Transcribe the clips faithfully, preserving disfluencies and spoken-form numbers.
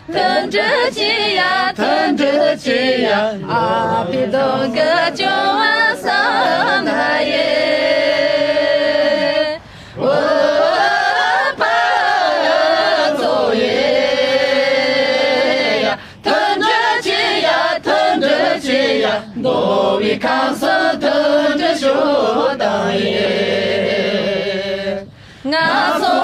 མཐུན་སྒྲིལ་གྱིས་ཡ། མཐུན་སྒྲིལ་གྱིས་ཡ། ཨ་ཕི་དོ་ག་ཅོ་ཨ་ས་ན་ཡེ། འོ་པ་ཚོ་ཡེ། མཐུན་སྒྲིལ་གྱིས་ཡ། མཐུན་སྒྲིལ་གྱིས་ཡ། མདོ་དབུས་ཁམས་གསུམ་མཐུན་སྒྲིལ་ཞུ་དང་ཡེ། ང་ཚོ་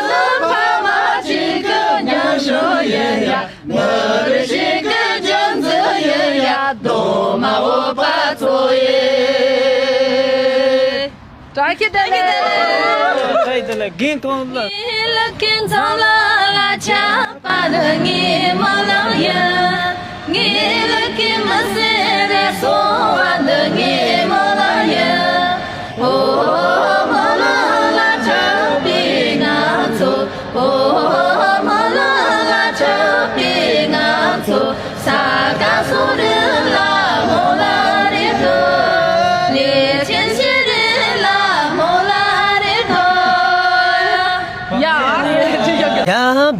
ནི་ཕ་མ་གཅིག་གི་མཉམ་ཞུགས་ཡིན་ཡ། མི་རིགས་གཅིག་གི་རྒྱུད་འཛིན་ཡིན་ཡ། གདོང་དམར་འོ་པ་ཚོ་ཡེ། བཀྲ་ཤིས་བདེ་ལེགས། བཀྲ་ཤིས་བདེ་ལེགས། རྒན་ཁོང་ལ། ངའི་ལུག་གི་འཛོམས་ལ་ལ་ཆགས་པ་ནི་ངའི་སྨོན་ལམ་ཡིན། ངའི་ལུག་གི་མི་སེར་རེ་སོང་བ་འདི་ངའི་སྨོན་ལམ་ཡིན། ཨོ་སྨོན་ལམ་ལ་ཆགས་པའི་ང་ཚོ། ཨོ་སྨོན་ལམ་ལ་ཆགས་པའི་ང་ཚོ། ས་ག་སོ་རི་ལ་མོ་ལ་རེ་ཐོ། ལེ་ཆེན་ཤི་རི་ལ་མོ་ལ་རེ་ཐོ། ཡ། ཡ་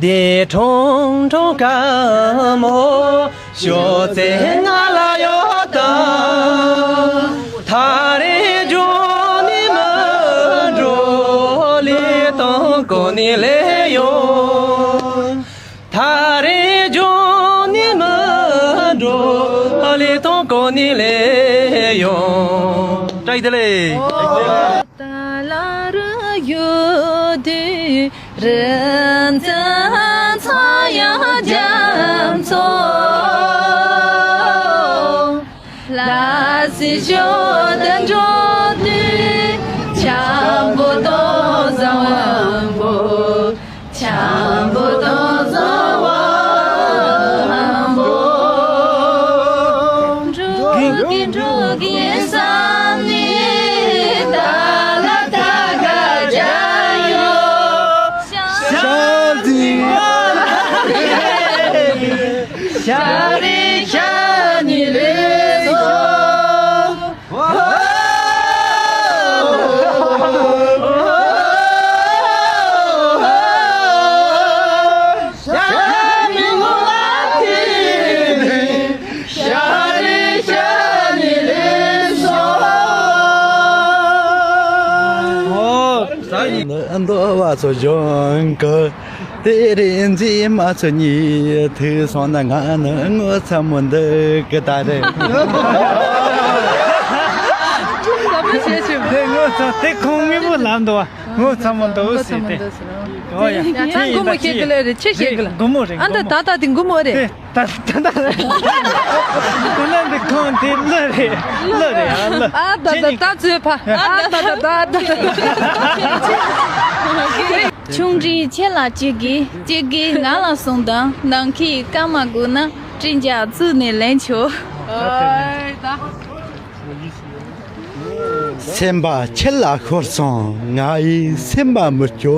བདེ་ཁྲོང་ཁྲོང་ཀ་མོ། ཤོ་ཚེ་ང་ལ་ཡོད་དང་། ཐ་རེ་ཇོ་ནི་མ་འགྲོ་ལི་དང་གོ་ནི་ལེ་ཡོང་། ཐ་རེ་ཇོ་ནི་མ་འགྲོ་ལི་དང་གོ་ནི་ལེ་ཡོང་། བཀྲ་ཤིས་བདེ་ལེགས། ད་ལ་རུ་ཡོད་དུས་རིན་ཚན་ཚོ་ཡང་རྒྱ་མཚོ། ལ་སི་ཞོ་དུ་འགྲོ་དུས་འཆམ་པོ་དང་བཟང་བོ། འཆམ་པོ་དང་བཟང་བོ། འགྲོ་གི་འགྲོ་གི་བསམ་ནས་ད་ལ་ད་ག་རྒྱ་ཡོད། ཤར་ཟིན་ཤར་རེ་ཤར་ནི་ལེ་སོ། ཨ་མདོ་བ་ཚོ་གཞོན་གི། དེ་རིང་མཛེས་མ་ཚོ་གཉིས་ཐུག་སོང་ན་ང་ནི་ངོ་ཚ་མོ་འདུག་གི་ད་རེད། དེ་ངོ་ཚ་དེ་ཁོང་མི་བུ་ལབ་འདུག་བ། ངོ་ཚ་མོ་འདུག་ཟེར་ཏེ། ཨོ་ཡ། ད་དགོང་མོ་ཁྱེད་ཀྱི་ལོས་རེད། ཁྱེད་ཁྱེད་ཀྱི་ལ། དགོང་མོ་རེད། ཨ་འདི་ད་ད་དེ་དགོང་མོ་རེད། དེ་ད་ད་ད་རེད། དེ་ན་འདི་ཁོང་དེ་གླུ་རེད། གླུ་རེད། ཨ་གླུ། ཨ་ད་ད་ད་ཚོད་ཕ། ཨ་ད་ད་ད་ད། ཆུང་འདྲིས་ཁྱེད་ལ་གཅིག་གིས་གཅིག་གིས་ང་ལ་གསུངས་དང་། ནམ་མཁའི་སྐར་མ་དགོས་ན་སྤྲིན་རྒྱག་བཙུགས་ནས་ལེན་ཆོག། ཨོ་ད། སེམས་པ་ཁྱེད་ལ་ཤོར་སོང་། ང་ཡི་སེམས་པ་མི་སྐྱོ།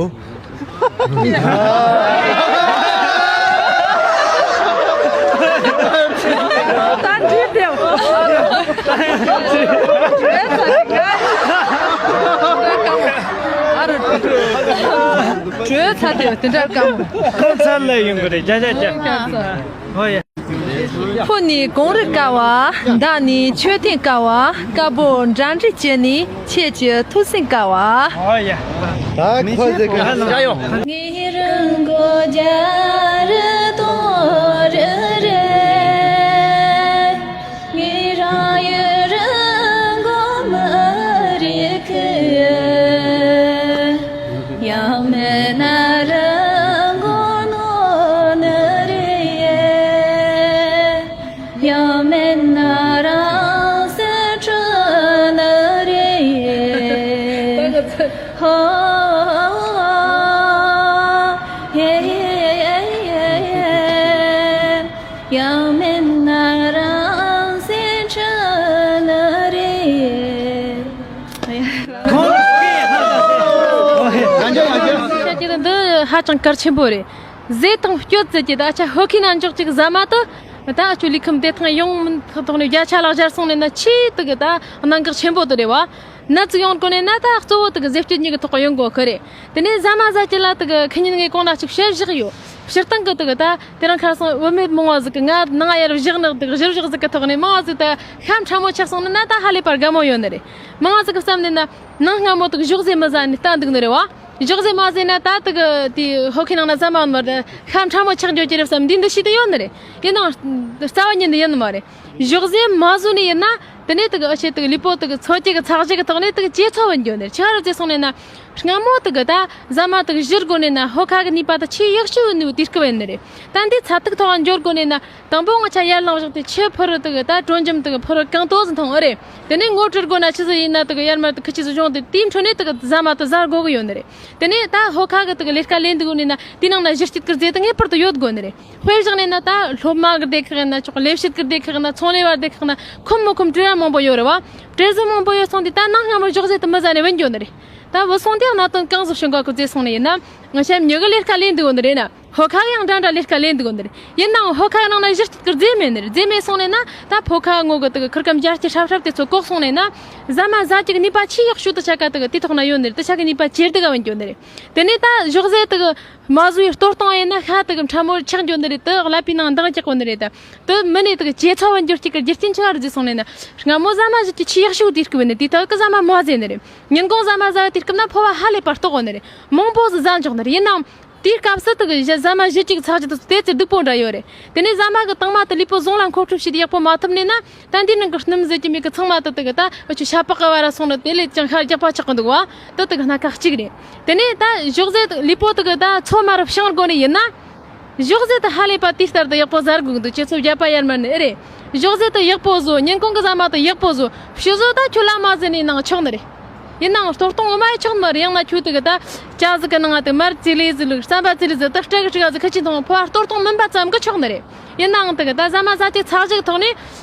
ད་འདྲི་དེ། བྲོས་ཚར་དེ་དེ་འདྲ་དཀའ་མོ། ཁོང་ཚར་ལ་ཡོང་གི་རེད། རྒྱ་རྒྱ་རྒྱ། ཧོ་ཡ། ཕུ་ནི་གངས་རི་དཀར་བ། མདའ་ནི་མཆོད་རྟེན་དཀར་བ། དཀར་པོ་འདྲ་འདྲ་བྱས་ནི་ཁྱེད་ཀྱི་ཐུགས་སེམས་དཀར་བ། ཨོ་ཡ། ད་ཁོ་ཟེར་གི་ཡོང་། ངའི་རང་མགོ་རྒྱ་རི་དོ་རི་རེད། ངའི་རང་ཡུལ་རི་མགོ་མི་རིག་གི། ཡང་མིན་ན་རི་མགོ་ནོར་ནི་རེད། ཡང་མིན་ན་རང་སེམས་འཁྲུལ་ནི་རེད། ཧོ། ཡང་མིན་ན་རང་སེམས་འཁྲུལ་ནི་རེད། ཁྱེད་ཀྱི་འདི་ཧ་ཅང་གལ་ཆེན་པོ་རེད། ཟས་དང་སྤྱོད་ཚུལ་གྱི་ད་ཆ་ཧོ་ཁི་ན་འཇོག་ཅིག་ཟ་མ་ཏི། ད་ཨ་ཅོ་ལི་ཁམས་བདེ་ཐང་ཡོང་མིན་ཐོག་ནས་བརྒྱ་ཆ་ལག་བརྒྱ་སོང་ནས་ན་ཆེས་དུ་གི་ད་གནད་འགག་ཆེན་པོ་དུ་རེད་བ། ནད་ཅིག་ཡོང་དགོས་ནས་ན་ད་གཙོ་བོ་དེ་གི་ཟས་སྤྱོད་གཉིས་ཀྱི་ཐོག་གི་ཡོང་དགོས་ཁི་རེད། དེ་ནས་ཟ་མ་ཟ་རྒྱུ་ལ་དེ་གི་ཁི་ཉིན་ངས་གོང་ན་ཅིག་བཤད་བཞག་ཡོད། སྤྱིར་བཏང་གི་དེ་གི་ད་དེ་རིང་ཁ་སང་བུད་མེད་མང་བ་ཟིག་གི་ང་ནང་ཡར་བཞག་ནི་དེ་གི་བཞུར་བཞག་ཟིག་གི་ཐོག་ནས་མང་བ་ཟིག་ད་ཤ་ཕྲ་མོ་ཆགས་སོང་ནི་ན་ད་ཧ་ལས་པར་དགའ་མོ་ཡོད་ནི་རེད། མང་བ་ཟིག་གི་བསམ་ནས་ན་ནངས་སྔ་མོ་དེ་གི་ཞོགས་ཟས་མི་ཟ་ནི་ལྟ་འདུག་ནི་རེད་བ། ཞོགས་ཟས་མ་ཟོས་ན་ད་དེ་གི་དེ་ཧོ་ཁའི་ནང་ན་ཟ་མ་ཡོད་མ་རེད། ཤ་ཕྲ་མོ་ཆགས་འགྱོ་རྒྱུ་རེད་བསམ་འདི་འདི་ཤི་དེ་ཡོད་ནི་རེད། ཡིན་ནའང་རྩ་བ་ཉིད་ནས་ཡིན་ནི་མ་རེད། ཞོགས་ཟས་མ་ཟོས་ནས་ཡིན་ན། དེ་ནས་དེ་གི་ཨ་ཆེ་དེ་གི་ལུས་པོ་དེ་གི་འཚོ་བཅུད་ཀྱི་ཚགས་ཞུགས་ཀྱི་ཐོག་ནས་དེ་གི་ཇེ་ཚོ་བ་འགྱོ་ནི་རེད། ཆི་ག་རེད་ཟེར་སོང་ནས་ན། སྔ་མོ་དེ་གི་ད་ཟ་མ་དེ་གི་བཞུར་དགོས་ནས་ན་ཧོ་ཁ་གི་ནུས་པ་དེ་ཆེས་ཡག་ཤོས་ནུས་དུས་སྐབས་ཡིན་ནི་རེད། ད་འདི་ཚ་ཐིག་ཐོག་འགྱོ་དགོས་ནས་ན་དང་པོ་ང་ཆ་ཡར་ལངས་བཞག་དེ་ཆུ་ཕུ་རུ་དེ་གི་ད་དྲོ་འཇམ་དེ་གི་ཕུ་རུ་གང་ཏོ་ཟིག་འཐུང་ཨེ་རེད། དེ་ནས་ངོ་སྤྲོད་དགོས་ན་ཆི་ཟིག་ཡིན་ན་དེ་གི་ཡར་མར་དེ་ཁི་ཆི་ཟིག་བྱུང་དེ་དེའི་འཕྲོ་ནས་དེ་གི་ཟ་མ་དེ་ཟ་དགོས་གི་ཡོད་ནི་རེད། དེ་ནས་ད་ཧོ་ཁ་གི་དེ་གི་ལས་ཀ་ལས་འདུག་ནས་ན་དེའི་ནང་ན་གཞི་རྩའི་དེ་གི་རྫས་དེ་ངེས་པར་དུ་ཡོད་དགོས་ནི་རེད། དཔེ་བཞག་ནས་ན་ད་སློབ་མ་གི་སྡེ་ཁག་ཡིན་ན་ཆོག་ལས་བྱེད་ཀྱི་སྡེ་ཁག་ཡིན་ན་ཚོང་ལས་པ་སྡེ་ཁག་ཡིན་ན་ཁོམ་མི་ཁོམ་གྲོས་ར་མང་པོ་ཡོད་རེད་བ། གྲོས་བཟོ་མང་པོ་ཡོད་སོང་དུས་ད་ནངས་སྔ་མོ་ཞོགས་ཟས་དེ་མི་ཟ་ནས་བུད་འགྱོ་ནི་རེད། ད་བུད་སོང་དུས་གནད་དོན་གང་ཟིག་བྱུང་ག་གི་བཟས་སོང་ནས་ཡིན་ན། ང་ཆ་མྱི་གི་ལས་ཀ་ལས་འདུག་ནི་རེད་ན་ཧོ་ཁ་གི་ཡང་འདྲ་འདྲ་ལས་ཀ་ལས་འདུག་ནི་རེད། ཡིན་ནའང་ཧོ་ཁ་གི་ནང་ན་གཞི་རྩའི་གི་རྫས་མེད་ནི་རེད། རྫས་མེད་སོང་ནས་ན་ད་ཕོ་ཁ་ངོ་གི་དེ་གི་ཁུར་ཀ་འབྱར་གྱི་ཧྲབ་ཧྲབ་དེ་ཚོ་བཀོག་སོང་ནས་ན། ཟ་མ་ཟ་རྒྱུ་གི་ནུས་པ་ཆེས་ཡག་ཤོས་དེ་ཆ་ག་དེ་གི་དེ་ཐོག་ན་ཡོད་ནི་རེད། དེ་ཆ་གི་ནུས་པ་ཇེ་སྡུག་ག་བུད་འགྱོ་ནི་རེད། དེ་ནས་ད་ཞོགས་ཟས་དེ་གི་མ་བཟོས་ལྟོ་སྟོང་ཡིན་ན་ཤ་དེ་གི་ཕྲ་མོ་ཆགས་འགྱོ་ནི་རེད། དེ་ཀླད་པའི་ནང་འདང་རྒྱག་གོ་ནི་རེད། ད་དེ་མི་ནས་དེ་གི་ཇེ་ཚ་བ་འགྱུར་གྱི་གི་རྒྱུ་རྐྱེན་ཆི་ག་རེད་ཟེར་སོང་ནས་ན། སྔ་མོ་ཟ་མ་ཟ་རྒྱུ་ཆེས་ཡག་ཤོས་དུས་སྐབས་ཡིན་ནི་དེ་ད་གི་ཟ་མ་མ་ཟོས་ནི་རེད། ཉིན་གུང་ཟ་མ་ཟ་བའི་དུས་སྐབས་ན་ཕོ་བ་ཧ་ལས་པ་ལྟོགས་གོ་ནི་རེད། མང་པོ་ཟིག་ཟ་འཇོག་ནི་རེད། ཡིན་ནའང་དེའི་སྐབས་སུ་དེ་གི་ཟ་མ་ཟ་རྒྱུ་གི་ཚགས་ཀྱི་དེ་ཚོ་དེ་ཚེ་སྡུག་པོ་འདྲ་ཡོད་རེད། དེ་ནས་ཟ་མ་གི་དྭངས་མ་དེ་ལུས་པོ་ཟུངས་ལ་མཁོ་སྤྲོད་བྱས་ཏེ་ཡག་པོ་མ་ཐུབ་ནས་ན། ད་འདི་ནང་གི་སྣུམ་ཟེར་གྱི་མེད་གི་ཚང་མ་དེ་དེ་གི་ད་འུ་ཆོ་ཤ་པགས་གི་བར་ར་སོང་ནི་དེ་ལས་ཀྱང་ཤ་རྒྱགས་པ་ཆགས་གི་འདུག་བ། དེ་དེ་གི་སྣ་ཁ་གཅིག་རེད། དེ་ནས་ད་ཞོགས་ཟས་ལུས་པོ་དེ་གི་ད་ཚོད་མ་རུ་བྱང་དགོས་ནི་ཡིན་ན། ཞོགས་ཟས་དེ་ཧ་ལས་པ་དེ་ལྟར་དུ་ཡག་པོ་ཟ་དགོས་འདུག་ཁྱེད་ཚོ་བརྒྱབ་པ་ཡར་མར་ནི་ཨེ་རེད། ཞོགས་ཟས་དེ་ཡག་པོ་བཟོ། ཉིན་གུང་གི་ཟ་མ་དེ་ཡག་པོ་བཟོ། ཕྱི་བཟོ་ད་ཁྱོད་ལ་མ་ཟོས་ནས་ནང་ཆོག་ནི་རེད། ཡིན་ནའང་ལྟོ་སྟོང་ངོ་མ་ཡི་ཆོག་ནི་མ་རེད། ཡང་ན་ཁྱོད་དེ་གི་ད་ཇ་ཟིག་གི་ནང་ང་དེ་མར་ཙི་ལི་ཟི་ལུག་རྩམ་པ་ཙི་ལི་ཟི་དེ་སྤྲད་གི་ཁྲིག་ག་ཟི་ཁི་ཆི་འཐུང་ཕོ་བ་ལྟོ་སྟོང་མིན་པ་ཙམ་གི་ཆོག་ནི་རེད། ཡིན་ནའང་དེ་གི་ད་ཟ་མ་ཟ་རྒྱུ་ཚགས་ཞུགས་ཐོག་ནས།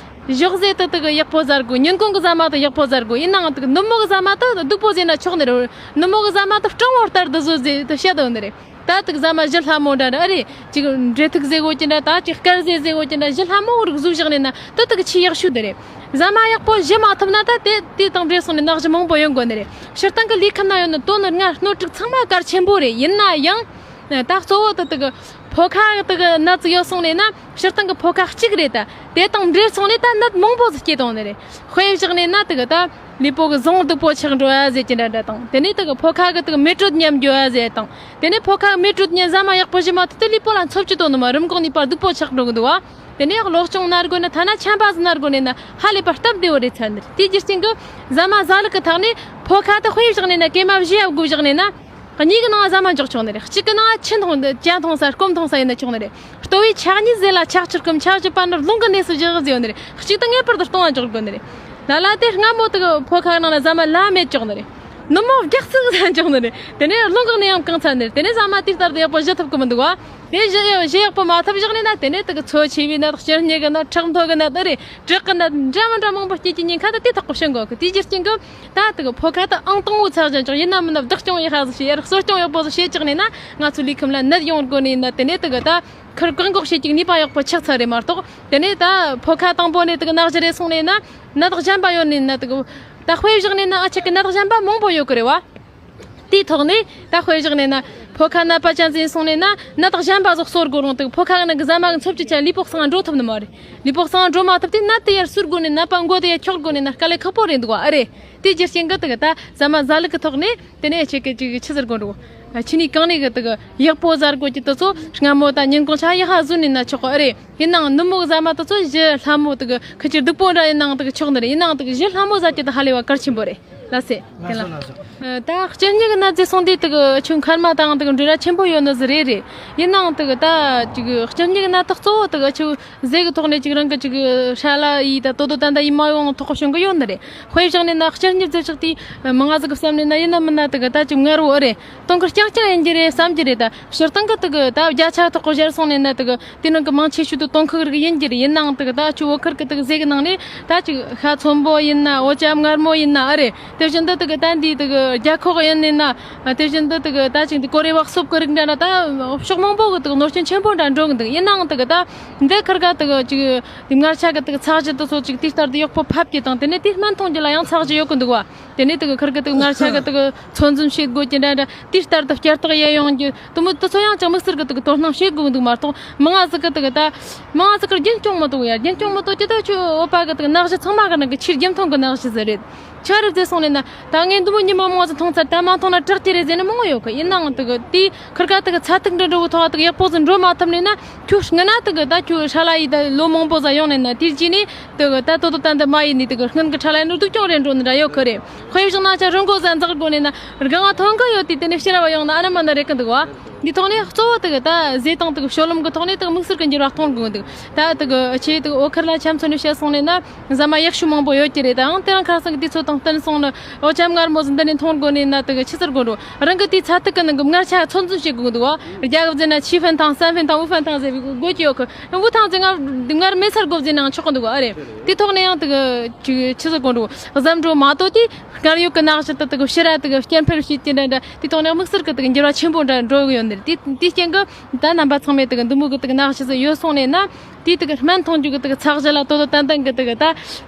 ཞོགས་ཟས་དེ་དེ་གི་ཡག་པོ་ཟ་དགོས། ཉིན་གུང་གི་ཟ་མ་དེ་ཡག་པོ་ཟ་དགོས། ཡིན་ནའང་དེ་གི་ནུབ་མོ་གི་ཟ་མ་དེ་སྡུག་པོ་ཟོས་ན་ཆོག་ནི་རེད། ནུབ་མོ་གི་ཟ་མ་དེ་སྤྲང་བོ་ལྟར་དུ་བཟོ་ཟེར་དུ་བཤད་དོ་ནི་རེད། ད་དེ་གི་ཟ་མ་ཞི་ལྷ་མོ་འདྲ་འདྲ་ཨེ་རེད། ཅིག་འབྲས་ཐུག་ཟེར་དགོས་ཀྱི་འདྲ། ད་ཅིག་དཀར་ཟས་ཟེར་དགོས་ཀྱི་འདྲ། ཞི་ལྷ་མོ་རིགས་བཟོ་བཞག་ནས་ན་དེ་དེ་གི་ཆེས་ཡག་ཤོས་དེ་རེད། ཟ་མ་ཡག་པོ་ཞི་མ་ཐུབ་ན་ད་དེ་དེ་དང་འབྲེལ་སོང་ནས་ནད་གཞི་མང་པོ་ཡོང་དགོས་ནི་རེད། སྤྱིར་བཏང་གི་ལུས་ཁམས་ན་ཡོད་ནི་དོན་ནི་ལྔ་སྣོད་དྲུག་ཚང་མ་གལ་ཆེན་པོ་རེད། ཡིན་ན་ཡང་། ད་གཙོ་བོ་དེ་དེ་གི་ཕོ་ཁ་དེ་གི་ནད་ཅིག་ཡོད་སོང་ནས་ན་སྤྱིར་བཏང་གི་ཕོ་ཁ་གཅིག་རེད། ད་དེ་དང་འབྲེལ་སོང་ནས་ད་ནད་མང་པོ་ཟིག་སྐྱེ་གཏོང་ནི་རེད། དཔེ་བཞག་ནས་ན་དེ་གི་ད་ལུས་པོ་གི་ཟུངས་སྡུག་པོ་ཆགས་འགྲོ་ཡ་ཟེར་གྱི་འདྲ་འདྲ་དང་། དེ་ནས་དེ་གི་ཕོ་ཁ་གི་དེ་གི་མེ་དྲོད་ཉམས་འགྱོ་ཡ་ཟེར་དང་། དེ་ནས་ཕོ་ཁ་མེ་དྲོད་ཉམས་ཟ་མ་ཡག་པོ་ཞིམ་མ་ཐུབ་དུས་ལུས་པོ་ལ་འཚོ་བཅུད་དོ་ནི་མ་རིམས་འགོག་ནུས་པ་སྡུག་པོ་ཆགས་འགྲོ་གི་འདུག་བ། དེ་ནས་གློ་གཅོང་ན་དགོས་ན་ཐ་ན་ཆམ་པ་ཟིག་ན་དགོས་ནས་ན་ཧ་ལས་པ་སྟབས་བདེ་བོ་རེད་ཚར་ནི་རེད། དེའི་རྒྱུ་རྐྱེན་གི་ཟ་མ་ཟ་ལུགས་ཀྱི་ཐོག་ནས་ཕོ་ཁ་དེ་དཔེ་བཞག་ནས་ན་ཀེ་མ་བཞི་ཡ་དགུ་བཞག་ནས་ན། གཉིས་ཀྱི་ནང་ཟ་མ་འཇོག་ཆོག་ནི་རེད། གཅིག་གི་ནང་ཆུ་འཐུང་ཇ་འཐུང་ས་སྐོམ་འཐུང་ས་ཡིན་ན་ཆོག་ནི་རེད། ལྟོ་བའི་ཆ་གཉིས་ཟས་ལ་ཆག་ཆུར་སྐོམ། ཆ་བཞི་པ་ནི་རླུང་གི་གནས་སུ་བཞག་ཟེར་ཡོད་ནི་རེད། གཅིག་ཏུ་ངེས་པར་དུ་གཏོང་བ་འཇོག་དགོས་ནི་རེད། ལ་ལ་དེ་སྔ་མོ་དེ་གི་ཕོ་ཁ་ནང་ལ་ཟ་མ་ལ་མེད་ཆོག་ནི་རེད། ནུབ་མོ་རྒྱག་ཚིག་ཟ་འཇོག་ནི་རེད། དེ་ནས་རླུང་གི་གནས་ཡང་གང་ཚར་ནི་རེད། དེ་ནས་ཟ་མ་དེ་ལྟར་དུ་ཡག་པོ་བཞི་ཐུབ་གི་མི་འདུག་བ། དེ་བཞི་བཞི་ཡག་པོ་མ་ཐུབ་བཞག་ནས་ན་དེ་ནས་དེ་གི་འཚོ་ཆེ་བའི་ནད། སྤྱིར་སྙིགས་གི་ནད། ཁྲག་མཐོ་གི་ནད། ཨ་རེད། དྲེག་གི་ནད་འདྲ་མི་འདྲ་མང་པོ་སྐྱེ་གི་ཉེན་ཁ་དེ་དེ་ཐག་གི་ཤེས་དགོས་གི། དེའི་རྒྱུ་རྐྱེན་གི་ད་དེ་གི་ཕོ་ཁ་ད་ཨང་དང་པོ་ཚགས་ཅན་ཅིག་ཡིན་ན་མིན་ན་བདག་སྐྱོང་ཡག་ཧ་ཟིག་བྱེད་ཡར་གསོ་སྐྱོང་ཡག་པོ་ཟིག་བྱེད་ཅིག་ནས་ན་ང་ཚོ་ལུས་ཁམས་ལ་ནད་ཡོང་དགོས་ནས་ན། དེ་ནས་དེ་གི་ད་ཁུར་བཀག་འགོག་བྱེད་ཅིག་ནུས་པ་ཡག་པོ་ཆགས་ཚར་རེད་མ་གཏོགས། དེ་ནས་ད་ཕོ་ཁ་དང་པོ་ནས་དེ་གི་ནད་གཞི་རེད་སོང་ནས་ན་ནད་གཞན་པ་ཡོད་ནས་ན། དེ་གི་ད་དཔེ་བཞག་ནས་ན་ཨ་ཆེ་གི་ནད་གཞན་པ་མང་པོ་ཡོད་གི་རེད་བ། དེའི་ཐོག་ནས་ད་དཔེ་བཞག་ནས་ན་ཕོ་ཁ་ནད་པ་ཅན་ཟིན་སོང་ནས་ན་ནད་གཞན་པ་ཟིག་གསོ་དགོས་རུང་། དེ་ཕོ་ཁ་ནང་གི་ཟ་མ་གི་འཚོ་བཅུད་ཆ་ལུས་པོ་གསང་འགྲོ་ཐུབ་ནི་མ་རེད། ལུས་པོ་གསང་འགྲོ་མ་ཐུབ་དུས་ནད་དེ་ཡར་གསོ་དགོས་ནས་ནད་པ་མགོ་དེ་ཡར་འཁྱོག་དགོས་ནས་ན་དཀའ་ལས་ཁག་པོ་རེད་འདུག་བ། ཨ་རེད། དེའི་རྒྱུ་རྐྱེན་གི་དེ་གི་ད་ཟ་མ་ཟ་ལུགས་གི་ཐོག་ནས་དེ་ནས་ཁྱེད་ཀྱི་ཅིག་ཆི་ཟེར་དགོས་འགྲོ། ཆི་ནས་གང་ནས་གི་དེ་གི་ཡག་པོ་ཟ་དགོས་ཀྱི་དེ་ཚོ་སྔ་མོ་ད་ཉིན་གུང་ཆ་ཡག་ཧ་ཟོས་ནས་ན་ཆོག་གི། ཨ་རེད། ཡིན་ནའང་ནུབ་མོ་གི་ཟ་མ་དེ་ཚོ་ཞི་ལྷ་མོ་དེ་གི་ཁི་ཅིག་སྡུག་པོ་འདྲ་ཡིན་ནའང་དེ་གི་ཆོག་ནི་རེད། ཡིན་ནའང་དེ་གི་ཞི་ལྷ་མོ་ཟ་རྒྱུ་དེ་ཧ་ལས་པ་གལ་ཆེན་པོ་རེད། ལགས་སེ། ལགས་སོ། ལགས་སོ། ད་སྤྱིར་སྙིགས་ནད་ཟེར་སོང་དུས་དེ་གི་ཆུ་མཁལ་མ་དང་དེ་གི་འབྲེལ་བ་ཆེན་པོ་ཡོད་ནི་ཟིག་རེད་རེད། ཡིན་ནའང་དེ་གི་ད་ཅིག་སྤྱིར་སྙིགས་ནད་དེ་གཙོ་བོ་དེ་གི་ཆུ་ཟས་གི་ཐོག་ནས་ཅིག་རང་གི་ཅིག་ཧྲ་ལ་ཡི་ད་དོ་དོ་ཏན་ཏན་ཡི་མ་ཡོང་ཐོག་བྱུང་གི་ཡོད་ནི་རེད། དཔེ་བཞག་ནས་ན་སྤྱིར་སྙིགས་ཟེར་ཆོག་དུས་མང་ང་ཟིག་གི་བསམ་ནས་ན་ཡིན་ན་མིན་ན་དེ་གི་ད་ཅིག་མངར་བོ་རེད། དོང་ཁུར་རྐྱང་རྐྱང་ཡིན་གྱི་རེད་བསམ་གྱི་རེད། ད་སྤྱིར་བཏང་གི་དེ་གི་ད་བརྒྱ་ཆ་ཐོག་གི་བཞག་སོང་ནས་ན་དེ་གི་དེ་ནང་གི་མང་ཆེ་ཤོས་དེ་དོང་ཁུར་གི་ཡིན་གྱི་རེད། ཡིན་ནའང་དེ་གི་ད་ཆུ་བོད་ཁུལ་གི་དེ་གི་ཟས་གི་ནང་ནས་ད་ཅིག་ཤ་ཚོན་པོ་ཡིན་ན། འོ་ཅག་མངར་མོ་ཡིན་ན། ཨ་རེད། དེ་བཞིན་དུ་དེ་གི་ད་འདི་དེ་གི་རྒྱ་ཁོག་ཡིན་ནི་ན། དེ་བཞིན་དུ་དེ་གི་ད་ཅིག་འདི་ཀོ་རེ་བ་གསོབ་ཀི་རིགས་འདྲ་ན་ད་ཕྱོགས་མང་པོ་གི་དེ་གི་ནོར་སྐྱོན་ཆེན་པོ་འདྲ་འགྲོ་གི་འདུག་ཡིན་ནའང་དེ་གི་ད་འདི་ཁིར་ག་དེ་གི་ཅིག་འདི་མངར་ཆ་གི་དེ་གི་ཚགས་གཞི་དེ་ཚོ་ཅིག་དེ་ལྟར་དུ་ཡག་པོ་ཕབ་ཀྱི་དང་། དེ་ནས་དེ་སྨན་འཐུང་རྒྱུ་ལ་ཡང་ཚགས་གཞི་ཡོད་གི་འདུག་བ། དེ་ནས་དེ་གི་ཁིར་གི་དེ་གི་མངར་ཆ་གི་དེ་གི་ཚོད་འཛིན་བྱེད་དགོས་ཀྱི་འདྲ་འདྲ། དེ་ལྟར་དུ་བསྐྱར་དག་ཡེ་ཡོང་རྒྱུ་དེ་མོ་དེ་ཚོ་ཡང་ཅིག་དམིགས་བསལ་གི་དེ་གི་དོ་སྣང་བྱེད་དགོས་གི་འདུག་མ་གཏོགས། མང་ང་ཟིག་གི་དེ་གི་ད་མང་ང་ཟིག་གི་རྒྱུན་སྐྱོང་མི་ཐུབ་ཡ། རྒྱུན་སྐྱོང་མི་ཐུབ་ཀྱི་ད་ཁྱོད་འོ་པ་གི་དེ་གི་ནད་གཞི་ཚང་མ་གི་ནང་གི་ཆེས་རྒྱུན་མཐོང་གི་ནད་གཞི་ཟིག་རེད། ཆི་རེད་ཟེར་སོང་ནས་ན། ད་ངས་འདི་མོ་ཉི་མ་མང་ཟིག་འཐུང་ཚར། ད་མ་འཐུང་ན་དྲག་གི་རེད་ཟེར་ནི་མང་ཡོད་གི། ཡིན་ནའང་དེ་གི་དེའི་ཁིར་ག་དེ་གི་ཚ་ཐིག་འདྲ་འདྲ་བོ་ཐོག་དེ་གི་ཡག་པོ་ཟིག་འགྲོ་མ་ཐུབ་ནས་ན། ཁྱོད་སྔ་ན་དེ་གི་ད་ཁྱོད་ཧྲ་ལ་ཡི་ད་ལོ་མང་པོ་ཟིག་ཡོང་ནས་ན། དེའི་རྗེས་ནས་དེ་གི་ད་དོ་དོ་ད་འདི་མ་ཡིན་ནི་དེ་གི་སྔོན་གི་ཧྲ་ལ་ཡི་ནོར་སྡུག་ཅུང་རེ་འགྲོ་ནི་འདྲ་ཡོད་གི་རེད། དཔེ་བཞག་ན་ཆ་རི་མགོ་ཟིག་འཛེག་དགོས་ནས་ན། རྒན་ང་ཐོན་གི་ཡོད་དུས་དེ་ནས་ཕྱིར་ར་བ་ཡོང་ན་ཨ་ན་མ་ན་རེད་གི་འདུག་བ། འདི་ཐོག་ནས་གཙོ་བོ་དེ་གི་ད་ཟས་དང་དེ་གི་སྤྱོད་ལམ་གི་ཐོག་ནས་དེ་གི་དམིགས་བསལ་གི་འགྱུར་བ་གཏོང་དགོས་འདུག་ད་དེ་གི་ཆེ་དེ་གི་འོ་ཁིར་ལ་ཆ་མཚོན་ནས་བཤད་སོང་ནས་ན། ཟ་མ་ཡག་ཤོས་མང་པོ་ཡོད་ཀྱི་རེད། ད་ཡང་དེ་རིང་ཁ་སང་གི་དུས་ཚོད་དང་བསྟུན་སོང་ན། འོ་ཅམ་མངར་མོ་ཟིག་འདི་ནས་འཐུང་དགོས་ནས་ན། དེ་གི་ཆི་ཟེར་དགོས་འགྲོ། རང་གི་དེའི་ཚ་ཐིག་གི་ནང་གི་མངར་ཆ་ཚོད་འཛིན་བྱེད་དགོས་འདུག་བ། རྒྱ་གི་ཟེར་ན་ཆི་ཧྥན་ཐང་སན་ཧྥན་ཐང་ཝུ་ཧྥན་ཐང་ཟེར་བའི་དགོས་ཀྱི་ཡོད་གི། ཝུ་ཐང་ཟེར་མངར་མངར་མེད་སར་དགོས་ཟེར་ནའང་ཆོག་གི་འདུག་བ། ཨ་རེད། དེ་ཐོག་ནས་ཡང་དེ་གི་ཆི་ཆི་ཟེར་དགོས་འགྲོ། གཟབ་འགྲོ་མ་གཏོགས་དེ་སྔར་ཡོད་གི་ནད་གཞི་དེ་དེ་གི་ཕྱིར་ར་དེ་གི་སྐྱེ་འཕེལ་བྱེད་ཀྱི་འདྲ་འདྲ། དེ་ཐོག་ནས་དམིགས་བསལ་གི་དེ་གི་འགྱུར་བ་ཆེན་པོ་འདྲ་འགྲོ་གི་ཡོད་ནི་རེད། དེ་དེའི་རྐྱེན་གི་ད་རྣམ་པ་ཚང་མས་དེ་གི་འདི་མོ་གི་དེ་གི་ནད་གཞི་ཟིག་ཡོད་སོང་ནས་ན། དེའི་དེ་གི་སྨན་འཐུང་རྒྱུ་གི་དེ་གི་ཚད་གཞི་ལ་དོ་དོ་ཏན་ཏན་གི་དེ་གི་ད་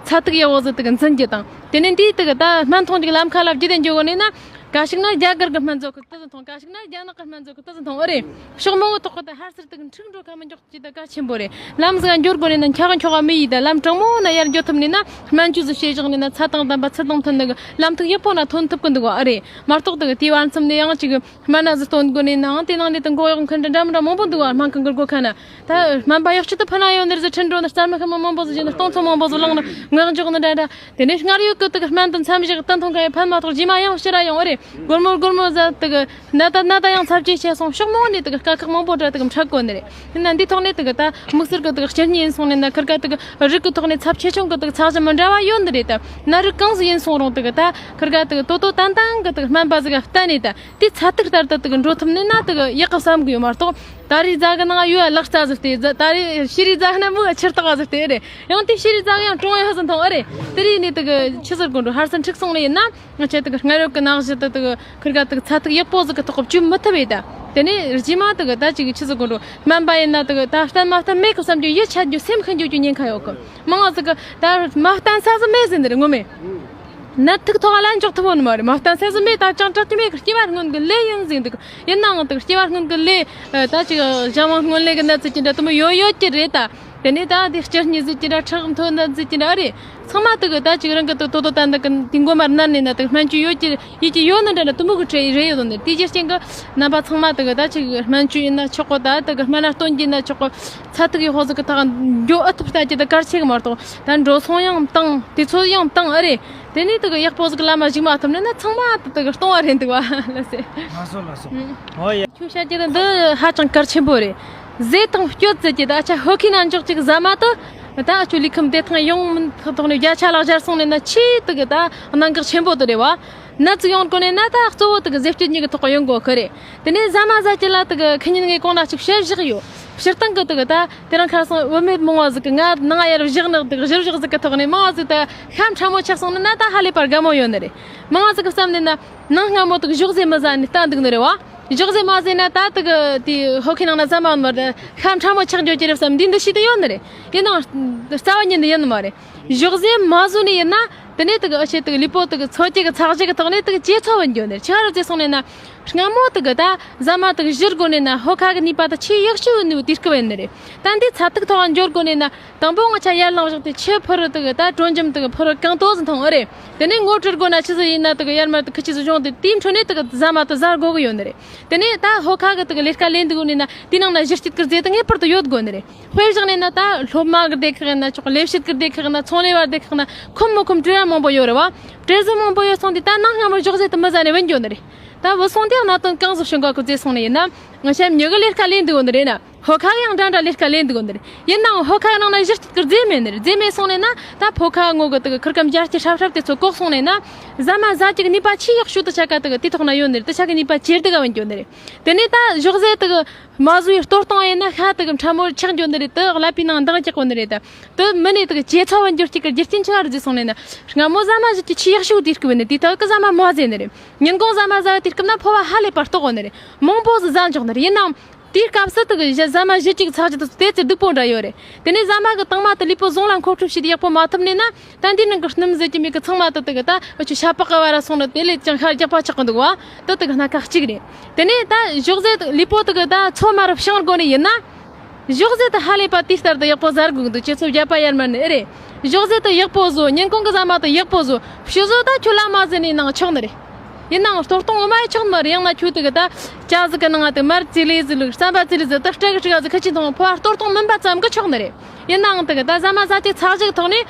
ཚད་ཐིག་ཡག་པོ་ཟིག་དེ་གི་འཛིན་རྒྱུ་དང་། དེ་ནས་འདིའི་དེ་གི་ད་སྨན་འཐུང་རྒྱུ་གི་ལམ་ཁ་ལ་བརྒྱུད་དེ་འགྱོ་དགོས་ནས་ན། ག་ཞིག་ན་རྒྱ་གར་གི་སྨན་བཟོ་གི་དེ་ཟིག་འཐུང་། ག་ཞིག་ན་རྒྱ་ནག་གི་སྨན་བཟོ་གི་དེ་ཟིག་འཐུང་། ཨོ་རེད། ཕྱོགས་མང་པོའི་ཐོག་གི་ད་ཧར་ཚུར་དེ་གི་འཁྲུག་འགྲོ་ཁ་མི་འཇོག་ཅི་ད་གལ་ཆེན་པོ་རེད། ལམ་ཟིག་འགྱོ་དགོས་ནས་ན། འཁྱག་གི་འཁྱོག་ག་མི་ཡིན། ད་ལམ་དྲང་མོ་ན་ཡར་འགྱོ་ཐུབ་ནས་ན། སྨན་བཅོས་ཟིག་བྱས་བཞག་ནས་ན། ཚད་དང་ལྡན་པ་ཚུལ་དང་མཐུན་ནི་གི་ལམ་ཐིག་ཡག་པོ་ན་ཐོན་ཐུབ་གི་འདུག་བ། ཨ་རེད། མ་གཏོགས་དེ་གི་དེའི་བར་མཚམས་ནས་ཡང་ཅིག་སྨན་སྣ་ཟིག་བཏོན་དགོས་ནས་ནའང་། དེ་ནང་ནས་དེ་མགོ་གཡོག་མཁན་འདྲ་འདྲ་མི་འདྲ་མང་པོ་འདུག་བ། སྨན་ཁང་གི་སྒོ་ཁ་ན། ད་སྨན་པ་ཡག་ཤོས་དེ་ཕུད་ན་ཡོད་ནི་རེད་ཟེར་ཁྲིད་འགྲོ་ནི། རྩ་མི་ཤེས་མི་མང་པོ་ཟིག་བྱས་ནས་སྟོང་ཚོ་མང་པོ་ཟིག་བླངས་ནས་ངག་འཇོག་ནི་འདྲ་འདྲ། དེ་ནས་སྔར་ཡོད་གི་དེ་གི་སྨན་དེ་མཚམས་བཞག་བསྟུན་ཐོང་ག་ཡ་ཕན་མ་ཐོགས། རྗེས་མ་ཡང་ཕྱིར་ར་ཡོང་། ཨོ་རེད། སྒོར་མོ་སྒོར་མོ་ཟིག་དེ་གི་ན་ད་ན་ད་ཡང་ཚབས་ཆེ་བྱས་སོང་། ཕྱོགས་མང་ནས་དེ་གི་དཀའ་ཁག་མང་པོ་འདྲ་དེ་གི་འཕྲད་དགོས་ནི་རེད། ཡིན་ན་འདི་ཐོག་ནས་དེ་གི་ད་དམིགས་བསལ་གི་དེ་གི་སྤྱིར་ཉིན་སོང་ནས་ན། ཁིར་ག་དེ་གི་རིགས་གི་ཐོག་ནས་ཚབས་ཆེ་ཆུང་གི་དེ་གི་ཚད་གཞི་མི་འདྲ་བ་ཡོད་ནི་རེད། ད་ན་རིགས་གང་ཟིག་ཡིན་སོང་རུང་། དེ་གི་ད་ཁིར་ག་དེ་གི་དོ་དོ་ཏན་ཏན་གི་དེ་གི་སྨན་པ་ཟིག་ག་བསྟེན་ནས། ད་དེ་ཚད་ཐིག་ལྟར་དུ་དེ་གི་འགྲོ་ཐུབ་ནི་ན་དེ་གི་ཡག་གི་བསམ་གི་ཡོད་མ་གཏོགས། ད་རེས་ཟ་གི་ནང་ཡོད་ལག་རྩལ་ཟིག་སྟེ། ད་རེས་ཕྱི་རེས་ཟ་གི་ན་མོ་ཆུ་རྟགས་ཟིག་སྟེ་རེད། ཡང་དེ་ཕྱི་རེས་ཟ་གི་ཡང་ཀྲུང་ཡོད་ཟིག་མཐོང་། ཨ་རེད། དེ་རེས་ནས་དེ་གི་ཆི་ཟེར་དགོས་འགྲོ། ཧར་སེ་འཁྲུག་སོང་ནས་ཡིན་ན། ང་ཆེ་དེ་གི་སྔར་ཡོད་གི་ནང་བཞིན་དུ་དེ་གི་ཁིར་ག་དེ་གི་ཚད་ཐིག་ཡག་པོ་ཟིག་གི་ཐོག་གི་བཅོས་མི་ཐུབ་བས། ད་དེ་ནས་རྗེས་མ་དེ་གི་ད་ཅིག་ཆི་ཟེར་དགོས་འགྲོ། སྨན་པ་ཡིན་ན་དེ་གི་ད་བསྟེན་མ་བསྟེན་མེད་གི་བསམ་རྒྱུ། ཡིད་ཆད་རྒྱུ། སེམས་ཤི་འགྱོ་རྒྱུ་ཉེན་ཁ་ཡོད་གི། མང་ང་ཟིག་གི་ད་མ་བསྟེན་ས་ཟིག་མེད་ཟེར་ནི་རེད། ངོ་མས། ནད་ཐིག་ཐོག་ལ་འཇོག་ཐུབ་བོ་ནི་མ་རེད། མ་བསྟེན་ས་ཟིག་མེད། ད་ཅང་སྐྲག་རྒྱུ་མེད་གི། སྐྱེ་བ་སྔོན་གི་ལས་ཡིན་ཟེར་འདུག་ཡིན་ནའང་དེ་གི་སྐྱེ་བ་སྔོན་གི་ལས། ད་ཅིག་གཞན་དབང་སྔོན་ལས་གི་ནད་ཟེར་གྱི་འདྲ་དེ་མོ་ཡོད་ཡོད་ཀྱི་རེད་ད། དེ་ནས་ད་དེ་སྤྱིར་གཉིད་ཟེར་གྱི་འདྲ། ཁྲག་མཐོ་ནད་ཟེར་གྱི་འདྲ། ཨ་རེད། ཚང་མ་དེ་གི་ད་ཅིག་རང་གི་དེ་དོ་དོ་ཏན་ཏན་གི་དེ་མགོ་མར་ནད་ནས་ན། དེ་གི་སྨན་བཅོས་ཡོད་ཀྱི་ཡིན་གྱི་ཡོད་ནི་འདྲ་འདྲ་དེ་མོ་གི་གྲས་རེད་ཡོད་ནི། དེ་རྒྱུ་རྐྱེན་གི་རྣམ་པ་ཚང་མ་དེ་གི་ད་ཅིག་སྨན་བཅོས་ཡིན་ན་ཆོག་གོ། ད་དེ་གི་སྨན་སྣ་བཏོན་གྱི་ཡིན་ན་ཆོག་གོ། ཚད་ཐིག་ཡག་པོ་ཟིག་གི་ཐོག་འགྱོ་ཨེ་ཐུབ་ལྟ་རྒྱུ་དེ་གལ་ཆེ་གི་མ་གཏོགས། ད་འགྲོ་སོང་ཡང་བཏང་། དུས་ཚོད་ཡང་བཏང་། ཨ་རེད། དེ་ནས་དེ་གི་ཡག་པོ་ཟིག་གི་ལམ་མ་ཞུགས་མ་ཐུབ་ནས་ན། ཚང་མ་དེ་དེ་གི་སྟོང་བ་རེད་འདུག་བ། ལགས་སེ། ལགས་སོ། ལགས་སོ། ཨོ་ཡ། ཁྱོད་བཤད་རྒྱུ་དེ་འདི་ཧ་ཅང་གལ་ཆེན་པོ་རེད། ཟས་དང་སྤྱོད་ཟེར་གྱི་ད་ཆ་ཧོ་ཁི་ན་འཇོག་ཅིག་ཟ་མ་དེ། ད་ཨ་ཆོ་ལུས་ཁམས་བདེ་ཐང་ཡོང་མིན་ཐོག་ནས་བརྒྱ་ཆ་ལ་སྦྱར་སོང་ནས་ན། ཆེས་དེ་གི་ད་གནད་འགག་ཆེན་པོ་དེ་རེད་བ། ནད་ཟིག་ཡོང་དགོས་ནས་ན། ད་གཙོ་བོ་དེ་གི་ཟས་སྤྱོད་གཉིས་ཀྱི་ཐོག་ཡོང་དགོས་གི་རེད། དེ་ནས་ཟ་མ་ཟ་རྒྱུ་ལ་དེ་གི་ཁེ་ཉིན་ངས་གོང་ན་ཅིག་བཤད་བཞག་ཡོད། སྤྱིར་བཏང་གི་དེ་གི་ད་དེ་རིང་ཁ་སང་བུད་མེད་མང་བ་ཟིག་གི་ང་ནང་ཡར་བཞག་ནག་དེ་གི་བཞུར་བཞག་ཟིག་གི་ཐོག་ནས་མང་བ་ཟིག་ད་ཤ་ཕྲ་མོ་ཆགས་སོང་ནི་ན། ད་ཧ་ལས་པར་དགའ་མོ་ཡོད་ནི་རེད། མང་བ་ཟིག་གི་བསམ་ནས་ན། ནངས་སྔ་མོ་དེ་གི་ཞོགས་ཟས་མི་ཟ་ནས་ལྟ་འདུག་ནི་རེད་བ། ཞོགས་ཟས་མ་ཟོས་ན་ད་དེ་གི་དེ་ཧོ་ཁི་ནང་ན་ཟ་མ་ཡོད་མ་རེད། ཤ་ཕྲ་མོ་ཆགས་འགྱོ་རྒྱུ་རེད་བསམ། འདི་འདི་ཤེས་དུ་ཡོད་ནི་རེད། ཡིན་ནའང་རྩ་བ་ཉིད་ནས་ཡིན་ནི་མ་རེད། ཞོགས་ཟས་མ་ཟོས་ནས་ཡིན་ན། དེ་ནས་དེ་གི་ཨ་ཆེ་དེ་གི་ལུས་པོ་དེ་གི་འཚོ་བྱེད་གི་ཚགས་གཞི་གི་ཐོག་ནས་དེ་གི་ཇེ་ཚོ་བ་འགྱོ་ནི་རེད། ཆི་ག་རེད་ཟེར་སོང་ནས་ན། སྔ་མོ་དེ་གི་ད་ཟ་མ་དེ་གི་བཞུར་དགོས་ནས་ན། ཧོ་ཁ་གི་ནུས་པ་དེ་ཆེས་ཡག་ཤོས་ཡིན་ནི་དུས་སྐབས་ཡིན་ནི་རེད། ད་འདི་ཚད་ཐིག་ཐོག་འགྱོ་དགོས་ནས་ན། དང་པོ་ང་ཆ་ཡར་ལངས་བཞག་དེ་ཆུ་ཕུ་རུ་དེ་གི་ད་དྲོ་འཇམ་དེ་གི་ཕུ་རུ་གང་དོ་ཟིག་འཐུང་། ཨོ་རེད། དེ་ནས་ངོ་སྤྲོད་དགོས་ན་ཆི་ཟིག་ཡིན་ན། དེ་གི་ཡར་མར་དེ་ཁི་ཆི་ཟིག་བྱུང་དེ་དེའི་འཕྲོ་ནས་དེ་གི་ཟ་མ་དེ་ཟ་དགོས་གི་ཡོད་ནི་རེད། དེ་ནས་ད་ཧོ་ཁ་གི་དེ་གི་ལས་ཀ་ལས་འདུག་ནས་ན། དེའི་ནང་ན་གཞི་རྩའི་དེ་གི་རྫས་དེ་ངེས་པར་དུ་ཡོད་དགོས་ནི་རེད། དཔེ་བཞག་ནས་ན། ད་སློབ་མ་གི་སྡེ་ཁག་ཡིན་ན་ཆོག་ལས་བྱེད་གི་སྡེ་ཁག་ཡིན་ན། ཚོང་ལས་བ་སྡེ་ཁག་ཡིན་ན། ཁོམ་མི་ཁོམ་གྲས་མང་པོ་ཡོད་རེད་བ། གྲས་གཞི་མང་པོ་ཡོད་སོང་དེ་ད་ནངས་སྔ་མོ་ཞོགས་ཟས་དེ་མི་ཟ་ནས་བུད་འགྱོ་ནི་རེད། ད་བུད་སོང་དེ་གནད་དོན་གང་ཟིག་བྱུང་ག་གི་ཟེར་སོང་ནས་ཡིན་ན། ང་ཆ་མྱི་གི་ལས་ཀ་ལས་འདུག་ནི་རེད་ན། ཕོ་ཁ་ཡང་འདྲ་འདྲ་ལས་ཀ་ལས་འདུག་ནི་རེད། ཡིན་ནའང་ཕོ་ཁ་ནང་ན་གཞི་རྩ་གི་རྫས་མེད་ནི་རེད། རྫས་མེད་སོང་ནས་ན་ད་ཕོ་ཁ་ངོ་གི་དེ་གི་ཁུར་ཀ་འབྱར་སྐྱི་ཧྲབ་ཧྲབ་དེ་ཚོ་བཀོག་སོང་ནས་ན་ཟ་མ་ཟ་རྒྱུ་གི་ནུས་པ་ཆེས་ཡག་ཤོས་དུ་ཆ་ག་དེ་གི་དེ་ཐོག་ན་ཡོད་ནི་རེད། དེ་ཆ་གི་ནུས་པ་ཇེ་སྡུག་ག་བ་འགྱོ་ནི་རེད། དེ་ནས་ད་ཞོག་ཟས་དེ་གི་མ་བཟོས་ལྟོ་སྟངས་ཡིན་ན་ཤ་དེ་གི་ཕྲ་མོ་ཆག་འགྱོ་ནི་རེད། དེ་ཀླད་པའི་ནང་འདང་རྒྱག་གོ་ནི་རེད། ད་དེ་མི་ནས་དེ་གི་ཇེ་ཚ་བ་འགྱུར་རྒྱུ་གི་རྒྱུ་རྐྱེན་ཆེ་བ་རེད་ཟེར་སོང་ནས་ན། སྔ་མོ་ཟ་མ་ཟ་རྒྱུ་ཆེས་ཡག་ཤོས་དུས་སྐབས་ནི་དེ་དག་གི་ཟ་མ་མ་ཟོས་ནི་རེད། ཉིན་གུང་ཟ་མ་ཟ་བའི་དུས་སྐབས་ན་ཕོ་བ་ཧ་ལས་པ་ལྟོགས་གོ་ནི་རེད། མང་པོ་ཟ་འཇོག་ནི་རེད། ཡིན་ནའང་དེའི་སྐབས་སུ་དེ་གི་ཟ་མ་གཞི་གཅིག་ཚགས་རྒྱུ་དེ་ཚོ་དེ་ཚོ་སྡུག་པོ་འདྲ་ཡོད་རེད། དེ་ནས་ཟ་མ་གི་དྭངས་མ་དེ་ལུས་པོ་ཟུང་ལ་མཁོ་སྤྲོད་བྱེད་དུས་ཡག་པོ་མ་ཐུབ་ནས་ན། ད་འདིའི་ནང་གི་སྣུམ་ཟེར་གྱི་མེད་གི། ཚང་མ་དེ་དེ་གི་ད་འུ་ཆོ་ཤ་པགས་གི་བར་ར་སོང་ན་དེ་ལས་ཀྱང་ཤ་རྒྱགས་པ་ཆགས་གི་འདུག་བ། དེ་དེ་གི་སྣ་ཁ་གཅིག་རེད། དེ་ནས་ད་ཞོག་ཟས་དེ་ལུས་པོ་དེ་གི་ད་ཚོད་མ་རུ་བྱང་དགོས་ནི་ཡིན་ན། ཞོག་ཟས་དེ་ཧ་ལས་པ་དེ་ལྟར་དུ་ཡག་པོ་ཟ་དགོས་ཀྱི་འདུག་ཁྱེད་ཚོ་བརྒྱ་པ་ཡར་མར་ནི་ཨེ་རེད། ཞོག་ཟས་དེ་ཡག་པོ་བཟོ། ཉིན་གུང་གི་ཟ་མ་དེ་ཡག་པོ་བཟོ། ཕྱི་བཟོ་ད་ཁྱོད་ལ་མ་ཟོས་ནས་ནང་ཆོག་ནི་རེད། ཡིན་ནའང་ལྟོ་སྟངས་ངོ་མ་ཡི་ཆོག་ནི་མ་རེད། ཡང་ན་ཁྱོད་དེ་གི་ད་ཇ་ཟིག་གི་ནང་དེ་མར་ཙི་ལི་ཟིག་བླུགས། རྩམ་པ་ཙི་ལི་ཟིག་ད་སྤྲད་གི་སྤྲད་གི་ཟིག་ད་སྤྲད་གི་འཐུང་། ཕོ་བ་ལྟོ་སྟངས་མིན་པ་ཙམ་གི་ཆོག་ནི་རེད། ཡིན་ནའང་དེ་གི་ད་ཟ་མ་ཟ་རྒྱུ་ཚགས་རྒྱུ་གི་ཐོག་ནས་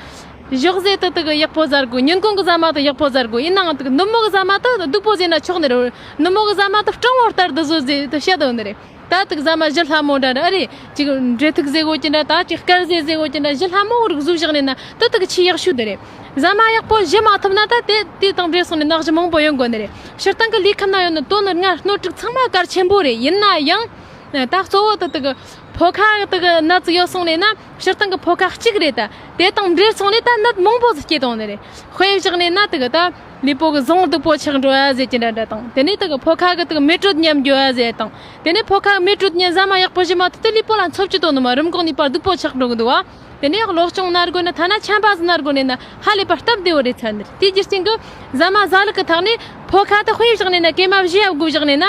ཞོག་ཟས་དེ་དེ་གི་ཡག་པོ་ཟ་དགོས། ཉིན་གུང་གི་ཟ་མ་དེ་ཡག་པོ་ཟ་དགོས། ཡིན་ནའང་དེ་གི་ནུབ་མོ་གི་ཟ་མ་དེ་སྡུག་པོ་ཟོས་ན་ཆོག་ནི་རེད། ནུབ་མོ་གི་ཟ་མ་དེ་སྤྲང་བོ་ལྟར་དུ་བཟོ་ཟེར་དུ་བཤད་དོ་ནི་རེད། ད་དེ་གི་ཟ་མ་ཞི་ལྷ་མོ་འདྲ་འདྲ་ཨེ་རེད། ཅིག་འབྲས་ཐུག་ཟེར་གོ་གྱི་འདྲ། ད་ཅིག་དཀར་ཟས་ཟེར་གོ་གྱི་འདྲ། ཞི་ལྷ་མོ་རིགས་བཟོས་བཞག་ནས་ན་དེ་དེ་གི་ཆེས་ཡག་ཤོས་དེ་རེད། ཟ་མ་ཡག་པོ་ཞི་མ་ཐུབ་ན་ད་དེ་དེ་དང་འབྲེལ་སོང་ནས་ན་གཞི་མང་པོ་ཡོང་དགོས་ནི་རེད། སྤྱིར་བཏང་གི་ལུས་ཁམས་ན་ཡོད་ནི་དོན་ནི་ལྔ་སྣོད་དྲུག་ཚང་མ་གལ་ཆེན་པོ་རེད། ཡིན་ན་ཡང་ད་གཙོ་བོ་དེ་དེ་གི་ཕོ་ཁ་དེ་གི་ནད་ཡོད་སོང་ནས་ན། སྤྱིར་བཏང་གི་ཕོ་ཁ་གཅིག་རེད། ད་དེ་དང་འབྲེལ་སོང་ནས་ད་ནད་མང་པོ་ཟིག་སྐྱེ་གཏོང་ནི་རེད། དཔེ་བཞག་ནས་ན་དེ་གི་ད་ལུས་པོ་གི་ཟུངས་སྡུག་པོ་ཆགས་འགྲོ་ཡ་ཟེར་གྱི་འདྲ་འདྲ་དང་། དེ་ནས་དེ་གི་ཕོ་ཁ་གི་དེ་གི་མེ་དྲོད་ཉམས་འགྱོ་ཡ་ཟེར་དང་། དེ་ནས་ཕོ་ཁ་མེ་དྲོད་ཉམས། ཟ་མ་ཡག་པོ་ཞིམ་མ་ཐུབ་དུས་ལུས་པོ་ལ་འཚོ་བཅུད་དོ་ནི་མ་རིམས་གོང་ནུས་པ་སྡུག་པོ་ཆགས་འགྲོ་གི་འདུག་བ། དེ་ནས་གློ་གཅོང་ན་དགོས་ན། ཐ་ན་ཆམ་པ་ཟིག་ན་དགོས་ནས་ན་ཧ་ལས་པ་སྟབས་བདེ་བོ་རེད་ཚར་ནི་རེད། དེའི་རྒྱུ་རྐྱེན་གི་ཟ་མ་ཟ་ལུགས་གི་ཐོག་ནས་ཕོ་ཁ་དེ་དཔེ་བཞག་ནས་ན་གེ་མ་བཞི་ཡ་དགུ་བཞག་ནས་ན།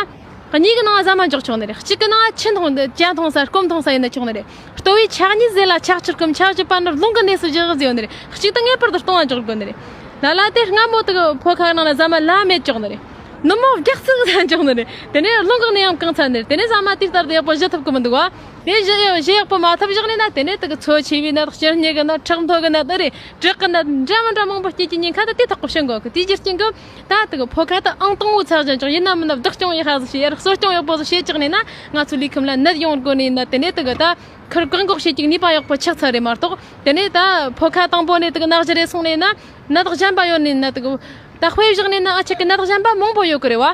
གཉིས་ཀྱི་ནང་ཟ་མ་འཇོག་ཆོག་ནི་རེད། གཅིག་གི་ནང་ཆུ་འཐུང་། ཇ་འཐུང་ས། སྐོམ་འཐུང་ས་ཡིན་ན་ཆོག་ནི་རེད། ལྟོ་བའི་ཆ་གཉིས་ཟས་ལ་ཆག་ཆུ་སྐོམ། ཆ་བཞི་པ་ནི་རླུང་གི་གནས་སུ་བཞག་ཟེར་ཡོད་ནི་རེད། གཅིག་ཏུ་ངེས་པར་དུ་གཏོང་བ་འཇོག་དགོས་ནི་རེད། ལ་ལ་དེ་སྔ་མོ་དེ་གི་ཕོ་ཁ་ནང་ལ་ཟ་མ་ལ་མེད་ཆོག་ནི་རེད། ནུབ་མོ་རྒྱགས་ཚིག་ཟ་འཇོག་ནི་རེད། དེ་ནས་རླུང་གི་གནས་ཡང་གང་ཚར་ནི་རེད། དེ་ནས་ཟ་མ་དེ་ལྟར་དུ་ཡག་པོ་ཞི་ཐུབ་གི་མི་འདུག་བ། དེ་ཞི་ཡག་ཞི་ཡག་པོ་མ་ཐུབ་བཞག་ནས་ན། དེ་ནས་དེ་གི་ཚོ་ཆེ་བའི་ནད། སྐྱེ་རྙེད་གི་ནད། ཁྲག་འཐུང་གི་ནད་དེ་རེད། དྲེག་གི་ནད་འདྲ་མི་འདྲ་མང་པོ་སྐྱེ་གི་ཉེན་ཁ་དེ་དེ་ཐག་གོ་ཤེས་དགོས་གི། དེའི་རྒྱུ་རྐྱེན་གི་ད་དེ་གི་ཕོ་ཁ་དེ་ཨང་དང་པོ་ཚགས་ཅན་ཅིག་ཡིན་ན་མིན་ན་བདག་སྐྱོང་ཡག་ཤོས་ཟིག་བྱེད། ཡར་གསོ་སྐྱོང་ཡག་པོ་ཟིག་བྱེད་ཅིག་ནས་ན། ང་ཚོའི་ལུས་ཁམས་ལ་ནད་ཡོང་དགོས་ནས་ན། དེ་ནས་དེ་གི་ད་ཁུར་བཀག་འགོག་བྱེད་ཅིག་ནུས་པ་ཡག་པོ་ཆགས་ཚར་རེད་མ་གཏོགས། དེ་ནས་ད་ཕོ་ཁ་དང་པོ་ནས་དེ་གི་ནད་གཞི་རེད་སོང་ནས་ན། ནད་གཞན་པ་ཡོད་ནས་ན། དེ་གི་ད་དཔེ་བཞག་ནས་ན་ཨ་ཅག་གི་ནད་གཞན་པ་མང་པོ་ཡོད་གི་རེད་བ།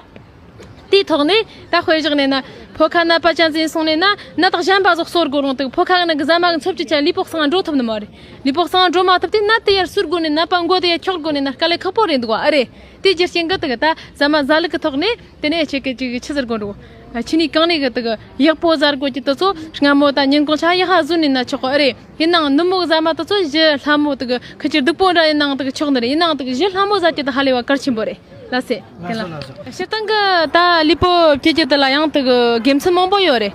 དེའི་ཐོག་ནས་ད་དཔེ་བཞག་ནས་ན་ཕོ་ཁ་ནད་པ་ཅན་ཟིག་སོང་ནས་ན། ནད་གཞན་པ་ཟིག་གསོ་དགོས་རུང་། དེ་ཕོ་ཁ་ནང་གི་ཟ་མ་གི་འཚོ་བཅུད་ཆ་ལུས་པོ་གསང་འགྲོ་ཐུབ་ནི་མ་རེད། ལུས་པོ་གསང་འགྲོ་མ་ཐུབ་དུས་ནད་དེ་ཡར་གསོ་དགོས་ནས། ནད་པ་མགོ་དེ་ཡར་འཁྱོག་དགོས་ནས་ན། དཀའ་ལས་ཁག་པོ་རེད་འདུག་བ། ཨ་རེད། དེའི་རྒྱུ་རྐྱེན་གི་དེ་གི་ད་ཟ་མ་ཟ་ལུགས་གི་ཐོག་ནས་དེ་ནས་ཁྱེད་ཀྱི་ཅིག་ཆི་ཟེར་དགོས་འགྲོ། ཆི་ནས་གང་ནས་གི་དེ་གི་ཡག་པོ་ཟ་དགོས་ཀྱི། དེ་ཚོ་སྔ་མོ་ད་ཉིན་གུང་ཆ་ཡག་ཧ་བཟོས་ནས་ན་ཆོག་གི། ཨ་རེད། ཡིན་ནའང་ནུབ་མོ་གི་ཟ་མ་དེ་ཚོ་ཞི་ལྷ་མོ་དེ་གི་ཁི་ཆི་སྡུག་པོ་འདྲ་ཡིན་ནའང་དེ་གི་ཆོག་ནི་རེད། ཡིན་ནའང་དེ་གི་ཞི་ལྷ་མོ་ཟ་རྒྱུ་དེ་ཧ་ལས་པ་གལ་ཆེན་པོ་རེད། ལགས་སེ། ལགས་སོ། ལགས་སོ། སྤྱིར་བཏང་གི་ད་ལུས་པོ་བཅོས་རྒྱུ་དེ་ལ་ཡང་དེ་གི་དགེ་མཚན་མང་པོ་ཡོད་རེད།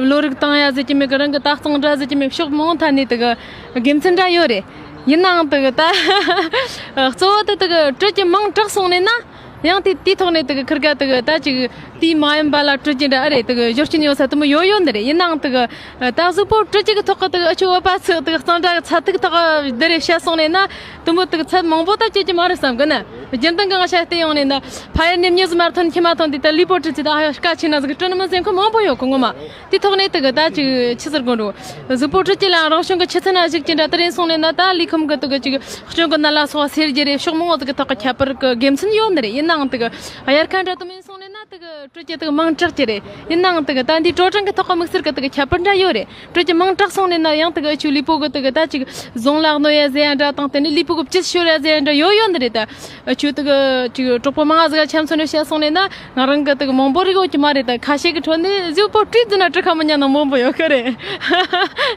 བློ་རིག་བཏང་ཡ་ཟེར་གྱི་མེད་གི། རང་གི་ལྟ་སྟངས་འདྲ་ཟེར་གྱི་མེད། ཕྱོགས་མང་ཐད་ནས་དེ་གི་དགེ་མཚན་འདྲ་ཡོད་རེད། ཡིན་ནའང་དེ་གི་ད་གཙོ་བོ་དེ་དེ་གི་དྲོད་ཀྱི་མིང་གྲགས་སོང་ནས་ན། ཡང་དེ་དེའི་ཐོག་ནས་དེ་གི་ཁུར་ག་དེ་གི་ད་ཅིག་དེའི་མ་ཡིན་པ་ལ་དྲོད་ཀྱི་འདྲ་ཨ་རེད། དེ་གི་བཞུར་རྐྱེན་ཡོད་ས་དེ་མོ་ཡོད་ཡོད་འདི་རེད། ཡིན་ནའང་དེ་གི་ད་གཟུགས་པོ་དྲོད་ཀྱི་གི་ཐོག་གི་དེ་གི་ཨ་ཆུ་བོད་པ་ཚོ་དེ་གི་གཙང་སྦྲ་གི་ཚད་ཐིག་ཐོག་གི་འདི་རེད་བཤད་སོང་ནས་ན། དེ་མོ་དེ་གི་ཚད་མང་པོ་ད་བཅད་ཀྱི་མ་རེད་བསམ་གི་ན། རྒྱུན་ལྡན་གི་ང་ཆ་བལྟས་ཡོང་ནས་ན། ཕ་ཡུལ་ནས་མྱི་ཟིག་མར་ཐོན་ཁྱི་མ་ཐོན་དེ་ད་ལུས་པོ་དྲོད་ཀྱི་ད་ཨ་ཡོ་དཀའ་ཆེ་ན་ཟིག་གི་དྲོད་ནི་མི་ཟེར་མཁན་མང་པོ་ཡོད་གི་ངོ་མ། དེ་ཐོག་ནས་དེ་གི་ད་ཅིག་ཆི་ཟེར་དགོས་འགྲོ། གཟུགས་པོ་དྲོད་ཀྱི་ལའང་རང་བྱུང་གི་ཆུ་ཚན་ན་ཞུགས་ཀྱི་འདྲ་དེ་རེད་སོང་ནས་ན། ད་ལུས་ཁམས་གི་དེ་གི་ཅིག་སྐྱོན་གི་ནད་ལ་སོགས་པ་སེལ་རྒྱུ་རེད། ཕྱོགས་མང་བོ་དེ་གི་ཐོག་གི་ཁྱད་པར་གི་དགེ་མཚན་ཡོད་ནི་རེད། ཡིན་ནའང་དེ་གི་དབྱར་ཁ་འདྲ་དུ་མིན་སོང་ནས་ན་དེ་གི་དྲོད་ཀྱི་དེ་གི་མིང་གྲགས་ཀྱི་རེད། ཡིན་ནའང་དེ་གི་ད་འདི་དྲོ་གྲང་གི་ཐོག་གི་དམིགས་བསལ་གི་དེ་གི་ཁྱད་པར་འདྲ་ཡོད་རེད། དྲོད་ཀྱི་མིང་གྲགས་སོང་ནས་ན་ཡང་དེ་གི་ཨ་ཆུ་ལུས་པོ་གི་དེ་གི་ད་ཅིག་ཟུངས་ལ་གནོད་ཡ་ཟེར་ཡ་འདྲ་དང་། དེ་ནས་ལུས་པོ་གི་བཅུད་ཤོར་ཡ་ཟེར་ཡ་འདྲ་ཡོད་ཡོད་ནི་རེད། ད་ཨ་ཆུ་དེ་གི་ཅིག་གྲོགས་པོ་མང་ང་ཟིག་ག་ཆ་མཚོན་ནས་བཤད་སོང་ནས་ན། ང་རང་གི་དེ་གི་མང་པོ་རིག་ཡོད་ཀྱི་མ་རེད། ད་ཁ་ཤས་ཀྱི་ཁྲོད་ནས་གཟུགས་པོ་དྲོད་ཟིན་ན་དྲོད་ཁ་མི་ཉན་ནོ་མང་པོ་ཡོད་ཀྱི་རེད།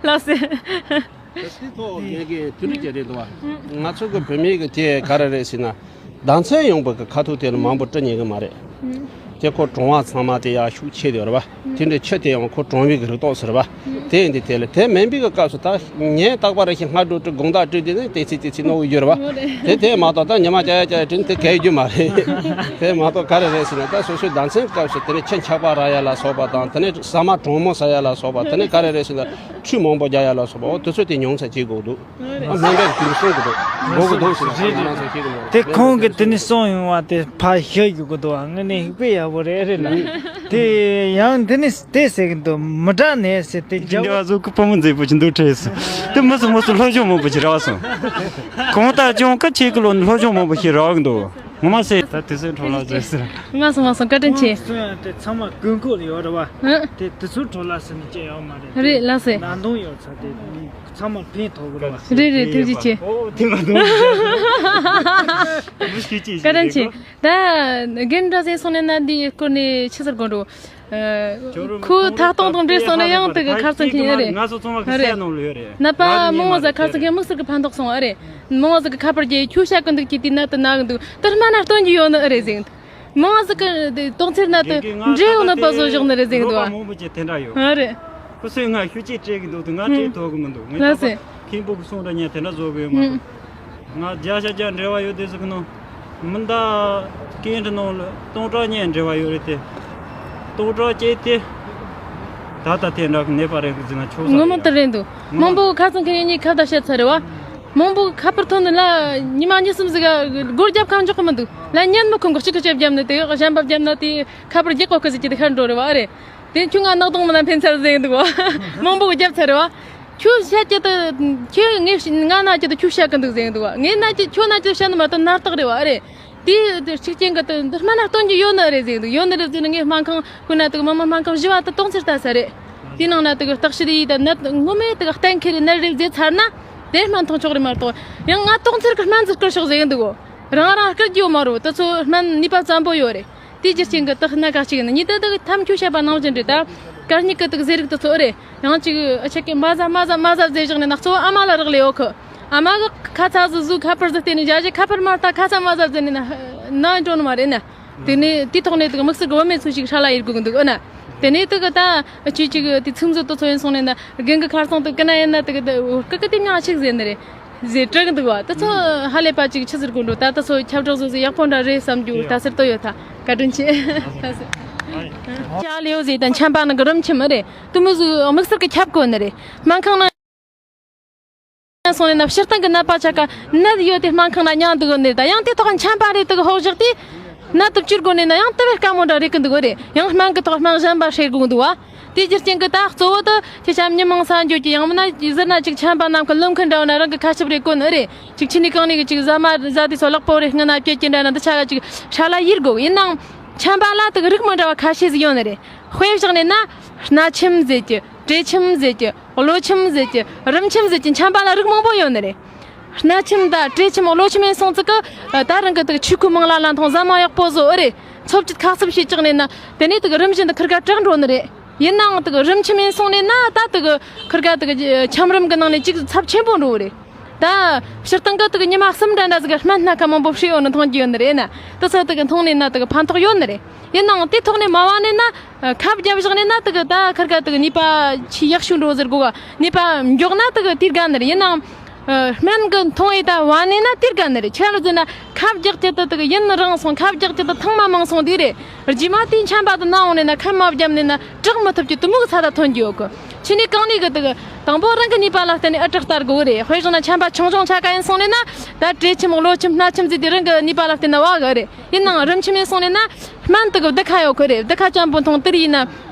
ལགས་སེ། དེ་ཐོག་ངས་ཀྱི་དུས་རིག་ཅན་རེད་འདུག་བ། ང་ཚོ་གི་བོད་མི་གི་དེ་ག་རེ་རེད་ཟེར་ན། ཟླ་མཚན་ཡོང་བ་གི་ཁ་ཐུག་དེ་ལ་མང་པོ་སྤྲི་ཉན་གི་མ་རེད། དེ་ཁོ་གྲོང་བ་ཚང་མ་དེ་ཡག་ཤུགས་ཆེ་དེ་རེད་བ། དེ་འདྲའི་ཆུ་དེ་ཡང་ཁོ་གྲོང་བའི་གི་རིགས་ཐོག་ཟེར་བ། དེ་ཡིན་དེ་དེ་ལ་དེ་མིན་པའི་གི་སྐབས་སུ་ད་ངས་རྟག་པར་ཞིག་སྔ་དྲོ་དྲི་དགོང་དག་དྲི་དེ་ནི་དེ་ཚིག་དེ་ཚིག་ནོར་བུ་ཡོད་རེད་བ། དེ་དེ་མ་གཏོགས་ད་ཉི་མ་བྱ་ཡ་བྱ་ཡ་དྲི་ནི་དེ་གལ་རྒྱུ་མ་རེད། དེ་མ་གཏོགས་ག་རེ་རེད་ཟེར་ན། ད་སོ་སོའི་ཟླ་མཚན་སྐབས་སུ་དེ་ནི་ཆུ་འཁྱག་པ་རག་ཡ་ལ་སོགས་པ་དང་། དེ་ནི་ཟ་མ་གྲང་མོ་ཟ་ཡ་ལ་སོགས་པ། དེ་ནི་ག་རེ་རེད་ཟེར་ན། ཆུ་མང་པོ་རྒྱག་ཡ་ལ་སོགས་པ་འོ་དེ་ཚོ་དེ་ཉུང་ཙམ་བྱེད་དགོས་འདུག་ཨ་སྨན་པས་ཁྱོད་གསུང་གི་འདུག་འགོག་གི་འདུག་ཟེར་ན་ང་ཚོ་ཤེས་གི་མ་རེད། དེ་ཁོང་གིས་དེ་ནས་གསུངས་ཡོང་བ་དེ་ཕར་ཞུ་རྒྱུ་གི་འདུག་དངོས་གནས་ཧིག་པའི་ཡག་པོ་རེད་རེད་ལ། དེ་ཡང་དེ་ནས་དེ་ཟེར་གི་འདུག་མི་དྲག་ནས་ཟེར་དེ་རྒྱ་འདི་བ་བཟོ་གི་བུ་མོ་མཛེས་པོ་ཅིག་འདུག་ཁྲེས་སོང་། དེ་མི་སུ་མི་སུ་སློབ་སྦྱོང་མང་པོ་ཅིག་རག་སོང་། གང་ལྟར་ཀྱང་ཁ་ཆེ་གི་ལོ་ནས་སློབ་སྦྱོང་མང་པོ་ཞིག་རག་གི་འདུག་ངོ་མ་ཟེར། ད་དེ་ཚོའི་འཕྲོ་ལ་ཟེར་ཟེར། མ་སོང་མ་སོང་བཀའ་དྲིན་ཆེ། སོང་ཡང་དེ་ཚང་མ་ཀུན་ཁོག་ལ་ཡོད་རེད་བ། ཧུ། དེ་དེ་ཚོའི་འཕྲོ་ལ་ཟེར་ནས་སྐྱེ་ཡོད་མ་རེད། རེད་ལགས་སེ། ནང་དོན་ཡོད་ཚ་དེ་ཚང་མ་ཕན་ཐོགས་གི་རེད་བ། རེད་རེད་ཐུགས་རྗེ་ཆེ། ཨོ་དེ་མ་དོན་ཟེར། མི་ཤེས་ཅི་བཀའ་དྲིན་ཆེ། ད་རྒན་འདྲ་ཟེར་སོང་ནས་ན་འདིའི་སྐོར་ནས་ཆི་ཟེར་དགོས་འགྲོ། ཁོའི་ཐག་སྟོང་དང་འབྲེལ་སོང་ན་ཡང་དེ་གི་ཁ་སང་ཁྱེད་རེད། ང་ཚོ་ཚང་མ་གི་སེ་ནང་ལ་ཡོད་རེད། ནད་པ་མང་བ་ཟ་ཁ་སང་ཁྱེད་དམིགས་བསལ་གི་ཕན་ཐོགས་སོང་ཨ་རེད། མང་བ་ཟ་གི་ཁ་པར་རྒྱལ་ཁྱོད་བཤད་གི་འདུག་ཅི་དེ་ནད་དུ་ན་གི་འདུག་དེ་སྨན་ན་སྟོན་གྱི་ཡོད་ནི་ཨ་རེད་ཟེར། མང་བ་ཟ་གི་དོང་ཚེར་ནད་དུ་འབྲེལ་ཡོད་ནི་པ་བཟོ་བཞག་ནི་རེད་ཟེར་གི་འདུག་ཨ། མང་པོ་ཅིག་དེ་འདྲ་ཡོད། ཨ་རེད། ཁོ་ཚོས་ང་ཤུགས་ཆེ་སྤྲད་གི་འདུག་དུ་ང་སྤྲད་ཐུབ་གི་མི་འདུག་ངས་ལགས་སེ། ད་མཁན་པོ་གི་གསུང་འདྲ་ཉན་དེ་འདྲ་བཟོ་གི་ཡོད་མ་གཏོགས། ང་བརྒྱ་ཆ་བརྒྱ་འབྲེལ་བ་ཡོད་དེ་ཟེར་གི་ནོ། མི་འདའ་སྐད་འདྲི་ནང་ལ་སྟོང་ཕྲག་གཉིས་འབྲེལ་བ་ཡོད་རེད་དེ། སྟོང་ཕྲག་བཅད་དེ། ད་ལྟ་དེ་འདྲ་གི་ནད་པ་རེད་གི་ཟེར་ན་ཆོག་ས་ངོ་མ་རེད། དེ་རེད་འདུག་མང་པོ་ཁ་ཚང་ཁེ་གཉིས་ཁ་བརྡ་བཤད་ཚར་རེད་བ། མང་པོ་ཁ་པར་ཐོན་ནི་ལ་ཉི་མ་གཉིས་གསུམ་ཟིག་ག་སྒོར་རྒྱབ་ཁ་འཇོག་གི་མི་འདུག་ལ་ཉན་མི་ཁོང་གི་གཅིག་གི་ཆབ་བརྒྱབ་ནི་དེ་གཞན་པ་བརྒྱབ་ན་དེ་ཁ་པར་རྒྱག་གོ་གི་ཟིག་གི་དེ་ཁར་འགྲོ་རེད་བ་ཨ་རེད། དེ་ཁྱོད་ང་ནག་དོང་མི་ན་ཕན་ཚར་ཟེར་འདུག་གོ་མང་པོ་རྒྱབ་ཚར་རེད་བ། ཁྱོད་བཤད་ཀྱི་དུ། ཁྱོད་ངས་ང་ན་ཀྱི་དུ་ཁྱོད་བཤད་ཀྱི་འདུག་ཟེར་འདུག་བ། ངས་ན་ཀྱི་ཁྱོད་ན་ཀྱི་བཤད་ནི་མ་གཏོགས་ནར་རྟགས་རེད་བ་ཨ་རེད། དེ་དེ་གཅིག་རྐྱེན་གྱི་དུ་འདི་སྨན་ན་སྟོན་གྱི་ཡོད་ནི་རེད་ཟེར་འདུག་ཡོད་ནི་རེད་ཟེར་ནི་ངས་སྨན་ཁང་ཁོ་ན་དུ་མི་མི་སྨན་ཁང་བཞི་བ་དུ་སྟོང་ཚེར་ལྟ་ས་རེད། དེའི་ནང་ན་དུ་བརྟག་ཞིབ་ཡིས་དུ་ནད་ངོ་མས་དུ་གཏན་འཁེལ་རེད་ནད་རེད་ཟེར་ཚར་ན། དེ་སྨན་ཐོང་ཆོག་རེད་མ་གཏོགས་ཡང་ང་སྟོང་ཚེར་གྱི་སྨན་ཟིག་བསྐུར་ཆོག་ཟེར་གི་འདུག་གོ་རང་རང་བསྐུར་རྒྱུ་ཡོད་མ་རེད། དུ་ཚོ་སྨན་ནུས་པ་བཙན་པོ་ཡོད་རེད། དེའི་རྒྱུ་རྐྱེན་གྱིས་དག་སྣ་ཁ་གཅིག་ཡིན་ན་ཉིད་དུ་དག་ཐམ་ཁྱོད་བཤད་པ་ནང་བཞིན་རེད་ད། གར་སྙིགས་ཀྱི་དག་ཟས་རིགས་དུ་ཚོ་རེད། ཡང་གཅིག་ཨ་ཆ་ཀའི་མ་ཟ་མ་ཟ་མ་ཟ་ཟེར་བཞག་ནས་ན་གཙོ་བོ་ཨ་མ་ལ་རག་ལས་ཡོད་གི། ཨ་མ་གི་ཁ་ཚ་ཟུ་ཟུ་ཁ་པར་ཟི་བལྟས་ནས་བཞག་བཞག་ཁ་པར་མ་ལྟ་ཁ་ཚ་མ་ཟ་ཟེར་ནས་ན་ན་འགྲོ་ནི་མ་རེད་ན། དེ་ནས་དེའི་ཐོག་ནས་དག་དམིགས་བསལ་གི་བུད་མེད་ཚོ་ཞིག་ཧྲ་ལ་ཡེར་དགོས་གི་འདུག་ཨ་ན། དེ་ནས་དག་ད་ཅིག་ཅིག་དེ་ཚིག་མཛོད་དུ་ཚོ་ཡིན་སོང་ནས་ན་རྒན་གི་ཁར་སང་དུ་ཀི་ན་ཡིན་ན་དག་ད་ཀི་ཀི་དེ་མྱང་ཆིག་ཟེར་ནི་རེད། ཟེར་དྲག་འདུག་བ། དེ་ཚོ་ཧ་ལས་པ་ཅིག་ཆི་ཟེར་དགོས་འགྲོ། ད་ལྟ་ཚོ་ཁྱབ་བསྒྲགས་བཟོ་ཟེར་ཡག་པོ་འདྲ་རེད་བསམ་རྒྱུ་ད་ཟེར་ཏོ་ཡོད་ད། བཀའ་དྲིན་ཆེ། ད་ཟེར། ཅ་ལེའོ་ཟེར་དང་ཆམ་པ་ནང་གི་རིམས་ཆེམ་རེད། དུ་མོ་ཟུ་དམིགས་བསལ་གི་ཁྱབ་དགོས་ནི་རེད། སྨན་ཁང་ནང་སོང་ནས་ན་སྤྱིར་བཏང་གི་ནད་པ་ཆ་ག་ནད་ཡོད་དེ་སྨན་ཁང་ན་མྱང་འདུག་ནི་ད་ཡང་དེ་ཐོག་ཆམ་པ་རེད་དུ་གི་ཧོག་བཞག་དེ། ནད་དུ་བཅུར་དགོས་ནས་ན་ཡང་དེ་བས་དཀའ་མོ་འདྲ་རེད་གི་འདུག་རེད། ཡང་སྨན་གི་ཐོག་སྨན་གཞན་པ་བྱེད་དགོས་འདུག་བ། དེའི་རྒྱུ་རྐྱེན་གྱིས་ད་གཙོ་བོ་དེ་ཁྱེད་ཅག་མི་མང་ས་འགྱོ་གི་ཡང་མིན་ན་ཟེར་ན་ཅིག་ཆམ་པ་ནམ་མཁའ་ལོ་མཁན་འདྲ་བ་ན་རང་གི་ཁ་ཆུབ་རེ་གོ་ནི་རེད། ཅིག་ཆི་ནི་གང་ནི་གི་ཅིག་ཟ་མ་ཟ་དེ་ཚོ་ལག་པོ་རེ་སྔ་ན་བསྐྱེད་ཀྱི་འདྲ་ན་འདི་ཆ་ག་ཅིག་ཧྲ་ལ་ཡིར་དགོ། ཡིན་ནའང་ཆམ་པ་ལ་དེ་གི་རིགས་མི་འདྲ་བ་ཁ་ཤས་ཟིག་ཡོད་ནི་རེད། དཔེ་བཞག་ནས་ན་སྣ་ཆམ་ཟེར་གྱི་དྲེད་ཆམ་ཟེར་གྱི་གློ་ཆམ་ཟེར་གྱི་རིམས་ཆམ་ཟེར་གྱི་ཆམ་པ་ལ་རིགས་མང་པོ་ཡོད་ནི་རེད། སྣ་ཆམ་དང་དྲེད་ཆམ་གློ་ཆམ་ཡིན་སོང་ཙི་གི་ད་རང་གི་དེ་གི་ཆུ་ཁུ་མང་ལ་ལ་འཐུང་ཟ་མ་ཡག་པོ་བཟོ་ཨེ་རེད། འཚོ་བཅུད་ཁ་གསབ་བྱེད་ཅག་ནས་ན་དེ་ནས་དེ་གི་རིམ་བཞིན་དུ་ཁིར་ག་དྲག་འགྲོ་ནི་རེད། ཡིན་ནའང་དེ་གི་རིམ་ཆུམ་ཡིན་སོང་ནས་ན་ད་དེ་གི་ཁིར་ག་དེ་གི་ཆམ་རིམས་གི་ནང་ནས་གཅིག་ཚབས་ཆེན་པོ་འགྲོ་གི་རེད། ད་སྤྱིར་བཏང་གི་དེ་གི་ཉི་མ་གསུམ་འདྲ་འདྲ་ཟིག་གི་སྨན་སྣ་ཁ་མང་པོ་བསྲེས་ཡོང་ནི་འཐུང་རྒྱུ་ཡོད་ནི་རེད་ན། དེ་ཚོ་དེ་གི་འཐུང་ནས་ན་དེ་གི་ཕན་ཐོགས་ཡོད་ནི་རེད། ཡིན་ནའང་དེ་ཐོག་ནས་མ་བ་ནས་ན་ཁབ་བརྒྱབ་བཞག་ནས་ན་དེ་གི་ད་ཁིར་ག་དེ་གི་ནུས་པ་ཆེས་ཡག་ཤོས་འགྲོ་ཟེར་དགོ་ག། ནུས་པ་མགྱོགས་ན་དེ་གི་དེ་དགའ་ནི་རེད། ཡིན་ནའང་སྨན་གི་འཐུང་ཡས་ད་བ་ནས་ན་དེ་དགའ་ནི་རེད། ཆི་ལ་ཟེར་ན་ཁབ་རྒྱག་ཆེད་དུ་དེ་གི་ཡུན་རིང་སོང་། ཁབ་རྒྱག་ཆེད་དུ་ཐེངས་མ་མང་སོང་དེ་རེད། རྗེས་མ་དེའི་ཆམ་པ་དེ་ན་འོང་ནས་ན་ཁབ་མ་བརྒྱབ་ནས་ན་དྲག་མི་ཐུབ་ཀྱི་དུ་མུག་ཚ་ད་ཐོན་རྒྱུ་ཡོད་གི། ཆི་ནས་གང་ནས་གི་དེ་གི་དང་པོ་རང་གི་ནུས་པ་ལ་བརྟེན་ནས་ཨ་དྲག་ལྟ་དགོས་རེད། དཔེ་བཞག་ན་ཆམ་པ་ཆུང་ཆུང་ཆ་ག་ཡིན་སོང་ནས་ན་ད་དྲེད་ཆུམ་གློ་ཆུམ་སྣ་ཆུམ་ཟེར་དེ་རང་གི་ནུས་པ་ལ་བརྟེན་ན་བ་གི་རེད། ཡིན་ནའང་རིམ་ཆུམ་ཡིན་སོང་ནས་ན་སྨན་དེ་གི་བདུད་ཁ་ཡོད་གི་རེད། བདུད་ཁ་ཅན་པོ་འཐུང་དེ་རེད་ཡིན་ན་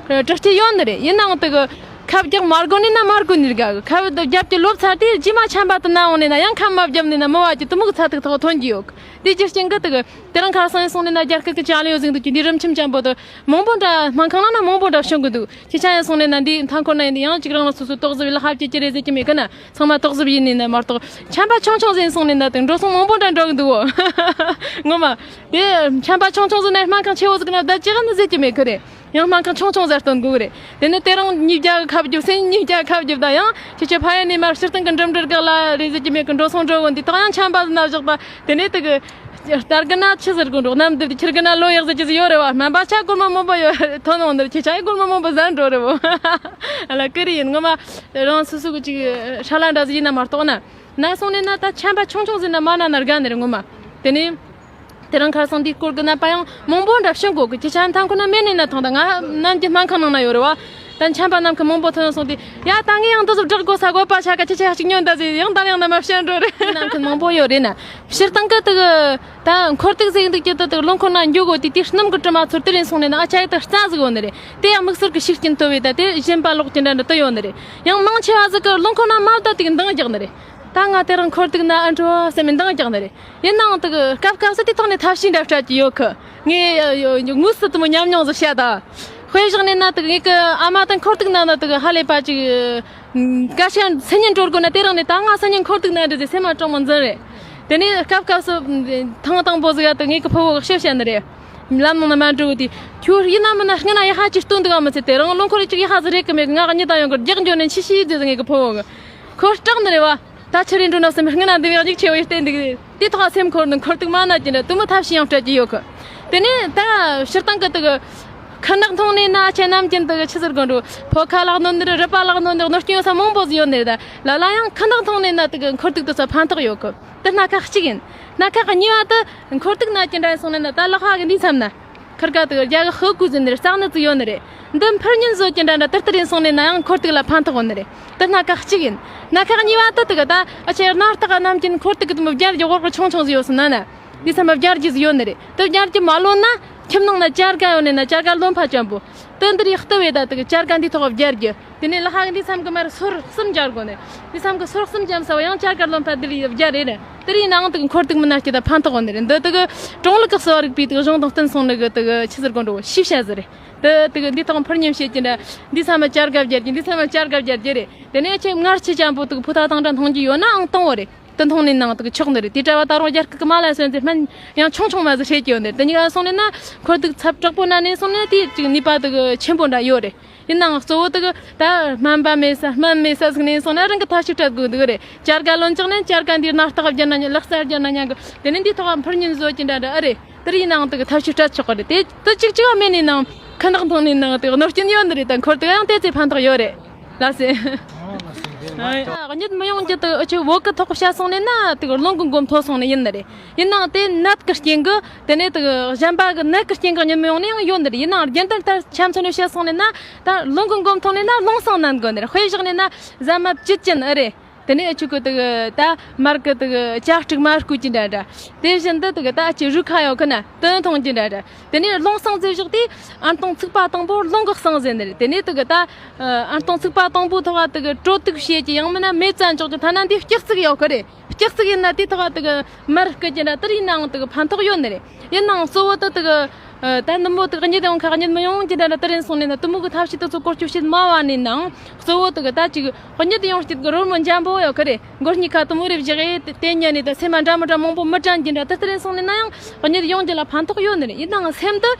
དྲག་སྐྱེད་ཡོད་ནི་རེད། ཡིན་ནའང་དེ་གི་ཁབ་རྒྱག་མ་དགོས་ནི་ན་མ་དགོས་ནི་དགའ་གི། ཁབ་རྒྱབ་ཀྱི་ལོབ་ཚར་དུས་རྗེས་མ་ཆམ་པ་དེ་ན་འོང་ནས་ན་ཡང་ཁབ་མ་བརྒྱབ་ནས་ན་མི་བ་ཀྱི་དུ་མུག་ཚ་ཐིག་ཐོག་ཐོན་གྱི་ཡོད་གི། དེ་རྒྱུ་རྐྱེན་གྱིས་དེ་གི་དེ་རིང་ཁ་སང་ཡིན་སོང་ནས་ན་རྒྱ་སྐད་ཀྱི་ཅ་ལེ་ཡོད་ཟིག་འདུག་ཀྱི་འདི་རིམ་ཆུམ་ཅན་པོ་དེ་མང་པོ་འདྲ་སྨན་ཁང་ནང་ན་མང་པོ་འདྲ་བྱུང་གི་འདུག་ཁྱེད་ཅག་ཡིན་སོང་ནས་ན་འདི་མཐའ་འཁོར་ན་ཡིན་ཡང་གཅིག་རང་ལ་སོ་སོའི་ཏོག་གཟབ་ཡིན་ལ་ཧབ་ཀྱི་ཀྱི་རེད་ཟེར་གྱི་མེད་གི་ན། ཚང་མ་ཏོག་གཟབ་ཡིན་ནས་ན་མ་གཏོགས་ཆམ་པ་ཆུང་ཆུང་ཟིག་ཡིན་སོང་ནས་ན་དེ་འགྲོ་སོང་མང་པོ་འདྲ་འགྲོ་གི་འདུག་འོ། ངོ་མ། དེ་ཆམ་པ་ཆུང་ཆུང་ཟིག་ན་སྨན་ཁང་ཆེ་བོ་ཟིག་ན་བསྡད་ཀྱི་གི་ནི་ཟེར་གྱི་མེད་གི་རེད། ཡང་སྨན་ཁང་ཆུང་ཆུང་ཟིག་སྟོན་དགོས་གི་རེད། དེ་ནི་དེ་རིང་ཉིས་བརྒྱ་གི་ཁབ་རྒྱབ། སེམས་ཉིས་བརྒྱ་གི་ཁབ་རྒྱབ་ད་ཡང་ཁྱེད་ཆོ་ཕ་ཡུལ་ནས་མར་སྤྱིར་བཏང་གི་འགྲིམ་འགྲུལ་གི་ལ་རེད་ཟེར་གྱི་མེད་གི། འགྲོ་སོང་འགྲོ་གོ་འདི་ཐོག་ཡང་ཆམ་པ་ཟིག་ན་བཞག་པ་དེ་ནས་དེ་གི་རྟ་གི་ན་ཆི་ཟེར་དགོས་འགྲོ། གནམ་འདི་ཁྱེར་གི་ན་ལོ་ཡག་ཟེར་གྱི་ཟིག་ཡོད་རེད་བ། སྨན་པ་ཆ་སྒོར་མོ་མང་པོ་ཡོད་ཐོན་འོང་འདིར་ཁྱེད་ཆ་ཡི་སྒོར་མོ་མང་པོ་ཟ་འགྲོ་རེད་བོ། ཨ་ལ་ཀི་རི་ཡིན་ངོ་མ། རང་སོ་སོ་གི་ཅིག་ཧྲ་ལ་འདྲ་ཟིག་ཡིན་ན་མ་གཏོགས་ན། ན་སོང་ནས་ན་ད་ཆམ་པ་ཆུང་ཆུང་ཟིག་ན་མ་ན་ན་དགའ་ནི་རེད་ངོ་མ། དེ་ནས་དེ་རིང་ཁ་སང་འདིའི་སྐོར་གི་ནད་པ་ཡང་མང་པོ་འདྲ་བྱུང་གོ་གི། ཁྱེད་ཆ་མཐའ་འཁོར་ན་མེད་ནས་ན་ཐང་ད་ང་ནམ་གྱི་སྨན་ཁང་ནང་ན་ཡོད་རེད་བ། ད་འཆམ་པ་ནམ་མཁའ་མང་པོ་ཐོན་སོང་སྟེ། ཡ་ད་ངས་ཡང་འདི་ཚོ་བསྒྲགས་དགོས་ས་དགོས་པ་ཆ་ག་ཅི་ཆ་ཞིག་ཉོན་ད་ཟེར་ཡང་དང་ཡང་ན་མ་བཤད་འགྲོ་རེད། ནམ་མཁའ་མང་པོ་ཡོད་རེད་ན། སྤྱིར་བཏང་གི་དེ་གི་ད་འཁོར་ཐུག་ཟེར་འདུག་ཀྱི་ད་དེ་གི་རླངས་འཁོར་ན་འགྱོ་དགོས་དེ་དེ་སྣུམ་གི་དྲི་མ་ཚོར་དེ་རིང་སོང་ནས་ན་ཨ་ཆ་ཡི་ད་རྩ་ཟིག་ཡོད་ནི་རེད། དེ་ཡང་དམིགས་བསལ་གི་ཤུགས་རྐྱེན་ཐོབ་བས་ད་དེ་གཞན་པ་ལོག་ཀྱི་འདྲ་འདྲ་དུ་ཡོད་ནི་རེད། ཡང་མང་ཆེ་བ་ཟིག་གི་རླངས་འཁོར་ན་མ་བསྡད་དེ་གི་འདང་རྒྱག་ནི་རེད། ད་ང་དེ་རིང་འཁོར་ཐུག་ན་ཨ་འགྲོ་ཟེར་མི་འདང་རྒྱག་ནི་རེད། ཡིན་ནའང་དེ་གི་སྐབས་སྐབས་སུ་དེ་ཐོག་ནས་ཐབས་ཤེས་འདྲ་སྤྲད་ཀྱི་ཡོད་གི། ངས་དངོས་སུ་དེ་མོ་ཉམས་མྱོང་ཟིག་བཤད་ད། དཔེ་བཞག་ནས་ན་དེ་གི་ངེད་ཀྱི་ཨ་མ་དང་འཁོར་ཐུག་ན་ན་དེ་གི་ཧ་ལས་པ་ཅིག་སྐད་ཆ་སེམས་ཉིད་འགྲོ་དགོས་ན་དེ་རིང་ནས་ད་ང་སེམས་ཉིད་འཁོར་ཐུག་ན་འདྲི་ཟེར་སེམས་མ་དྲང་མོ་འཛིན་རེད། དེ་ནས་སྐབས་སྐབས་སུ་ཐེངས་དང་པོ་ཟིག་ཡ་དེ་ངེད་ཀྱི་ཕུ་བོ་གི་ཤེས་བཤད་ནི་རེད། ལམ་ནང་ན་མ་འགྲོ་དེ། ཁྱོད་ཡིན་ན་མིན་ན་སྔ་ན་ཡ་ཧ་ཅིག་སྟོན་འདུག་ག་མི་ཚེ་དེ་རང་རླངས་འཁོར་ཅིག་ཡ་ཧ་ཟིག་རེད་གི་མེད་གི། ང་གཉིད་ད་ཡོང་གི་རྒྱག་འགྱོ་ནས་འཆི་ཤི་ཟེར་ངེད་ཀྱི་ཕུ་བོ་གི། ཁོ་སྐྲག་ནི་རེད་བ། ད་ཆི་རེད་འགྲོ་ན་སེམས་སྔ་ན་འདི་བས་ཡག་ཅིག་ཆེ་བོ་ཡི་བསྟན་འདུག་དེ་ཐོག་སེམས་འཁོར་ནི་འཁོར་ཐུག་མ་ན་ཅི་འདྲ་དུ་མོ་ཐབས་ཤེས་ཡང་སྤྲད་ཀྱི་ཡོད་གི། དེ་ནས་ད་སྤྱིར་བཏང་གི་དུ་གི་ཁ་ནག་མཐོང་ནས་ན་ཆེ་ནམ་ཅན་དུ་གི་ཆི་ཟེར་དགོས་འགྲོ། ཕོ་ཁ་ལག་གནོན་ནི་རེད། རུས་པ་ལག་གནོན་ནི་རེད། གནོད་སྐྱོན་ཡོད་ས་མང་པོ་ཟིག་ཡོད་ནི་རེད། ད་ལ་ལ་ཡང་ཁ་ནག་མཐོང་ནས་ན་དུ་གི་འཁོར་ཐུག་དུ་ས་ཕན་ཐོགས་ཡོད་གི། དེ་སྣ་ཁ་གཅིག་ཡིན། སྣ་ཁ་གཉིས་པ་དུ་འཁོར་ཐུག་ན་ཅི་འདྲ་ཡིན་སོང་ནས་ན་ད་ལག་ཧ་གི་འདི་མཚམས་ན། ཁིར་ཀ་དུ་རྒྱ་གི་ཧུ་ཀུ་ཟིན་ནི་རེད། རྩ་ནི་ཙི་ཡོད་ནི་རེད། འདི་འཕུར་ཉིན་བཟོ་ཅི་འདྲ་འདྲ་ཏིར་ཏིར་ཡིན་སོང་ནས་ན་ཡང་འཁོར་ཐུག་ལ་ཕན་ཐོགས་ཡོད་ནི་རེད། དེ་སྣ་ཁ་གཅིག་ཡིན། སྣ་ཁ་གཉིས་པ་དུ་དུ་གི་ད་ཨ་ཆེ་སྣ་ལྟག་ག་ནམ་རྒྱུན་འཁོར་ཐུག་གི་དུ་མོ་བརྒྱར་གྱི་འོག་གི་ཆུང་ཆུང་ཟིག་ཡོད་སོང་ན་ན། འདི་ཚང་མ་བརྒྱར་རྒྱུ་ཟིག་ཡོད་ནི་རེད། དུ་བརྒྱར་རྒྱུ་མ་ལོན་ན་ཁྱིམ་ནང་ན་སྐྱར་ཀ་ཡོད་ནི་ན་སྐྱར་ཀ་རློན་པ་ཅན་པོ། དུ་འདིར་ཡག་ཏུ་བས་ད་དུ་གི་སྐྱར་ཀ་འདི་ཐོག་བརྒྱར་རྒྱུ། དེ་ནས་ལ་ཧ་གི་འདི་མཚམས་ཀྱི་མར་སོར་གསུམ་སྦྱར་དགོས་ནས། འདི་མཚམས་ཀྱི་སོར་གསུམ་འཇམ་ས་བ་ཡང་བསྐྱར་དཀར་རློན་པ་འདི་ལ་བརྒྱ་རེ་རེ། དེ་རིང་ནའང་དུ་འཁོར་དུག་མི་ན་སྐྱེ་ད་ཕན་ཐོགས་ནི་རེད། འདི་དུ་གི་གྲོང་ལུགས་ཀྱི་གསོ་བ་རིག་པའི་དུ་གི་གཞུང་དང་བསྟུན་སོང་ནི་གི་དུ་གི་ཆི་ཟེར་དགོས་འགྲོ་ཤིབ་བཤད་ཟེར་རེད། དུ་དུ་གི་འདི་ཐོག་འཕུར་ཉིན་བྱེད་ཀྱི་འདྲ། འདི་མཚམས་མ་བསྐྱར་དཀར་བརྒྱར་གྱི། འདི་མཚམས་མ་བསྐྱར་དཀར་བརྒྱར་གྱི་རེད། དེ་ནས་ཁྱེད་མངར་ཆེ་ཅན་པོ་དུ་གི་ཕུ་ཐག་དང་འདྲ་མཐོང་རྒྱུ་ཡོད་ནའང་གཏོང་བ་རེད། དུ་མཐོང་ནས་ནང་དུ་གི་ཆོག་ནི་རེད། དེ་གྲྭ་བ་ད་རུང་རྒྱ་སྐད་ཀྱི་མ་ལ་སོན་ཟེར་སྨན་ཡང་ཆུང་ཆུང་མ་ཟིག་བྱེད་ཀྱི་ཡོད་ནི་རེད། དེ་གཉིས་ཀ་སོང་ནས་ན་འཁོར་དུག་ཚབས་དྲག་པོ་ན་ནས་སོང་ནས་དེ་ཅིག་ནུས་པ་དུ་གི་ཆེན་པོ་འདྲ་ཡོད་རེད། ཡིན་ནའང་གཙོ་བོ་དེ་གི་ད་སྨན་པ་མེད་ས་སྨན་མེད་ས་ཟིག་ནས་སོང་ན་རང་གི་ཐབས་ཤེས་སྤྲད་དགོས་འདུག་རེད། སྐྱར་ཀ་ལོན་ཅག་ནས་སྐྱར་ཀ་འདིར་སྣ་ལྟག་བརྒྱབ་ན་ཉན། ལག་རྩལ་བརྒྱབ་ན་ཉན་གི། དེ་ནས་འདིའི་ཐོག་འཕུར་ཉིན་བཟོ་ཅི་འདྲ་འདྲ་ཨ་རེད། དེར་ཡིན་ནའང་དེ་གི་ཐབས་ཤེས་སྤྲད་ཆོག་གི་རེད། དེ་དེ་གཅིག་གཅིག་བ་མེད་ནས་ནང་ཁ་འདག་མཐོང་ནས་ནང་དེ་གི་གནོད་སྐྱོན་ཡོད་འདི་རེད། ད་འཁོར་དེ་ག་ཡང་དེ་ཚེ་ཕན་ཐོགས་ཡོད་རེད། ལགས་སེ། གཉིད་མི་ཡོང་རྒྱུ་དུ་ཨུ་ཆུ་བོད་གི་ཐོག་བཤད་སོང་ནས་ན་དེ་གི་རླུང་གི་མགོ་མཐོ་སོང་ནས་ཡིན་ནི་རེད། ཡིན་ནའང་དེ་ནད་གི་རྐྱེན་གི་དེ་ནས་དེ་གི་གཞན་པ་གི་ནད་གི་རྐྱེན་གི་གཉིད་མི་ཡོང་ནས་ཡང་ཡོད་འདི་རེད། ཡིན་ནའང་རྒྱུན་ལྡན་ལྟར་ཆ་མཚོན་ནས་བཤད་སོང་ནས་ན་ད་རླུང་གི་མགོ་མཐོ་ནས་ན་རླུང་སང་ནན་དགོས་ནི་རེད། དཔེ་བཞག་ནས་ན་ཟ་མ་བཅུད་ཅན་ཨ་རེད། དེ་ནས་ཨ་ཆུ་གི་དུ་གི་ད་མར་གི་དུ་གི་ལྕགས་སྤྲུག་མར་སྐུད་ཀྱི་འདྲ་འདྲ། དེ་བཞིན་དུ་དུ་གི་ད་ཨ་ཆུ་རུ་ཁ་ཡོད་གི་ན་དོན་མཐོང་གི་འདྲ་འདྲ། དེ་ནས་རླུང་སང་ཟེར་བཞག་དེ་ཨན་སྟོང་ཚིགས་པ་དང་པོ་རླུང་གི་སང་ཟེར་ནི་རེད། དེ་ནས་དུ་གི་ད་ཨན་སྟོང་ཚིགས་པ་དང་པོ་ཐོག་ག་དུ་གི་དྲོ་དུག་བྱེད་ཀྱི་ཡང་མིན་ན་མེ་བཙའ་འཇོག་གི་ཐ་ན་འདི་སྐྱག་ཚིག་ཡོད་གི་རེད། སྐྱག་ཚིག་ཡིན་ན་དེ་ཐོག་ག་དུ་གི་མར་སྐུད་ཀྱི་འདྲ་དེར་ཡིན་ནའང་དུ་གི་ཕན་ཐོགས་ཡོད་ནི་རེད། ཡིན་ནའང་གཙོ་བོ་དུ་དུ་གི་ད་ནུབ་མོ་དུ་གཉིད་ཡོང་ཁ་གཉིད་མི་ཡོང་གི་འདྲ་འདྲ་དེ་རིང་སོང་ནས་ན་དུ་མོ་གི་ཐབས་ཤེས་དུ་ཚོ་བཀོལ་སྤྱོད་བྱེད་མ་བ་ནས་ནའང་གཙོ་བོ་དུ་གི་ད་ཅིག་གཉིད་ཡོང་སྐྱིད་གི་རོལ་མོ་འཇམ་པོ་ཡོད་གི་རེད། མགོ་གཉིས་ཁ་དུ་མོ་རེ་བཞག་ཨེ་དེ་ཉན་ནས་ད་སེམས་མ་འདྲ་མི་འདྲ་མང་པོ་མི་དྲན་གི་འདྲ་དུ་དེ་རིང་སོང་ནས་ན་ཡང་གཉིད་ཡོང་གི་ལ་ཕན་ཐོགས་ཡོད་ནི་རེད། ཡིན་ནའང་སེམས་དུ་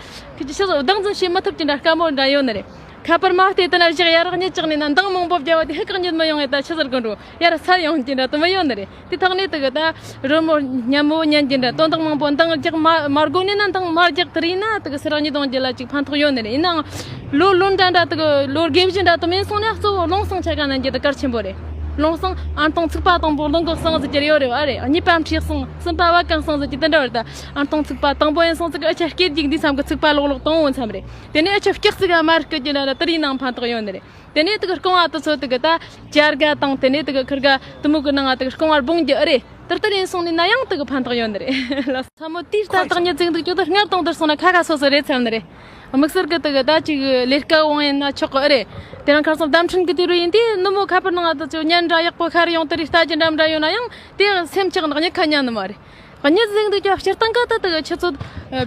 ཁི་ཅི་ཤི་བདག་འཛིན་བྱེད་མི་ཐུབ་གི་འདྲ་དཀའ་མོ་འདྲ་ཡོད་ནི་རེད། ཁ་པར་མ་བལྟས་དེ་ན་བཞག་ཡར་གཉིད་ཅག་ནས་ན་འདང་མང་པོ་བརྒྱབ་བ་དེ་ཧི་ཀ་གཉིད་མི་ཡོང་ངེ་ད་ཆི་ཟེར་གི་འགྲོ་ཡར་ས་ཡོང་གི་འདྲ་དུ་མི་ཡོད་ནི་རེད། དེ་ཐོག་ནས་དུ་གི་ད་རོལ་མོ་སྙན་མོ་ཉན་གྱི་འདྲ་དོན་དག་མང་པོ་འདང་རྒྱག་མ་མ་དགོས་ནས་ན་འདང་མ་རྒྱག་དེ་རིང་ན་དུ་གི་སེར་གཉིད་གཏོང་རྒྱུ་ལ་ཅིག་ཕན་ཐོགས་ཡོད་ནི་རེད། ཡིན་ནའང་ལོ་ལོན་འདྲ་འདྲ་དུ་གི་ལོ་དགེ་བཞི་འདྲ་དུ་མིན་སོང་ན་གཙོ་བོ་རླུང་སང་ཆ་ག་ན་འགྱེད་དུ་གལ་ཆེན་པོ་རེད། རླུང་སང་ཨན་སྟོང་ཚིགས་པ་དང་པོ་རླུང་གི་སང་ཟེར་གྱི་ཡོད་རེད་བ་རེད། གཉིས་པ་མཁྲིས་སང་གསུམ་པ་བད་ཀན་སང་ཟེར་གྱི་དེ་འདྲ་བ་རེད། ད་ཨན་སྟོང་ཚིགས་པ་དང་པོ་ཡིན་སོང་ཚིག་ཨ་ཆ་སྐད་ཅིག་འདི་མཚམས་གི་ཚིགས་པ་ལོག་ལོག་གཏོང་འོང་མཚམས་རེད། དེ་ནས་ཨ་ཆ་སྐྱག་ཚིག་ག་མར་སྐུད་ཀྱི་ན་ར་དེ་རིང་ནང་ཕན་ཐོགས་ཡོད་ནི་རེད། དེ་ནས་དེ་གི་རྐང་བ་དེ་ཚོ་དེ་གི་ད་སྐྱར་ག་དང་དེ་ནས་དེ་གི་ཁིར་ག་དུ་མོ་གི་ནང་ང་དེ་གི་རྐང་བ་སྦོང་རྒྱུ་ཨེ་རེད། དེར་དེ་རིང་སོང་ནས་ན་ཡང་དེ་གི་ཕན་ཐོགས་ཡོད་ནི་རེད་ལ། ས་མོ་དེའི་ལྟ་སྟག་ཉི་ཚིག་འདུག་ཅོ་དེ་སྔར་དང་དེར་སོང་ན་ཁ་ཁ་སོ་སོ་རེད་ཚར་ནི་རེད། དམིགས་བསལ་གི་དེ་གི་ད་ཅིག་ལས་ཀ་འོང་ཡིན་ན་ཆོག་གི་ཨེ་རེད། དེ་རིང་ཁ་སང་བརྡ་འཕྲིན་གི་དུས་རུ་ཡིན་དེ་ནུ་མོ་ཁ་པར་ནང་ང་དེ་ཅོ་ཉན་འདྲ་ཡག་པོ་ཁ་རེ་ཡོང་དེ་རིགས་ལྟ་རྒྱུ་འདྲ་འདྲ་ཡོད་ན་ཡང་དེ་སེམས་ཆགས་ནག་ཉི་ཁ་ཉན་ནི་མ་རེད། གཉིད་ཟིག་འདུག་ཀྱང་སྤྱིར་བཏང་གི་ད་དེ་གི་ཆུ་ཚོད་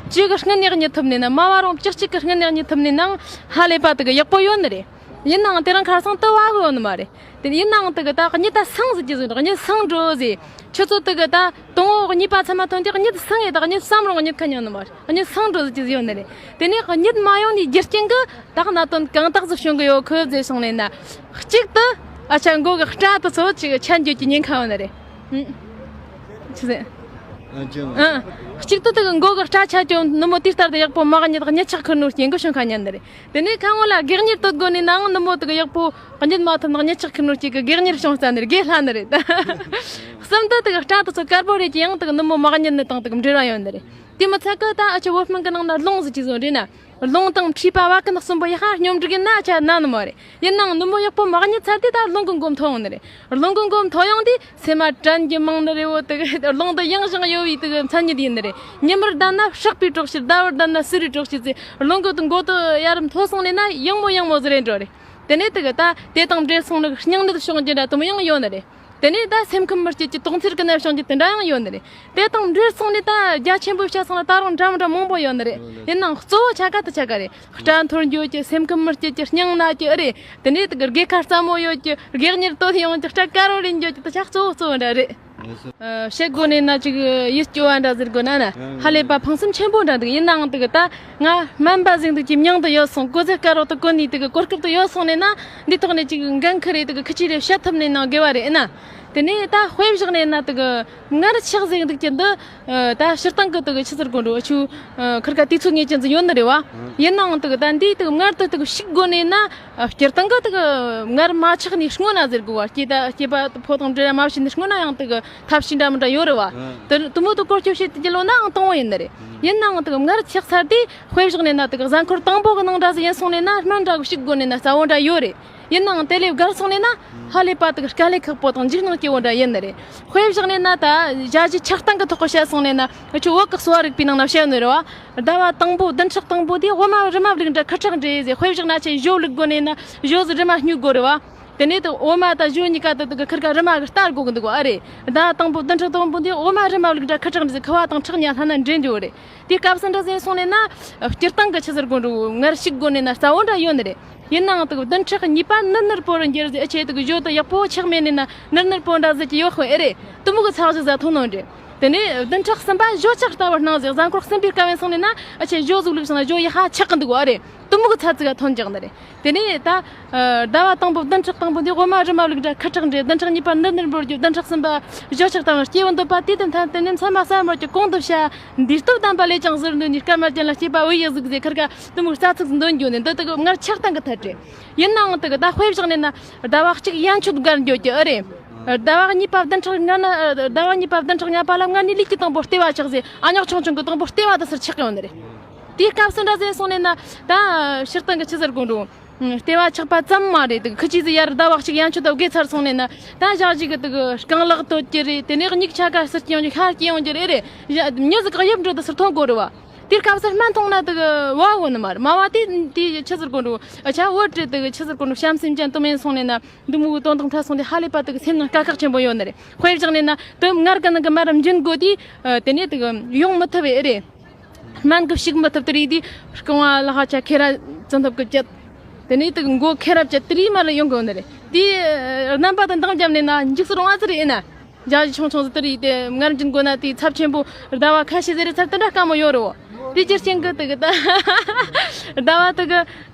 བཅུ་གི་སྔོན་ནས་གཉིད་ཐུབ་ནས་ན་མ་བ་རུང་བཅུ་གཅིག་གི་སྔོན་ནས་གཉིད་ཐུབ་ནས་ན་ཧ་ལས་པ་དེ་གི་ཡག་པོ་ཡོད་ནི་རེད། ཡིན་ནའང་དེ་རིང་ཁ་སང་དུ་བ་གི་ཡོད་ནི་མ་རེད། དེ་ཡིན་ནའང་དེ་གི་ད་གཉིད་ད་སང་ཟིག་གི་ཟིག་གཉིད་སང་འགྲོ་ཟིག་ཆུ་ཚོད་དེ་གི་ད་དང་བོ་གཉིས་པ་ཚང་མ་ཐོན་དེ་གཉིད་སང་ངེ་ད་གཉིད་སམ་རུང་གཉིད་ཁ་ཉན་ནི་མ་རེད། གཉིད་སང་འགྲོ་ཟིག་གི་ཟིག་ཡོད་ནི་རེད། དེ་ནས་གཉིད་མ་ཡོང་ནི་རྒྱུ་རྐྱེན་གི་ད་གནད་དོན་གང་དག་ཟིག་བྱུང་གི་ཡོད་ཁུ་ཟེར་སོང་ནས་ན། གཅིག་ཏུ་ཨ་ཆ་མགོ་གི་སྐྲ་དེ་ཚོ་ཅིག་ཆད་འགྱོ་གི་ཉེན་ཁ་ཡོད་ནི་རེད། ཨུ། ཆི་ཟེར། ཨ་ཅེ། ཨ། གཅིག་ཏུ་དེ་གི་མགོ་གི་སྐྲ་ཆད་ཀྱང་ནུ་མོ་དེ་ལྟར་དུ་ཡག་པོ་མ་གཉིད་གཉིད་ཆག་ཁུར་ནོ་རྐྱེན་གི་བྱུང་ཁ་ཉན་ནི་རེད། དེ་ནས་ཁ་ངོ་ལ་སྒེག་གཉེར་གཏོད་དགོས་ནི་ནའང་ནུ་མོ་དེ་གི་ཡག་པོ་གཉིད་མ་ཐུབ་ན་གཉིད་ཆག་ཁུར་ནོ་རྐྱེན་གི་སྒེག་གཉེར་བྱུང་ས་ནི་རེད། སྒེག་ལྷ་ནི་རེད་ད། གསུམ་དུ་དེ་གི་སྐྲ་དེ་ཚོ་དཀར་པོ་རེད་ཀྱི་ཡང་དེ་གི་ནུ་མོ་མ་གཉིད་ནི་དང་དེ་གི་འབྲེལ་བ་ཡོད་ནི་རེད། དེ་མི་ཚད་གི་ད་ཨ་ཆ་བོད་སྨན་གི་ནང་ན་རླུང་ཟིག་ཅིག་བཟོ་རེད་ན། རླུང་དང་མཁྲིས་པ་བ་ཀུན་གསུམ་པོ་ཡག་པ་སྙོམས་སྒྲིག་ཡིན་ན་ཆ་ན་ནི་མ་རེད། ཡིན་ནའང་ནུབ་མོ་ཡག་པོ་མ་རྙེད་ཚར་དུས་ད་རླུང་གི་མགོ་མཐོ་ཡོང་ནི་རེད། རླུང་གི་མགོ་མཐོ་ཡོང་དུས་སེམས་མ་དྲན་རྒྱུ་མང་ནི་རེད་བོ། དེ་གི་རླུང་དུ་ཡང་ཞིང་གཡོ་བའི་དེ་གི་མཚན་ཉིད་ཡིན་ནི་རེད། ཉི་མར་ལྡན་ན་ཧྲག་པའི་གྲོགས་བྱེད། ཟླ་བར་ལྡན་ན་སུ་རི་གྲོགས་བྱེད་ཟེར། རླུང་གི་མགོ་དུ་ཡར་མཐོ་སོང་ནས་ན་ཡང་མོ་ཡང་མོ་ཟེར་རེད་འགྲོ་རེད། དེ་ནས་དེ་གི་ད་དེ་དང་འབྲེལ་སོང་ནི་སྙིང་ནད་བྱུང་རྒྱུ་འདྲ་དུ་མོ་ཡང་ཡོད་ནི་རེད། དེ་ནས་ད་སེམས་ཁམས་མི་སྐྱིད་ཀྱི་དོགས་འཚེར་གི་ནད་བྱུང་རྒྱུ་དེ་འདྲ་ཡང་ཡོད་ནི་རེད། དེ་དང་འབྲེལ་སོང་ནས་ད་རྒྱ་ཆེན་པོའི་ཆ་ཚང་ལ་ད་རུང་འདྲ་མི་འདྲ་མང་པོ་ཡོད་ནི་རེད། ཡིན་ནའང་གཙོ་བོ་ཆ་ག་དེ་ཆ་ག་རེད། སྐྲ་འཐོར་འགྱོ་རྒྱུ། སེམས་ཁམས་མི་སྐྱིད་རྒྱུ། སྙིང་ན་རྒྱུ་ཨེ་རེད། དེ་ནས་དེ་གི་རྒས་ཁ་སླ་མོ་ཡོད་རྒྱུ། སྒེག་གཉེར་དོད་ཡོང་རྒྱུ། སྐྲ་དཀར་རོ་ལེན་རྒྱུ་དེ་ཆ་གཙོ་བོ་གཙོ་བོ་འདྲ་རེད། ཨ། བཤད་དགོས་ནས་ན་ཅིག་ཡིད་སྐྱོ་བ་འདྲ་ཟེར་དགོས་ན་ན་ཧ་ལས་པ་ཕངས་སེམས་ཆེན་པོ་འདྲ་འདུག་ཡིན་ནའང་དེ་གི་ད་ང་སྨན་པ་ཟིག་འདུག་ཀྱི་མྱིང་དུ་ཡོད་སོང་། གོ་ཚད་དཀར་རོ་དུ་གོ་ནི་དེ་གི་གོ་སྐབས་དུ་ཡོད་སོང་ནས་ན་འདི་ཐོག་ནས་ཅིག་འགན་ཁུར་རེ་དེ་གི་ཁི་ཆི་རེ་བཤད་ཐུབ་ནས་ན་དགེ་བ་རེད། ཨེ་ན་དེ་ནས་ད་དཔེ་བཞག་ནས་ན་དེ་གི་མངལ་ཆགས་ཟིག་འདུག་ཀྱི་འདི། ད་སྤྱིར་བཏང་གི་དེ་གི་ཆི་ཟེར་དགོས་འགྲོ། ཨ་ཆུ་ཁིར་ཀ་དུས་ཚོད་ངེས་ཅན་ཟིག་ཡོད་ནི་རེད་བ། ཡིན་ནའང་དེ་གི་ད་འདིའི་དེ་གི་མངལ་དུ་དེ་གི་ཞུགས་དགོས་ནས་ན། སྤྱིར་བཏང་གི་དེ་གི་མངལ་མ་ཆགས་ནས་སྔོན་ན་ཟེར་དགོས་བ། སྐྱེས་ད་སྐྱེས་པ་ཕོ་དང་འབྲེལ་བ་མ་བྱས་ནས་སྔོན་ན་ཡང་དེ་གི་ཐབས་ཤེས་འདྲ་མི་འདྲ་ཡོད་རེད་བ། དེ་དུ་མོ་དུ་སྐོར་སྐྱོད་བྱེད་དུ་རྒྱུ་ལོ་ནའང་དང་བོ་ཡིན་ནི་རེད། ཡིན་ནའང་དེ་གི་མངལ་ཆགས་ཚར་དུས་དཔེ་བཞག་ནས་ན་དེ་གི་གཟའ་འཁོར་དང་པོ་གི་ནང་འདྲ་ཟིག་ཡིན་སོང་ནས་ན་སྨན་འདྲ་གི་ཞུགས་དགོས་ནས་ན་རྩ་བོ་འདྲ་ཡོད་རེད། ཡིན་ནའང་དེ་ལས་བརྒལ་སོང་ནས་ན་ཧ་ལས་པ་དེ་གི་དཀའ་ལས་ཁག་པོ་དང་འཇིགས་སྣང་སྐྱེ་བོ་འདྲ་ཡིན་ནི་རེད། དཔེ་བཞག་ནས་ན་ད་ཞ་ཞི་ཆགས་སྟངས་གི་ཐོག་གི་བཤད་སོང་ནས་ན་ཨ་ཆུ་བོད་གི་གསོ་བ་རིག་པའི་ནང་ན་བཤད་ནི་རེད་བ། ཟླ་བ་དང་པོ་བདུན་ཕྲག་དང་པོ་དེ་འོ་མ་རི་མ་བླུགས་འདྲ་ཁུར་ཁྲག་འདྲེས་ཟེར། དཔེ་བཞག་ན་ཆེ་ཞོ་བླུགས་དགོས་ནས་ན་ཞོ་ཟི་རི་མ་སྨྱུག་དགོས་རེད་བ། དེ་ནས་དེ་འོ་མ་དང་ཞོ་གཉིས་ཀ་དེ་དེ་གི་ཁུར་ཀ་རི་མ་གི་ལྟ་དགོས་གི་འདུག་ཨ་རེད། ཟླ་བ་དང་པོ་བདུན་ཕྲག་དང་པོ་དེ་འོ་མ་རི་མ་བླུགས་འདྲ་ཁུར་ཁྲག་འདྲེས་ཟེར། ཁུ་བ་དང་ཁྲག་གཉིས་ལྷན་ན་འདྲེས་འགྲོ་རེད། དེའི་སྐབས་སུ་འདྲ་ཟེར་སོང་ནས་ན་སྤྱིར་བཏང་གི་ཆི་ཟེར་དགོས་འགྲོ། མངལ་ཞུགས་དགོས་ནས་ན་རྩ་བོ་འདྲ་ཡོད་ནི་རེད། ཡིན་ནའང་དེ་གི་བདུན་ཕྲག་གཉིས་པ་ནུར་ནུར་པོ་རུ་འགྱུར་ཟེར། ཨ་ཆེ་དེ་གི་ཞོ་དེ་ཡག་པོ་ཆགས་མེད་ནས་ན་ནུར་ནུར་པོ་འདྲ་ཟེར་གྱི་ཡོད་ཁོ་ཨེ་རེད། དུ་མོ་གི་ཚགས་ཞུ་ཟ་ཐུང་ནོ་འདྲེ། དེ་ནས་བདུན་ཕྲག་གསུམ་པ་ཞོ་ཆགས་ལྟ་བུར་སྣང་ཟེར། གཟའ་འཁོར་གསུམ་པའི་སྐབས་ཡིན་སོང་ནས་ན་ཨ་ཆེ་ཞོ་ཟུག་བླུགས་སོང་ན་ཞོ་ཡག་པ་ཆགས་གི་འདུག་ཨ་རེད། དུ་མོ་གི་ཚ་ཚིག་ག་ཐོན་འཇགས་ནི་རེད། དེ་ནས་ད་ཟླ་བ་དང་པོ་བདུན་ཕྲག་དང་པོ་འདི་འོ་མ་རི་མ་བླུགས་འདྲ་ཁུར་ཁྲག་འདྲེས། བདུན་ཕྲག་གཉིས་པ་ནུར་ནུར་པོ་རྒྱུ། བདུན་ཕྲག་གསུམ་པ་ཞོ་ཆགས་ལྟ་བུར་སྐྱེ་བོ་འདོད་པ་དུས་དམ་ཐམས་ཅད་ནས་མཚན་མ་གསར་མར་གྱི་གོང་དུ་བྱ། འདིར་སྟོབས་ལྡན་པ་ལས་ཀྱང་ཟུར་འདོན་ནས། སྐར་མ་ཅན་ལ་སྐྱེས་པ་བུ་ཡི་གཟུགས་ཟེར། ཁུར་ཀ་དུ་མོ་རྩ་ཚིག་འདོན་རྒྱུ་ནི་འདི་དེ་གི་མངལ་ཆགས་སྟངས་གི་ཐད་རེད། ཡིན་ནའང་དེ་གི་ད་དཔེ་བཞག་ནས་ན་ཟླ་བ་གཅིག་ཡན་ཆོད་བརྒལ་འགྱོ་རྒྱུ་ཨེ་རེད། ཟླ་བ་གཉིས་པ་བདུན་ཕྲག་ལྔ་ན་ཟླ་བ་གཉིས་པ་བདུན་ཕྲག་ལྔ་པ་ལ་མངལ་ནས་ལུས་ཀྱི་དང་པོ་ལྟེ་བ་ཆགས་ཟེར། ཨ་ཉག་ཆུང་ཆུང་གི་དང་པོ་ལྟེ་བ་དེ་སར་ཆགས་ཡོང་ནི་རེད། དེའི་སྐབས་སུ་འདྲ་ཟེར་སོང་ནས་ན་ད་སྤྱིར་བཏང་གི་ཆི་ཟེར་དགོས་འགྲོ། ལྟེ་བ་ཆགས་པ་ཙམ་མ་རེད། དེ་གི་ཁུ་ཆི་ཟི་ཡར་ཟླ་བ་གཅིག་ཡན་ཆོད་དུ་བརྒལ་ཚར་སོང་ནས་ན་ད་ཞག་ཞིག་གི་དེ་གི་རྐང་ལག་དོད་ཀྱི་རེད། དེ་ནས་མྱིག་ཆ་ག་སེར་སྐྱེ་ཡོང་རྒྱུ། ཤ་སྐྱེ་ཡོང་རྒྱུ་རེད་རེད། ཡ་མྱི་ཟིག་གི་དབྱིབས་འགྲོ་དུ་སུར་ཐོན་དགོས་རེད་བ། དེའི་སྐབས་སུ་སྨན་འཐུང་ན་དེ་གི་བ་འོ་ནི་མ་རེད། མ་བ་དེ་དེ་ཆི་ཟེར་དགོས་འགྲོ། ཨ་ཆ་བོད་རེད། དེ་གི་ཆི་ཟེར་དགོས་འགྲོ། བྱམས་སེམས་ཅན་དུ་མེད་སོང་ནས་ན་འདི་མོ་གི་དོན་དག་འཕྲད་སོང་དེ་ཧ་ལས་པ་དེ་གི་སེམས་ནང་དཀའ་ཁག་ཆེན་པོ་ཡོད་ནི་རེད། དཔེ་བཞག་ནས་ན་དེ་མངལ་གི་ནང་གི་མ་ར་འབྱིན་དགོས་དུས་དེ་ནས་དེ་གི་ཡོང་མི་ཐུབ་པའི་ཨེ་རེད། སྨན་གི་ཞུགས་མི་ཐུབ་དེ་རིགས་དེ་རྐང་བ་ལ་ཧ་ཆ་ཁེ་ར་བཙན་ཐབས་གི་བཅད། དེ་ནས་དེ་གི་མགོ་ཁེ་ར་བཅད་དེ་རིགས་མ་ར་ཡོང་གི་ཡོད་ནི་རེད། དེ་རྣམ་པ་དང་འདང་བརྒྱབ་ནས་ན་འཇིགས་སུ་རུང་བ་ཟེར་ཡིན་ན། རྒྱ་ཞིག་ཆུང་ཆུང་ཟིག་དེ་རིགས་དེ་མངལ་འབྱིན་དགོས་ན་དེའི་ཚབས་ཆེན་པོ་ཟླ་བ་ཁ་ཤས་ཟེར་རེ་ཚར་དེ་འདྲ་དཀའ་མོ་ཡོད་རེད་བ། དེ་རྒྱུ་རྐྱེན་གི་དེ་གི་ད་ཟླ་བ་དེ་གི་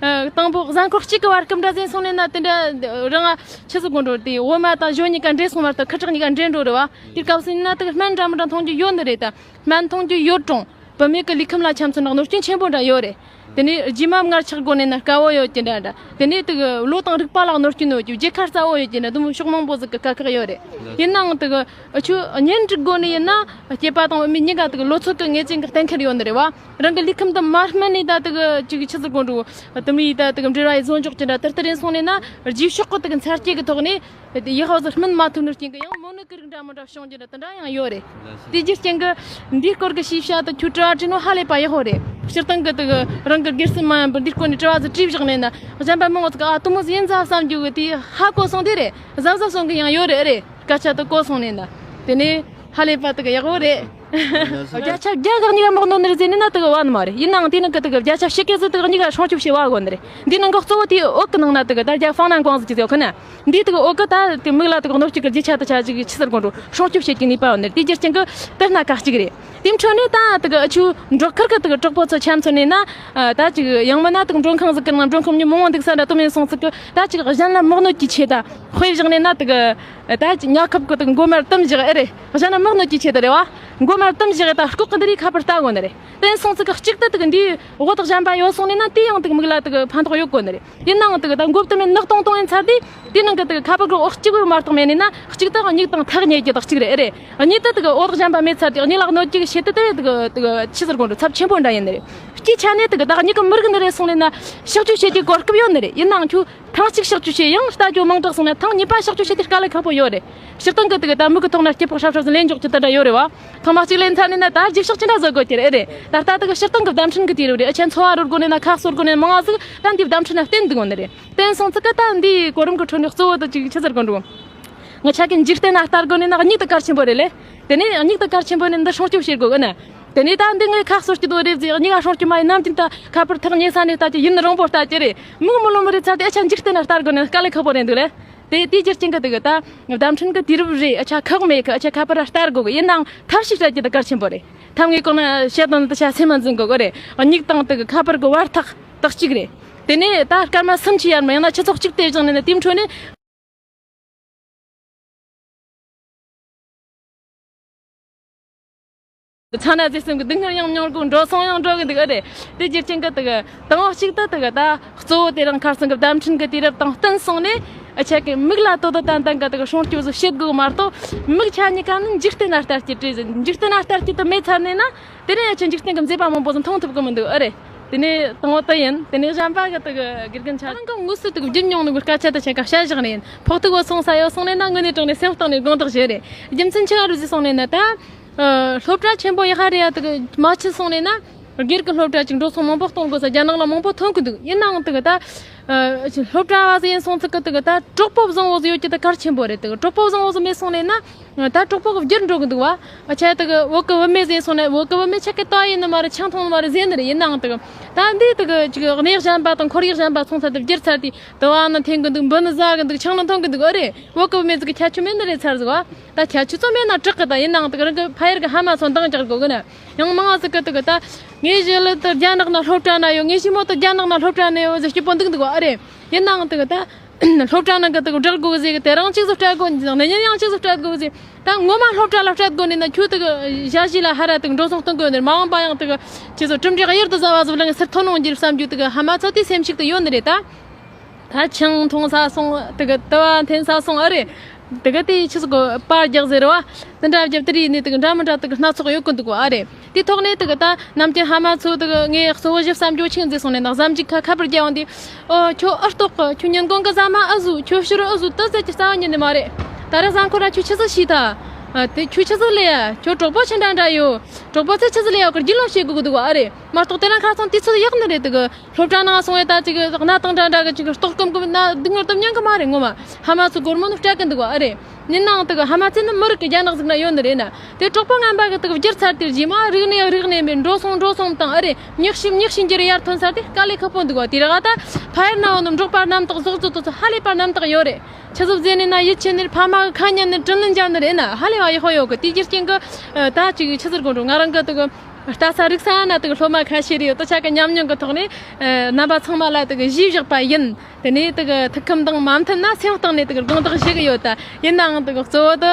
དང་པོ་གཟའ་འཁོར་གཅིག་གི་བར་སྐབས་འདྲ་ཟིན་སོང་ནས་ན་དེ་འདྲ་རང་ང་ཆི་ཟིག་དགོས་འགྲོ། དེ་འོ་མ་དང་ཞོ་གཉིས་ཀ་འདྲེས་སོང་བར་དུ་ཁུ་ཁྲག་གཉིས་ཀ་འདྲེས་འགྲོ་རེད་བ། དེའི་སྐབས་སུ་ཡིན་ན་དེ་གི་སྨན་འདྲ་མི་འདྲ་འཐུང་རྒྱུ་ཡོད་ནི་རེད། ད་སྨན་འཐུང་རྒྱུ་ཡོད་རུང་བུད་མེད་ཀྱི་ལུས་ཁམས་ལ་ཆ་མཚོན་ན་གནོད་སྐྱོན་ཆེན་པོ་འདྲ་ཡོད་རེད། དེ་ནས་རྗེས་མ་མངལ་ཆགས་དགོས་ནས་ན་དཀའ་བོ་ཡོད་ཀྱི་འདྲ་འདྲ། དེ་ནས་དེ་གི་བློ་དང་རིག་པ་ལ་གནོད་སྐྱོན་ཡོད་ཀྱི་རྒྱལ་ཁ་རྩ་བོ་ཡོད་ཀྱི་འདྲ། དུ་མོ་ཕྱོགས་མང་པོ་ཟིག་གི་དཀའ་ཁག་ཡོད་རེད། ཡིན་ནའང་དེ་གི་ཆུ་གཉེན་སྒྲིག་དགོས་ནས་ཡིན་ན་སྐྱེས་པ་དང་བུད་མེད་གཉིས་ཀ་དེ་གི་ལོ་ཚོད་ཀྱི་ངེས་ཅན་གྱི་གཏན་འཁེལ་ཡོད་ནི་རེད་བ། རང་གི་ལུས་ཁམས་དུ་མ་སྨིན་ནས་ད་དེ་གི་ཅིག་ཆི་ཟིག་དགོས་འགྲོ། དུ་མི་ཡིས་ད་དེ་གི་འབྲེལ་བ་ཡི་བཟོ་འཇོག་ཀྱི་འདྲ་དེ་ལྟར་ཡིན་སོང་ནས་ན་རྗེས་ཕྱོགས་ཀྱི་དེ་གི་འཚར་སྐྱེ་གི་ཐོག་ནས། དེ་ཡག་པོ་ཟིག་སྨིན་མ་ཐུབ་ནོ་རྐྱེན་གྱིས་ཡང་མོ་ནི་ཀི་རིགས་འདྲ་མི་འདྲ་བྱུང་རྒྱུ་འདྲ་དེ་འདྲ་ཡང་ཡོད་རེད། དེ་རྒྱུ་རྐྱེན་གྱིས་འདིའི་སྐོར་གྱི་ཤེས་བྱ་དེ་ཁྱོད་དྲི་བ་དྲིས་ནོ་ཧ་ལས་པ་ཡག་པོ་རེད། སྤྱིར་བཏང་གི་དེ་གི་རང་གི་སྒེར་སེམས་མ་ཡིན་པར་འདིའི་སྐོར་ནས་དྲི་བ་ཟིག་དྲིས་བཞག་ནས་ན་གཞན་པ་མང་བོ་ཟིག་གིས་ཨ་དུ་མོ་ཟིག་ཡིན་ཟ་བསམ་རྒྱུ་གི་དེ་ཧ་གོ་སོང་དེ་རེད། གཟབ་གཟབ་སོང་གི་ཡང་ཡོད་རེད་རེད། སྐད་ཆ་དེ་གོ་སོང་ནས་ན་དེ་ནས་ཧ་ལས་པ་དེ་གི་ཡག་པོ་རེད། བརྒྱ་ཆ་བརྒྱ་གི་གཉིས་ཀ་མོག་ནོ་ནི་རེད་ཟེར་ནས་ན་དེ་གི་བ་ནི་མ་རེད། ཡིན་ནའང་དེ་ནང་གི་དེ་གི་བརྒྱ་ཆ་བཞི་གི་ཟིག་དེ་གི་གཉིས་ཀ་སྲུང་སྐྱོབ་བྱེད་བ་དགོས་ནི་རེད། འདི་ནང་གི་གཙོ་བོ་དེའི་འོག་གི་ནང་ན་དེ་གི་ད་རྒྱ་ཧྥང་ནན་ཀོང་ཟིག་ཅིག་ཡོད་གི་ན། འདིའི་དེ་གི་འོག་གི་ད་དེ་མིག་ལ་དེ་གི་གནོད་སྐྱེལ་གི་རྒྱུ་ཆ་དེ་ཆ་ཅིག་ཆི་ཟེར་དགོས་འགྲོ། སྲུང་སྐྱོབ་བྱེད་ཀྱི་ནུས་པ་ཡོད་ནི་རེད། དེ་རྒྱུ་རྐྱེན་གྱིས་དེ་སྣ་ཁ་གཅིག་རེད། དེའི་འཕྲོ་ནས་ད་དེ་གི་ཨ་ཆུ་འབྲོག་ཁུལ་གི་དེ་གི་གྲོགས་པོ་ཚོ་ཆ་མཚོན་ནས་ན། ཨ་ད་ཅིག་ཡང་མིན་ན་དེ་གི་མགྲོན་ཁང་ཟིག་གི་ནང་མགྲོན་ཁང་མི་མང་བོ་འདུག་ས་འདྲ་དུ་མིན་སོང་ཟིག་གི་ད་ཅིག་གཞན་ལ་མོག་གནོད་ཀྱི་ཆེད་ད་དཔེ་བཞག་ནས་ན་དེ་གི་ད་ཅིག་ཉ་ཁབ་གི་དེ་གི་མགོ་མར་དུམ་བཞག་ཨེ་རེད། གཞན་ལ་མོག་གནོད་ཀྱི་ཆེད་དུ་རེད་བ། མགོ་མར་བཏུམ་བཞག་ད་ལྐོག་གི་འདི་རིགས་ཁ་པར་ལྟ་དགོས་ནི་རེད། བསྟན་སོང་ཚིག་གཅིག་ཏུ་དུ་འདིའི་འོ་ཐག་གཞན་པ་ཡོད་སོང་ནས་ན་དེ་ཡང་དུ་མིག་ལ་དུ་ཕན་ཐོགས་ཡོད་དགོས་ནི་རེད། ཡིན་ནའང་དུ་ད་མགོ་བཏུམ་མེད་ནག་ཏོང་ཏོང་ཡིན་ཚར་དུས་དེ་ནང་གི་དུ་ཁ་པར་གི་འོག་གཅིག་གི་མ་གཏོགས་མེད་ནས་ན་གཅིག་ཏུ་མྱིག་དང་ཐག་ཉེ་རྒྱུ་དག་གཅིག་རེད། ཨེ་རེད། གཉིས་ཏུ་དུ་འོ་ཐག་གཞན་པ་མེད་ཚར་དུས་མྱིག་ལ་གནོད་རྒྱུ་གི་ཆེད་དུ་དེ་དུ་དུ་ཆི་ཟེར་དགོས་འགྲོ་ཚབས་ཆེན་པོ་འདྲ་ཡིན་ནི་རེད། སྤྱིའི་ཆ་ནས་དུ་ད་མྱིག་གི་མིག་གི་ནི་རེད་སོང་ནས་ན་གཤག་བཅོས་བྱེད་རྒྱུའི་གོ་སྐབས་ཡོད་ནི་རེད། ཡིན་ནའང་ཁྱོད་ཐེངས་གཅིག་གཤག་བཅོས་བྱས་ཡང་ལྟ་རྒྱུ་མང་དྲགས་སོང་ན་ཐེངས་གཉིས་པ་གཤག་བཅོས་བྱེད་དུས་དཀའ་ལས་ཁག་པོ་ཡོད་རེད། སྤྱིར་བཏང་གི་དུ་གི་ད་མིག་གི་ཐོག་ན་སྐྱིད་པོ་ཧྲབ་ཧྲབ་ལེན་འཇོག་རྒྱུ་དེ་འདྲ་ཡོད་རེད་བ། ཐེངས་མ་གཅིག་ལེན་ཚར་ནས་ན་ད་རྗེས་གཤག་ཅི་འདྲ་བཟོ་དགོས་ཀྱི་རེད། ཨེ་རེད། ད་ལྟ་དུ་གི་སྤྱིར་བཏང་གི་བརྡ་འཕྲིན་གི་དུས་རབས་རེད། ཨ་ཆེན་འཚོ་བ་རོལ་དགོས་ནས་ན་ཁ་གསོ་དགོས་ནས་མང་ང་ཟིག་ད་འདི་བརྡ་འཕྲིན་ན་བརྟེན་འདུག་ཡོད་ནི་རེད། བརྟེན་སོང་ཚིག་གི་ད་འདིའི་གོ་རིམ་གི་ཁྲོད་ནས་གཙོ་བོ་དུ་ཅིག་ཆི་ཟེར་དགོས་འགྲོ། ང་ཆ་གི་འཇིག་རྟེན་ན་ལྟ་དགོས་ནས་ན་མྱིག་དུ་གལ་ཆེན་པོ་རེད་ལེ། དེ་ནས་མྱིག་དུ་གལ་ཆེན་པོ་ནས་འདི་སྲུང་སྐྱོབ་བྱེད་དགོས་གི་ན། དེ་ནས་ད་འདི་ངའི་ཁ་གསོ་སྐྱིད་དོ་རེད་ཟེར་མྱིག་ག་སྲུང་སྐྱོབ་མ་ཡིན་ནམ་རྒྱུན་ད་ཁ་པར་ཐག་ཉེ་ས་ནས་ལྟ་རྒྱུ་ཡུན་རིང་པོ་ལྟ་རྒྱུ་རེད། མིག་མི་ལོ་མི་རེད་ཚར་དེ་ཨ་ཆ་འཇིག་རྟེན་ན་ལྟ་དགོས་ནས་དཀའ་ལས་ཁག་པོ་རེད་འདུག་ལེ། དེ་དེའི་རྒྱུ་རྐྱེན་གི་དུ་གི་ད་བརྡ་འཕྲིན་གི་དུས་རབས་རེད། ཨ་ཆ་ཁག་མེད་གི། ཨ་ཆ་ཁ་པར་ལྟ་དགོས་གི། ཡིན་ནའང་ཐབས་ཤེས་སྤྲད་རྒྱུ་དུ་གལ་ཆེན་པོ་རེད། ཐབས་ངའི་གོང་ན་བཤད་དོན་དུ་ཆ་སེམས་མ་འཛིན་དགོས་གི་རེད། མྱིག་དང་དུ་གི་ཁ་པར་གི་བར་ཐག་དག་གཅིག་རེད། དེ་ནས་ད་སྐར་མ་སུམ་ཅུ་ཡར་མ་ཡང་ན་ཆུ་ཚོད་གཅིག་དེ་བཞག་ནས་ནི་དེའི་འཕྲོ་ནས། ཚ་ན་ཟེར་སེམས་ཀྱི་སྡུག་བསྔལ་ཡང་མྱོང་དགོས། འགྲོ་སོང་ཡང་འགྲོ་གི་འདུག་ཨ་རེད། དེ་རྒྱུ་རྐྱེན་གི་དུ་གི་དང་པོ་གཅིག་ཏུ་དུ་གི་ད་གཙོ་བོ་དེ་རིང་ཁ་སང་གི་བརྡ་འཕྲིན་གི་དུས་རབས་དང་བསྟུན་སོང་ནས་ཨ་ཆ་གི་མིག་ལ་དོ་དོ་ཏན་ཏན་གི་དུ་གི་སྲུང་སྐྱོབ་བཟོ་བྱེད་དགོས་མ་གཏོགས། མིག་ཆ་གཉིས་ཀ་ནི་འཇིག་རྟེན་ན་ལྟ་རྒྱུ་བྲིས་ཟིན། འཇིག་རྟེན་ན་ལྟ་རྒྱུ་དུ་མེད་ཚར་ནས་ན། དེ་ནས་ཡང་ཁྱོད་འཇིག་རྟེན་གྱི་མཛེས་པ་མང་པོ་ཟིག་མཐོང་ཐུབ་གི་མི་འདུག་ཨ་རེད། དེ་ནས་དང་པོ་དེ་ཡིན། དེ་ནས་གཞན་པ་གི་དེ་གི་དགེ་རྒན་ཆ་རང་གི་དངོས་སུ་དེ་གི་རྒྱུན་མྱོང་ནི་གི་སྐད་ཆ་དེ་ཆ་ག་བཤད་བཞག་ནས་ཡིན། ཕོག་ཐུག་བོ་སོང་ས་ཡོད་སོང་ནས་ན་དངོས་གནས་དྲང་ནས་སེམས་གཏིང་ནས་དགོངས་དག་ཞུ་རེད། རྒྱུ་མཚན་ཆི་ག་རེད་ཟེར་སོང་ནས་ན་ད། ཨ། སློབ་གྲྭ་ཆེན་པོ་ཡག་པ་རེད་ཡ་དེ་གི་མ་ཕྱིན་སོང་ནས་ན། སྒེར་གི་སློབ་གྲྭ་ཅིག་འགྲོ་སོང་མང་པོ་གཏོང་དགོས་ས། རྒྱ་ནག་ལ་མང་པོ་ཐོན་གི་འདུག་ཡིན་ནའང་དེ་གི་ད། ཨ། སློབ་གྲྭ་བ་ཟིག་ཡིན་སོང་ཚིག་གི་དེ་གི་ད་གྲོགས་པོ་བཟང་བོ་ཟིག་ཡོད་རྒྱུ་དེ་གལ་ཆེན་པོ་རེད། དེ་གི་གྲོགས་པོ་བཟང་བོ་ཟིག་མེད་སོང་ནས་ན། ད་གྲོགས་པོ་གི་བསྒྱུར་འགྲོ་གི་འདུག་བ། ཨ་ཆ་དེ་གི་བོད་གི་བུད་མེད་ཟིག་ཡིན་སོང་ན་བོད་གི་བུད་མེད་ཆ་གི་ལྟ་ཡིན་ནི་མ་རེད། ཆང་འཐུང་ནི་མ་རེད་ཟེར་ནི་རེད། ཡིན་ནའང་དེ་གི་ད་འདི་དེ་གི་ཅིག་གནས་གཞན་པ་དང་ཁོར་ཡུག་གཞན་པ་སོང་ཚར་དེ་བསྒྱུར་ཚར་དུས་དུ་བ་ནི་འཐེན་གི་འདུག་འབུ་ནི་ཟ་གི་འདུག་ཆང་ནི་འཐུང་གི་འདུག་ཨ་རེད། བོད་གི་བུད་མེད་ཟིག་གི་ཁྱད་ཆོས་མེད་ནི་རེད་ཚར་ཟིག་བ། ད་ཁྱད་ཆོས་ཚོ་མེད་ན་དྲག་གི། ད་ཡིན་ནའང་དེ་གི་རང་གི་ཕ་ཡུལ་གི་ཕ་མ་ཚོ་འདང་རྒྱག་དགོས་གི་ན། ཡང་མང་ང་ཟིག་གི་དེ་གི་ད། ངའི་ཞི་ལི་དེ་རྒྱ་ནག་ན་སློབ་གྲྭ་ན་ཡོད། ངའི་ཞི་མོ་དེ་རྒྱ་ནག་ན་སློབ་གྲྭ་ན་ཡོད་ཟེར་སྐྱིད་པོ་འདུག་འདུག་ཨ་རེད། ཡིན་ནའང་དེ་གི་ད། སློབ་གྲྭ་ནང་གི་དེ་གི་བསྒྲགས་དགོས་ཟེར་གི། དེ་རིང་གཅིག་ཟིག་སྤྲད་དགོས། ནས་ཉིན་ཡང་གཅིག་ཟིག་སྤྲད་དགོས་ཟེར། ད་ངོ་མ་སློབ་གྲྭ་ལ་སྤྲད་དགོས་ནས་ན་ཁྱོད་དེ་གི་ཞ་ཞི་ལ་ཧ་ར་དེ་གི་འགྲོ་སོང་གཏོང་དགོས་ནས། མ་འོངས་པ་ཡང་དེ་གི་ཁྱེད་ཚོ་གྲུབ་འབྲས་གཡུར་དུ་ཟ་བ་ཟིག་ལ་ངས་སེར་ཐོ་ནང་འགྱུར་བསམ་རྒྱུ་དེ་གི་ཕ་མ་ཚོ་དེ་སེམས་ཤུགས་དེ་ཡོད་ནི་རེད་ད། ད་ཆང་འཐུང་ས་སོང་། དེ་གི་དུ་བ་འཐེན་ས་སོང་ཨ་རེད། དེ་གི་དེ་ཆི་ཟིག་གི་པར་རྒྱག་ཟེར་བ། དེ་འདྲ་རྒྱབ་དེ་རིགས་ནས་དེ་གི་འདྲ་མི་འདྲ་དེ་གི་སྣ་ཚོགས་ཡོད་གི་འདུག་གོ་ཨ་རེད། དེ་ཐོག་ནས་དེ་གི་ད་ནམ་རྒྱུན་ཕ་མ་ཚོ་དེ་གི་ངས་གཙོ་བོ་ཞིབ་བསམ་རྒྱུ་ཆི་ཟིག་ཟེར་སོང་ནས་ན། གཟའ་མཇུག་ཁ་ཁ་པར་རྒྱག་འོང་དུས། ཨོ་ཁྱོད་ཨ་རྟོག་གི། ཁྱོད་ཉིན་གུང་གི་ཟ་མ་ཨ་ཟོས། ཁྱོད་ཕྱི་རུ་ཨ་ཟོས། དེ་ཟེར་གྱི་རྩ་བ་ཉིད་ནས་མ་རེད། ད་རེས་གཟའ་འཁོར་ར་ཁྱོད་ཆི་ཟིག་ཤེས་ཐལ། ཨ། དེ་ཁྱོད་ཆི་ཟིག་ལས་ཡ། ཁྱོད་གྲོགས་པོ་ཆི་འདྲ་འདྲ་ཡོད། གྲོགས་པོ་ཚོས་ཆི་ཟིག་ལས་ཡ་གི་རྒྱུས་ལོན་བྱེད་དགོས་གི་འདུག་གོ་ཨ་རེད། མ་གཏོགས་དེ་རིང་ཁ་སང་དུས་ཚོད་ཡག་ནི་རེད། དེ་གི་སློབ་གྲྭ་ནང་སོང་བས་ད་ཅིག་གནའ་དང་འདྲ་འདྲ་གི་ཅིག་ལྟོགས་སྐོམ་གི་ན་སྡུག་བསྔལ་དེ་མྱང་གི་མ་རེད། ངོ་མ་ཕ་མ་ཚོ་སྒོར་མོ་ནི་སྤྲད་གི་འདུག་གོ་ཨ་རེད། ཡིན་ནའང་དེ་གི་ཕ་མ་ཚོས་ནི་མི་རིགས་གི་རྒྱ་ནག་ཟིག་ན་ཡོད་ནི་རེད་ན། དེ་གྲོགས་པོ་ངན་པ་གི་དེ་གི་བསྒྱུར་ཚར་དུས་རྗེས་མ་རིག་གནས་རིག་གནས་མེད། འགྲོ་སོང་འགྲོ་སོང་དང་ཨ་རེད། མྱི་ཤི་མྱི་ཤི་འགྱུར་ཡར་ཐོན་ཚར་དུས་དཀའ་ལས་ཁག་པོ་འདུག་གོ་དེ་ར་ག་ད་ཕ་ཡུལ་ན་ཡོད་ནི་འབྲོག་པ་རྣམ་དག་ཟོག་རྫོ་དེ་ཚོ་ཧ་ལས་པ་རྣམ་དག་ཡོད་རེད། ཆི་ཟིག་ཟེར་ནས་ན་ཡིད་ཆེས་ནས་ཕ་མ་གི་ཁ་ཉན་ནས་དྲིན་ལན་འཇལ་ནི་རེད་ན་ཧ་ལས་པ་ཡག་པོ་ཡོད་གི། དེའི་རྒྱུ་རྐྱེན་གི་ད་ཅིག་ཆི་ཟེར་དགོས་འགྲོ། ང་རང་གི་དེ་གི་ལྟ་ས་རིག་ས་ན་དེ་གི་སློབ་མ་ཁ་ཤས་རེ་ཡོད། དེ་ཆ་གི་ཉམས་མྱོང་གི་ཐོག་ནས་རྣམ་པ་ཚང་མ་ལ་དེ་གི་གཞས་བཞག་པ་ཡིན། དེ་ནས་དེ་གི་ཐུགས་ཁམས་དང་མ་མཐུན་ན་སེམས་གཏིང་ནས་དེ་གི་དགོངས་དག་ཞུ་གི་ཡོད། ད་ཡིན་ནའང་དེ་གི་གཙོ་བོ་དེ་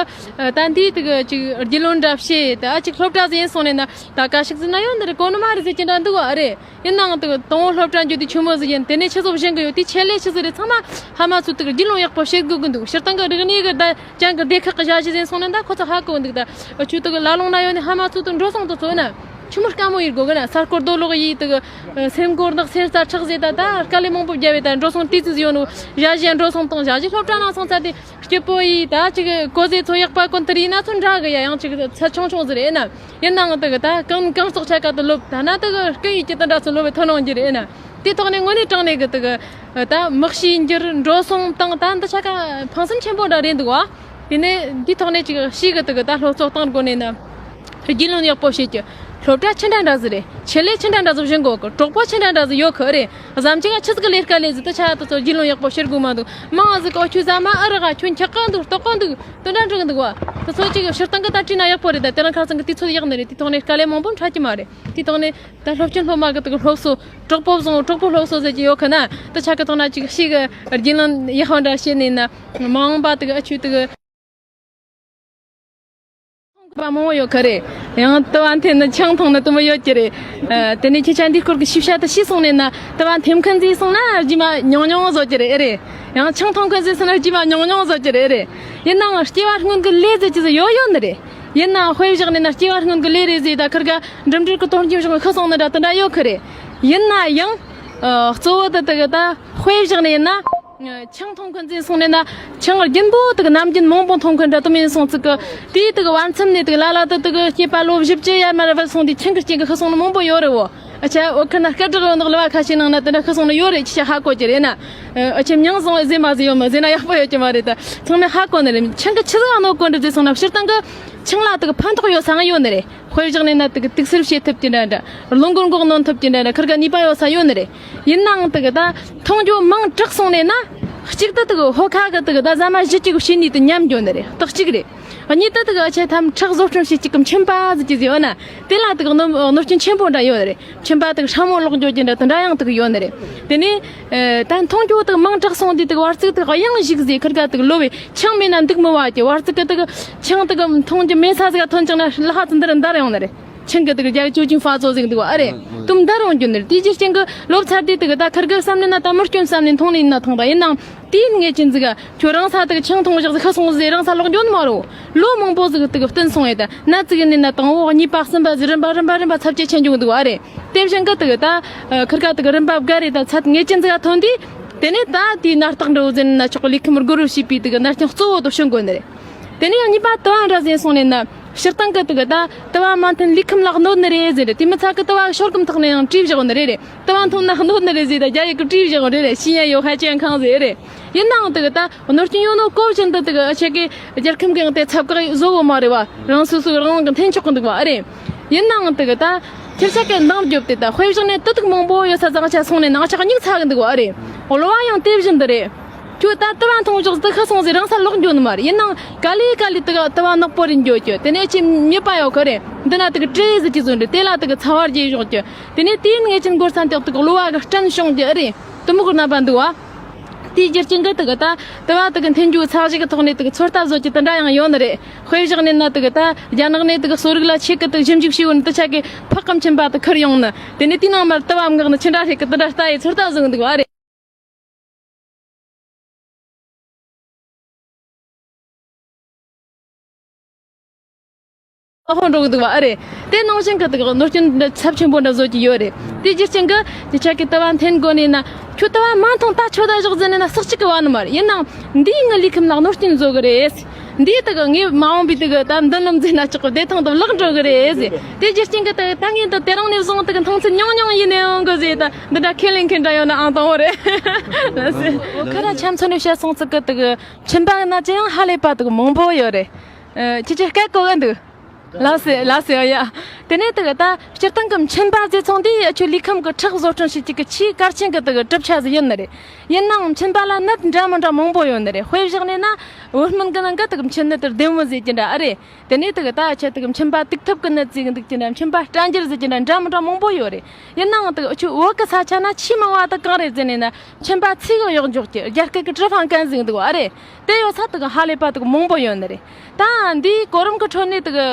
ད་འདིའི་དེ་གི་ཅིག་རྒྱུས་ལོན་འདྲ་བྱེད། ད་ཅིག་སློབ་གྲྭ་ཟིག་ཡིན་སོང་ནས་ན་ད་ག་ཞིག་ཟིག་ན་ཡོད་ནི་རེད། གོ་ནི་མ་རེད་ཟེར་གྱི་འདྲ་འདུག་གོ་ཨ་རེད། ཡིན་ནའང་དེ་གི་དང་པོ་སློབ་གྲྭ་འགྱོ་དུས་ཆུང་མོ་ཟིག་ཡིན། དེ་ནས་ཆི་ཟིག་བཞེངས་གི་ཡོད། དེ་ཆེད་ལས་ཆི་ཟིག་རེད། ཚང་མ་ཕ་མ་ཚོས་དེ་གི་རྒྱུས་ལོན་ཡག་པོ་བྱེད་དགོས་གི་འདུག་སྤྱིར་བཏང་གི་རིག་གནས་གི་ད་ཅན་གི་སྡེ་ཁག་གི་ཞ་ཞི་ཟིག་ཡིན་སོང་ནས་ད་ཁོ་ཚོ་ཧ་གོ་གི་འདུག་ད་ཁྱོད་དེ་གི་ལ་ལུང་ན་ཡོད་ནི་ཕ་མ་ཚོ་དེ་འགྲོ་སོང་དེ་ཚོ་ན་ཆི་མོ་དཀའ་མོ་ཡིན་དགོས་གི་ན། ས་སྐོར་རྡོ་སློག་ཡིས་དེ་གི་སེམས་འགུལ་དང་སེམས་རྩ་ཁྲག་ཟེར། ད་ད་དཀའ་ལས་མང་པོ་བརྒྱབ་པས་ད་འགྲོ་སོང་དེ་ཙི་ཟིག་ཡོད་ནོ། ཞ་ཞི་ཡང་འགྲོ་སོང་བཏང་། ཞ་ཞི་སློབ་གྲྭ་ནང་སོང་ཚར་དུས་སྐྱིད་པོ་ཡིས་ད་ཅིག་གོ་ཟེ་ཚོ་ཡག་པ་གོན་དེ་རིགས་ན་ཚོ་འདྲ་གི་ཡ། ཡང་ཅིག་ཚད་ཆུང་ཆུང་ཟིག་རེད་ན། ཡིན་ནའང་དེ་གི་ད་གང་གང་ཙོག་ཆ་ག་དུ་ལོབ། ད་ན་དེ་གི་སྐད་ཡིག་ཅི་ད་འདྲ་ཚོ་ལོབ་པའི་ཐོན་ཡོང་རྒྱུ་རེད་ན། དེ་ཐོག་ནས་དངོས་གནས་དྲང་གནས་གི་དེ་གི་ད་མི་གཤིས་འགྱུར། འགྲོ་སོང་བཏང་། ད་འདི་ཆ་ག་ཕངས་སེམས་ཆེན་པོ་འདྲ་རེད་འདུག་བ། དེ་ནས་འདི་ཐོག་ནས་ཅིག་ཤིག་གི་དེ་གི་ད་སློབ་གསོ་བཏང་དགོས་ནས་ན། རྒྱུས་ལོན་ཡག་པོ་བྱེད་རྒྱུ། སློབ་གྲྭ་ཆི་འདྲ་འདྲ་ཟིག་རེད། ཆེད་ལས་ཆི་འདྲ་འདྲ་ཟིག་བྱེད་དགོས་གི། གྲོགས་པོ་ཆི་འདྲ་འདྲ་ཟིག་ཡོད་གི་རེད། གཟའ་མཇུག་ང་ཆི་ཟིག་ལས་ཀ་ལས་ཟིག་དེ་ཆ་དེ་ཚོ་རྒྱུས་ལོན་ཡག་པོ་བྱེད་དགོས་མ་འདུག་མང་ང་ཟིག་གི་ཨོ་ཁྱོད་ཟ་མ་ཨ་རག་ག་ཁྱོད་འཁྱག་ག་འདུག་ལྟོགས་ག་འདུག་དེ་འདྲ་འདྲ་གི་འདུག་བ། དེ་ཚོ་ཅིག་སྤྱིར་བཏང་གི་ད་བྲིས་ན་ཡག་པོ་རེད། ད་དེ་རིང་ཁ་སང་གི་དུས་ཚོད་ཡག་ནི་རེད། དེ་ཐོག་ནས་དཀའ་ལས་མང་པོ་འཕྲད་ཀྱི་མ་རེད། དེ་ཐོག་ནས་ད་སློབ་ཆེན་སློབ་མ་གི་དེ་གི་སློབ་གསོ། གྲོགས་པོ་བཟང་། གྲོགས་པོ་སློབ་གསོ་ཟེར་གྱི་ཡོད་གི་ན། དེ་ཆ་གི་ཐོག་ན་ཅིག་ཤིག་གི་རྒྱུས་ལོན་ཡག་པ་འདྲ་བྱས་ནས་ན་མ་འོངས་པ་དེ་གི་ཨ་ཆུ་དེ་གི་པ་མང་བོ་ཡོད་ཁ་རེད། ཡང་དུ་བ་འཐེན་ནི་ཆང་འཐུང་ནི་དུ་མོ་ཡོད་ཀྱི་རེད། ཨ། དེ་ནས་ཁྱེད་ཅག་འདིའི་སྐོར་གྱི་ཤེས་བྱ་དུ་ཤེས་སོང་ནས་ན། དུ་བ་འཐེན་མཁན་ཟིག་སོང་ན་རྗེས་མ་ཉུང་ཉུང་བཟོ་ཀྱི་རེད། ཨེ་རེད། ཡང་ཆང་འཐུང་མཁན་ཟིག་སོང་ན་རྗེས་མ་ཉུང་ཉུང་བཟོ་ཀྱི་རེད། ཨེ་རེད། ཡིན་ནའང་སྐྱེ་བ་སྔོན་གྱི་ལས་ཟེར་གྱི་ཟིག་ཡོད་ཡོད་ནི་རེད། ཡིན་ནའང་དཔེ་བཞག་ནས་ན་སྐྱེ་བ་སྔོན་གྱི་ལས་རེད་ཟེར་ད་ཁིར་ག་འགྲིམ་འགྲུལ་གྱི་དོན་རྐྱེན་བཞག་ནས་ཤི་སོང་ནི་འདྲ་དེ་འདྲ་ཡོད་ཁི་རེད། ཡིན་ན་ཡང་། ཨ། གཙོ་བོ་དེ་དེ་གི་ད་དཔེ་བཞག་ནས་ཡིན་ན། ཆང་འཐུང་མཁན་ཟིག་སོང་ནས་ན། ཆང་རྒྱུན་པོ་དེ་གི་ནམ་རྒྱུན་མང་པོ་འཐུང་མཁན་འདྲ་དུ་མིན་སོང་ཙི་གི། དེའི་དེ་གི་བར་མཚམས་ནས་དེ་གི་ལ་ལ་དེ་དེ་གི་སྐྱེས་པ་ལོ་བཞི་བཅུ་ཡར་མར་བར་སོང་དུས་ཆང་གི་རྐྱེན་གི་ཤི་སོང་ནི་མང་པོ་ཡོད་རེད་བོ། ཨ་ཆ་འོ་ཁ་ན་སྐད་གྲགས་ཡོད་ནོ་ལ་བ་ཁ་ཤས་ནང་ན་དེ་འདྲ་ཤི་སོང་ནི་ཡོད་རེད། ཅི་ཆ་ཧ་གོ་གི་རེད་ན། ཨ་ཆ་མྱང་སོང་ཟེ་མ་ཟེ་ཡོད་མ་ཟེ་ན་ཡག་པོ་ཡོད་ཀྱི་མ་རེད། ད་ཚང་མས་ཧ་གོ་ནི་རེད། ཆང་གི་ཆི་ཟིག་ཨ་ནོ་གོ་འདྲི་ཟེ་སོང་ན་སྤྱིར་བཏང་གི་ཆང་ལ་དེ་གི་ཕན་ཐོགས་ཡོད་ས་ཡོད་ནི་རེད། དཔེ་བཞག་ནས་ན་དེ་གི་དུག་སེལ་བྱེད་ཐུབ་ཀྱི་འདྲ་འདྲ། རླུང་འགུལ་འགོག་གནོན་ཐུབ་ཀྱི་འདྲ་འདྲ། ཁིར་ག་ནུས་པ་ཡོད་ས་ཡོད་ནི་རེད། ཡིན་ནའང་དེ་གི་ད་འཐུང་རྒྱུ་མང་དྲགས་སོང་ནས་ན། གཅིག་ཏུ་དེ་གི་ཧོ་ཁ་གི་དེ་གི་ད་ཟ་མ་གཞི་གཅིག་གི་བྱེད་ནུས་དེ་ཉམས་འགྱོ་ནི་རེད། དེ་གཅིག་རེད། གཉིས་དེ་དེ་གི་ཨ་ཆེ་ཐམ་ཁྲག་བཟོ་སྐྲུན་བྱེད་ཅིག་གི་མཆིན་པ་ཟེར་གྱི་ཟེ་ཡོད་ན། དེ་ལ་དེ་གི་གནོད་གནོད་སྐྱོན་ཆེན་པོ་འདྲ་ཡོད་ནི་རེད། མཆིན་པ་དེ་གི་སྲ་མོ་ལོག་འགྱོ་གྱི་འདྲ་དེ་འདྲ་ཡང་དེ་གི་ཡོད་ནི་རེད། དེ་ནས། ཨ། ད་འཐུང་རྒྱུ་དེ་གི་མང་དྲགས་སོང་དུས་དེ་གི་བར་ཚིགས་དེ་གི་གཡང་ཞིག་ཟེ་ཁིར་ག་དེ་གི་ལོ་བའི་ཆང་མེད་ན་འདུག་མི་བ་གི་བར་ཚིགས་གི་དེ་གི་ཆང་དེ་གི་འཐུང་རྒྱུ་མེད་ས་ཟིག་ག་ཐོན་ཅིག་ན་ལྷ་ཚོ་འདིར་འདར་ཡོང་ནི་རེད། ཆང་གི་དེ་གི་རྒྱ་ཅོ་ཅིང་ཧྥ་ཙོ་ཟིག་འདུག་བ་ཨ་རེད། དུམ་འདར་ཡོང་རྒྱུ་ནི་རེད། དེའི་རྒྱུ་རྐྱེན་གི་ལོབས་ཚར་དུས་དེ་གི་ད་ཁིར་གི་བསམ་ནས་ན་ད་མི་སྐྱོན་བསམ་ནས་འཐུང་ནི་ཡིན་ན་ཐང་། ད་ཡིན་ནའང་དེའི་ངེས་ཅན་ཟིག་ག་ཁྱོད་རང་ས་དེ་གི་ཆང་འཐུང་བཞག་ཟིག་ཤི་སོང་ཟེ་རང་ས་ལོག་འགྱོ་ནི་མ་རེད། ལོ་མང་པོ་ཟིག་དེ་གི་བསྟུན་སོང་ཡོད། ད་ན་ཙིག་ནས་ན་དང་བོ་གཉིས་པ་གསུམ་པ་ཟིག་རིམ་པ་རིམ་པ་རིམ་པ་ཚབས་ཆེ་ཆེ་འགྱོ་གི་འདུག་བ་ཨ་རེད། དེ་བཞིན་གི་དེ་གི་ད་ཁིར་ག་དེ་གི་རིམ་པ་བརྒལ་རེ་ད་ཚད་ངེས་ཅན་ཟིག་ག་ཐོན་དུས། དེ་ནས་ད་དེའི་ནད་རྟགས་འདྲ་བོ་ཟེར་ན་ཆོག་གི། ལུས་ཁམས་སྒོ་རུ་ཞེས་པའི་དེ་གི་ནད་རྐྱེན་གཙོ་བོ་དེ་བྱུང་དགོས་ནི་རེད། དེ་ནས་ཡང་གཉིས་པ་དུ་བ་འདྲ་ཟེར་སོང་ནས་ན། སྤྱིར་བཏང་གི་དེ་གི་ད་དུ་བ་མ་འཐེན་ལུས་ཁམས་ལ་གནོད་ནི་རེད་ཟེར་རེད། དེ་མི་ཚད་གི་དུ་བ་ཤོར་གི་མི་ཐག་ནས་ཡང་བྲིས་བཞག་ནི་རེད་རེད། དུ་བ་འཐུང་ན་གནོད་ནི་རེད་ཟེར་ད་རྒྱ་ཡིག་གི་བྲིས་བཞག་རེད་རེད། ཤི་ཡ་ཡོད་ཧ་ཅང་ཁང་ཟེར་རེད། ཡིན་ནའང་དེ་གི་ད་གནོད་སྐྱོན་ཡོད་ནོ་གོ་བཞིན་དུ་དེ་གི་ཨ་ཆེ་གི་རྒྱལ་ཁམས་གི་ཡང་དེ་ཚབ་བཀག་བཟོ་བོ་མ་རེད་བ། རང་སོ་སོའི་རང་དབང་གི་འཐེན་ཆོག་གི་འདུག་བ་ཨ་རེད། ཡིན་ནའང་དེ་གི་ད་ཁྱེད་ཅག་གི་འདང་རྒྱོབ་དེ་ད་དཔེ་བཞག་ནས་དུ་དུག་མང་པོ་ཡོད་ས་ཙང་ཆ་སོང་ནས་ནང་ཆག་སྙིགས་ཚ་གི་འདུག་བ་ཨ་རེད། གློ་བ་ཡང་དེ་བཞིན་དུ་རེད། ཁྱོད་ད་དུ་བ་འཐུང་ཞོག་དུ་ཁ་སོང་ཟེར་རང་ས་ལོག་འགྱོ་ནི་མ་རེད། ཡིན་ནའང་ག་ལེ་ག་ལེ་དུ་ག་དུ་བ་ནག་པོ་རེ་འགྱོ་རྒྱུ། དེ་ནས་ཁྱེད་མྱི་པ་ཡོད་གི་རེད། འདི་ན་དུ་གི་བྲེ་ཟེར་གྱི་བཟོ་འདྲ་དེ་ལ་དུ་གི་ཚ་བ་རྒྱས་ཞོག་རྒྱུ། དེ་ནས་དེའི་ངེས་ཅན་སྒོར་ས་འདེགས་དུ་གི་གློ་བ་གི་སྐྲན་བྱུང་རྒྱུ་ཨེ་རེད། དུ་མོ་གི་རྣམ་པ་འདུག་བ། དེའི་རྒྱུ་རྐྱེན་གི་དུ་གི་ད་དུ་བ་དུ་གི་འཐེན་རྒྱུ་ཚ་གཞི་གི་ཐོག་ནས་དུ་གི་ཚོད་ལྟ་བཟོ་རྒྱུ་དེ་འདྲ་ཡང་ཡོད་ནི་རེད། དཔེ་བཞག་ནས་ན་དུ་གི་ད་རྒྱ་ནག་ནས་དུ་གི་གསོ་རིག་ལ་ཆེད་གི་དུ་ཞིབ་འཇུག་བྱས་ཡོད་ནི་དུ་ཆ་གི་ཕག་གམ་ཆེན་པ་དུ་ཁུར་ཡོང་ནི། དེ་ནས་དེའི་ནང་མར་དུ་བ་མངགས་ནི་ཆི་འདྲ་རེད་གི་དུ་འདྲ་ལྟ་ཡི་ཚོད་ལྟ་བཟོ་གི་འདུག་བ་རེད། ཨ་ཧོ་འགྲོ་གི་འདུག་བ་ཨ་རེད། དེ་ནང་བཞིན་གི་དུ་གནོད་སྐྱོན་འདི་ཚབས་ཆེན་པོ་འདྲ་བཟོ་གི་ཡོད་རེད། དེ་རྒྱུ་རྐྱེན་གི་དེ་ཆ་གི་དུ་བ་འཐེན་དགོས་ནས་ན། ཁྱོད་དུ་བ་མ་འཐུང་ད་ཆོ་ད་ཞོག་ཟེར་ནས་ན་སག་ཅིག་གི་བ་ནི་མ་རེད། ཡིན་ནའང་འདིས་ངའི་ལུས་ཁམས་ལ་གནོད་སྐྱོན་བཟོ་གི་རེད། འདིས་དུ་གི་ངའི་མ་འོངས་པའི་དུ་གི་ད་མདུན་ལམ་ཟེར་ན་ཆོག་གི་བདེ་ཐང་དུ་བརླག་འགྲོ་གི་རེད་ཟེར། དེ་རྒྱུ་རྐྱེན་གི་དུ་ད་ངས་འདི་དེ་རིང་ནས་བཟུང་དུ་གི་འཐུང་ཚུལ་ཉུང་ཉུང་ཡིན་ནས་ཡོང་གི་ཟེར། ད་འདི་འདྲ་ཁས་ལེན་མཁན་འདྲ་ཡོད་ན་ཨང་དང་བོ་རེད། ལགས་སེ། ཁ་ར་ཆ་མཚོན་ནས་བཤད་སོང་ཙི་གི་དུ་གི་མཆིན་པ་ན་ཅི་ཡང་ཧ་ལས་པ་དུ་གི་མང་པོ་ཡོད་རེད། ཨ། ཁྱེད་ཀྱིས་སྐད་གོ་གི་འདུག་ལགས་སེ་ལགས་སེ། ཨ་ཡ། དེ་ནས་དེ་གི་ད་སྤྱིར་བཏང་གི་མཆིན་པ་ཟེར་ཚོང་དེ་ཨ་ཆོ་ལུས་ཁམས་གི་ཁྲག་བཟོ་སྐྲུན་བྱེད་ཅིག་གི་ཆེས་གལ་ཆེན་གི་དེ་གི་གྲུབ་ཆ་ཟིག་ཡིན་ནི་རེད། ཡིན་ནའང་མཆིན་པ་ལ་ནད་འདྲ་མི་འདྲ་མང་པོ་ཡོད་ནི་རེད། དཔེ་བཞག་ནས་ན་བོད་སྨན་གི་ནང་གི་དེ་གི་མཆིན་ནད་དེ་ལྡེམ་མོ་ཟེར་གྱི་འདྲ་ཨ་རེད། དེ་ནས་དེ་གི་ད་ཨ་ཆ་དེ་གི་མཆིན་པ་དུག་ཐབས་གི་ནད་ཟེར་གི་འདུག་གི་འདྲ། མཆིན་པ་སྐྲན་འགྱུར་ཟེར་གྱི་འདྲ་འདྲ་མི་འདྲ་མང་པོ་ཡོད་རེད། ཡིན་ནའང་དེ་གི་ཨ་ཆོ་བོད་གི་ས་ཆ་ན་ཆེས་མང་བ་དེ་གང་རེད་ཟེར་ནས་ན། མཆིན་པ་ཚིག་གི་གཡོག་འཇོག་གི་རྒྱ་སྐད་གི་ཀྲི་ཧྥང་ཀན་ཟེར་གི་འདུག་ཨ་རེད། དེ་ཡོད་ས་དེ་གི་ཧ་ལས་པ་དེ་གི་མང་པོ་ཡོད་ནི་རེད། ད་འདིའི་གོ་རིམ་གི་ཁྲོད་ནས་དེ་གི་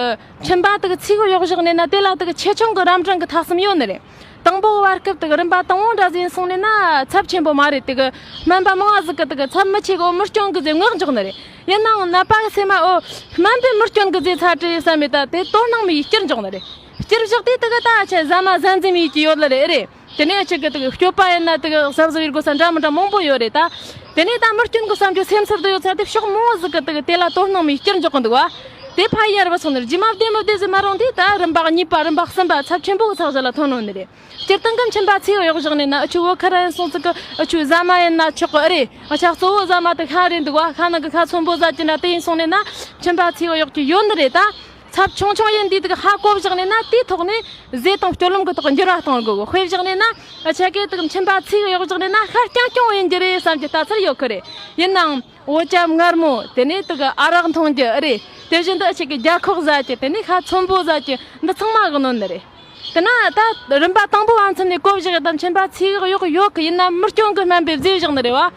མཆིན་པ་དེ་གི་ཚིག་གི་གཡོག་བཞག་ནས་ན་དེ་ལ་དེ་གི་ཆེ་ཆུང་གི་རབ་འབྲིང་གི་ཐ་གསུམ་ཡོད་ནི་རེད། དང་པོ་བར་སྐབས་དེ་གི་རིམ་པ་དང་པོ་འདྲ་ཟིག་སོང་ནས་ན་ཚབས་ཆེན་པོ་མ་རེད། དེ་གི་སྨན་པ་མང་བ་ཟིག་གི་དེ་གི་ཚབས་མི་ཆེ་གི་འོ་མི་སྐྱོན་གི་ཟེར་ངག་འཇོག་ནི་རེད། ཡིན་ནའང་ནད་པ་གི་སེམས་མ་འོ་སྨན་པས་མི་སྐྱོན་གི་ཟེར་ཚ་དྲི་བསམ་མེད་ད་དེ་དོ་སྣང་མེད་ཡི་སྐྱུར་འཇོག་ནི་རེད། སྐྱུར་བཞག་དུས་དེ་གི་ད་ཆ་ཟ་མ་ཟ་འཛིན་མེད་ཀྱི་ཡོད་ལ་རེད་རེད། དེ་ནས་ཁྱེད་ཀྱི་དེ་གི་སྤྱོད་པ་ཡིན་ན་དེ་གི་གཟབ་གཟབ་ཡེད་དགོས་ས་འདྲ་མི་འདྲ་མང་པོ་ཡོད་རེད་ད། དེ་ནས་ད་མི་སྐྱོན་གི་བསམ་རྒྱུ་སེམས་ཚུལ་དུ་ཡོད་ཚར་དུས་ཕྱོགས་མང་བོ་ཟིག་གི་དེ་གི་དེ་ལ་དོ་སྣང་མེད་སྐྱུར་འཇོག་གི་འདུག་བ། དེ་ཕ་ཡར་བུད་སོང་ནས་རྗེས་མ་བདེ་མི་བདེ་ཟེར་མ་རུང་དུས་ད་རིམ་པ་གཉིས་པ་རིམ་པ་གསུམ་པ་ཚབས་ཆེན་པོ་གི་ཚགས་གཞི་ལ་ཐོན་ནོ་ནི་རེད། སྤྱིར་བཏང་གི་མཆིན་པ་ཚིག་གཡོག་བཞག་ནས་ན་ཨ་ཆུ་བོད་ཁ་ར་ཡིན་སོང་ཙི་གི་ཨ་ཆུ་ཟ་མ་ཡིན་ན་ཆོག་གི་ཨེ་རེད། ཨ་ཆ་གཙོ་བོ་ཟ་མ་དེ་ཤ་རེད་འདུག་བ། ཤ་ནང་གི་ཤ་ཚོན་པོ་ཟ་གྱི་འདྲ་དེ་ཡིན་སོང་ནས་ན་མཆིན་པ་ཚིག་གཡོག་གི་ཡོད་ནི་རེད་ད། ཚབས་ཆུང་ཆུང་ཡིན་དུས་དེ་གི་ཧ་གོ་བཞག་ནས་ན་དེའི་ཐོག་ནས་ཟས་དང་སྤྱོད་ལམ་གི་ཐོག་འགྱུར་བ་གཏོང་དགོས། དཔེ་བཞག་ནས་ན་ཨ་ཆ་གི་དེ་གི་མཆིན་པ་ཚིག་གཡོག་བཞག་ནས་ན་ཤ་རྐྱང་རྐྱང་ཡིན་རྒྱུ་རེད་བསམ་གྱི་ལྟ་ཚུལ་ཡོད་གི་རེད། ཡིན་ནའང་འོ་ཇ་མངར་མོ། དེ་ནས་དེ་གི་ཨ་རག་འཐུང་རྒྱུ་རེད། དེ་བཞིན་དུ་ཨ་ཆ་གི་རྒྱ་ཁོག་ཟ་རྒྱུ། དེ་ནས་ཤ་ཚོན་པོ་ཟ་རྒྱུ། འདི་ཚང་མ་གི་གནོད་ནི་རེད། དེ་ན་ད་རིམ་པ་དང་པོ་བ་མཚམས་ནས་གོ་བཞག་ཡོད་དམ་མཆིན་པ་ཚིག་གཡོག་ཡོད་གི། ཡིན་ན་མི་སྐྱོན་གི་སྨན་པས་བཟོས་བཞག་ནི་རེད་བ།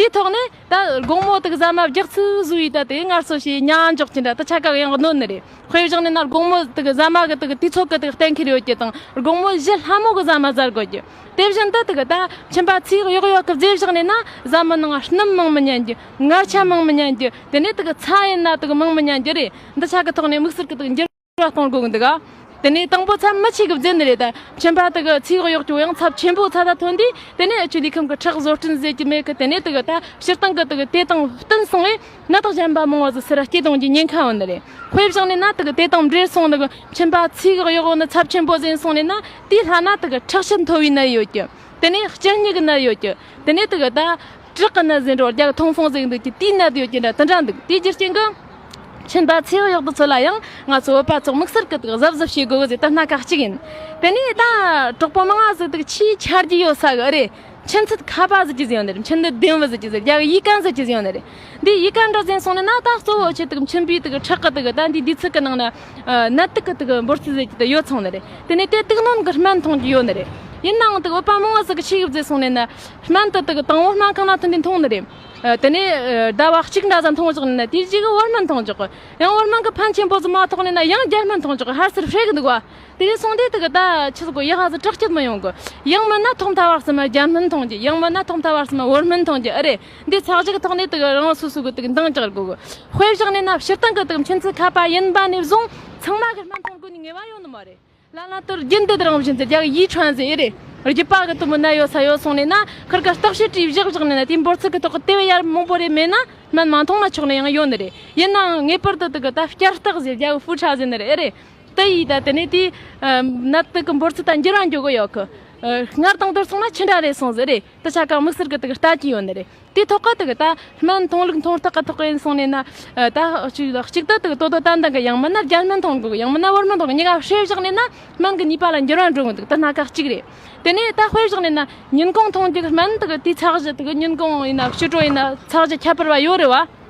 དེ་ཐོག་ནས་ད་དགོང་མོ་དུ་ཟ་མ་རྒྱག་ཚུལ་བཟོ་ཡི་ད་དེ་ངལ་གསོ་བྱས་ཉལ་འཇོག་གི་འདྲ་ད་ཆ་ག་ཡང་གནོད་ནི་རེད། དཔེ་བཞག་ནས་ན་དགོང་མོ་དུ་ཟ་མ་གི་དུ་དུས་ཚོད་གི་དུ་གཏན་འཁེལ་ཡོད་ཀྱི་དང་དགོང་མོ་གཞི་ལྷ་མོ་གི་ཟ་མ་ཟ་དགོས་ཀྱི། དེ་བཞིན་དུ་དུ་ད་མཆིན་པ་ཚིག་གཡོག་ཡོག་གི་རྫས་བཞག་ནས་ན་ཟ་མ་ནང་སྣུམ་མང་མི་ཉན་རྒྱུ། མངར་ཆ་མང་མི་ཉན་རྒྱུ། དེ་ནས་དུ་ཚྭ་ཡིན་ན་དུ་མང་མི་ཉན་རྒྱུ་རེད། འདི་ཆ་གི་ཐོག་ནས་དམིགས་བསལ་གི་དུ་འགྱུར་བ་གཏོང་དགོས་གི་འདུག་ག་དེ་ནས་དང་པོ་ཚྭ་མི་ཆེ་གི་བརྫིས་ནི་རེད་ད། མཆིན་པ་དུ་གི་ཚིག་གཡོག་ཅུང་ཡང་ཚབས་ཆེན་པོ་ཚྭ་ད་ཐོན་དུས་དེ་ནས་ཨ་ཆུ་ལུས་ཁམས་གི་ཁྲག་བཟོ་སྐྲུན་བཟོས་ཀྱི་མེད་གི། དེ་ནས་དུ་གི་ད་སྤྱིར་བཏང་གི་དུ་གི་དེ་དང་བསྟུན་སོང་ངས་ནད་རྟགས་གཞན་པ་མང་བ་ཟིག་སེ་ར་སྐྱེ་གཏོང་རྒྱུ་ཉེན་ཁ་ཡོད་ནི་རེད། དཔེ་བཞག་ནས་ན་དུ་གི་དེ་དང་འབྲེལ་སོང་ནི་གི་མཆིན་པ་ཚིག་གཡོག་ནི་ཚབས་ཆེན་པོ་ཟིན་སོང་ནས་ན་དེའི་ལྷ་ན་དུ་གི་ཁྲག་ཤེད་མཐོ་བའི་ནད་ཡོད་ཀྱི། དེ་ནས་སྐྱེ་མྱི་གི་ནད་ཡོད་ཀྱི། དེ་ནས་དུ་གི་ད་དྲག་གི་ནད་ཟིན་འགྲོ་རྒྱ་གི་ཐོང་ཕོང་ཟིན་འདུག་ཀྱི་དེའི་ནད་ཡོད་ཀྱི་འདྲ་དེ་འདྲ་འདུག་དེའི་རྒྱུ་རྐྱེན་གི་མཆིན་པ་ཚིག་གཡོག་དུ་ཚོད་ལ་ཡང་ང་ཚོ་བོད་པ་ཚོ་དམིགས་བསལ་གི་དུ་གཟབ་གཟབ་བྱེད་དགོས་གི་ཟེར་ད་སྣ་ཁ་གཅིག་ཡིན། དེ་ནས་ད་གྲོགས་པོ་མང་ང་ཟིག་དུ་ཆེས་ཆ་རྒྱུས་ཡོད་ས་གི་རེད། མཆིན་ཚད་ཁ་པ་ཟིག་གི་ཟིག་ཡོད་ནི་རེད། མཆིན་ནད་ལྡེམ་བུ་ཟིག་གི་ཟིག་རྒྱ་གི་ཡི་གན་ཟིག་གི་ཟིག་ཡོད་ནི་རེད། འདི་ཡི་གན་འདྲ་ཟིན་སོང་ནས་ན་ད་གཙོ་བོ་ཆེ་དུ་མཆིན་པའི་དུ་ཁྲག་གི་དུ་ད་འདི་དུས་ཚོད་གི་ནང་ན་ནད་དུག་གི་དུ་འབོར་ཚད་ཟིག་གི་དུ་ཡོད་སོང་ནི་རེད། དེ་ནས་དེ་དུག་སྣོན་གི་སྨན་འཐུང་རྒྱུ་ཡོད་ནི་རེད། ཡིན་ནའང་དུ་བོད་པ་མང་བ་ཟིག་གི་ཆེ་གི་བཟོས་སོང་ནས་ན་སྨན་དུ་དུ་དང་པོ་སྨན་ཁང་ན་ཐོན་དུས་འཐུང་ནི་རེད། ཨ། དེ་ནས་ཨ། ཟླ་བ་གཅིག་འདྲ་ཟིག་འཐུང་བཞག་ནས་ན་དེའི་རྗེས་གི་བོད་སྨན་འཐུང་འཇོག་གི། ཡང་བོད་སྨན་གི་ཕན་ཆེན་པོ་ཟིག་མ་ཐོགས་ནས་ན་ཡང་རྒྱ་སྨན་འཐུང་འཇོག་གི། ཧར་ཚུར་ཕྲད་གི་འདུག་བ། དེ་ནས་སོང་དུས་དུ་གི་ད་ཆི་ཟིག་གོ་ཡག་ག་ཟིག་དྲག་སྐྱེད་མི་ཡོང་གི། ཡང་མིན་ན་ཐོག་མཐའ་བར་གསུམ་རྒྱ་སྨན་འཐུང་རྒྱུ། ཡང་མིན་ན་ཐོག་མཐའ་བར་གསུམ་བོད་སྨན་འཐུང་རྒྱུ་ཨེ་རེད། འདི་ཚགས་ཞིག་གི་ཐོག་ནས་དུ་གི་རང་སོ་སོ་གི་དུ་གི་འདང་རྒྱག་དགོས་གི། དཔེ་བཞག་ནས་ན་སྤྱིར་བཏང་གི་དུ་གི་མཆིན་ཚད་ཁ་པ་ཡིན་པ་ནས་བཟུང་ཚང་མ་གི་སྨན་འཐུང་དགོས་ནི་ངེས་པ་ཡོད་ནི་མ་རེད། ལ་ལ་དུ་རྒྱུན་དུ་རང་བཞིན་དུ་རྒྱ་གི་ཡི་ཁྲོན་ཟེར་ཨེ་རེད། རྒྱུད་པ་གི་དུ་མོ་ན་ཡོད་ས་ཡོད་སོང་ནས་ན་ཁིར་ག་བརྟག་དཔྱད་བྱས་བཞག་བཞག་ནས་ན་དེའི་འབོར་ཚད་གི་ཐོག་གི་དེ་བས་ཡར་མང་པོ་རེ་མེད་ན་སྨན་མ་འཐུང་ན་ཆོག་ནི་ཡང་ཡོད་ནི་རེད། ཡིན་ནའང་ངེས་པར་དུ་དུ་གི་ད་བསྐྱར་བརྟག་ཟེར་རྒྱ་གི་ཧྥུ་ཁྲ་ཟེར་ནི་རེད་ཨེ་རེད། དེ་ཡིས་ད་དེ་ནས་དེའི་ནད་དུག་གི་འབོར་ཚད་ད་འགྱུར་བ་འགྱོ་གི་ཡོད་གི། སྔར་དང་བསྡུར་སོང་ན་ཆི་འདྲ་རེད་སོང་ཟེར་རེད། དེ་ཆ་ག་དམིགས་བསལ་གི་དུ་གི་ལྟ་གི་ཡོད་ནི་རེད། དེ་ཐོག་གི་དུ་གི་ད་སྨན་འཐུང་ལུགས་འཐུང་རྟགས་གི་ཐོག་གི་ཡིན་སོང་ནས་ན། ད་གཅིག་གཅིག་ཏུ་དུ་གི་དོ་དོ་ཏན་ཏན་གི་ཡང་མིན་ན་རྒྱ་སྨན་འཐུང་དགོས་གི། ཡང་མིན་ན་བོད་སྨན་འཐུང་གི། གཉིས་ཀ་བསྲེས་བཞག་ནས་ན་སྨན་གི་ནུས་པ་ལ་འགྱུར་བ་འགྲོ་གི་འདུག་ད་སྣ་ཁ་གཅིག་རེད། དེ་ནས་ད་དཔེ་བཞག་ནས་ན་ཉིན་གུང་འཐུང་རྒྱུ་གི་སྨན་དུ་གི་དེའི་ཚད་གཞི་དུ་གི་ཉིན་གུང་ཡིན་ན་ཕྱི་དྲོ་ཡིན་ན་ཚད་གཞི་ཁྱད་པར་བ་ཡོད་རེད་བ།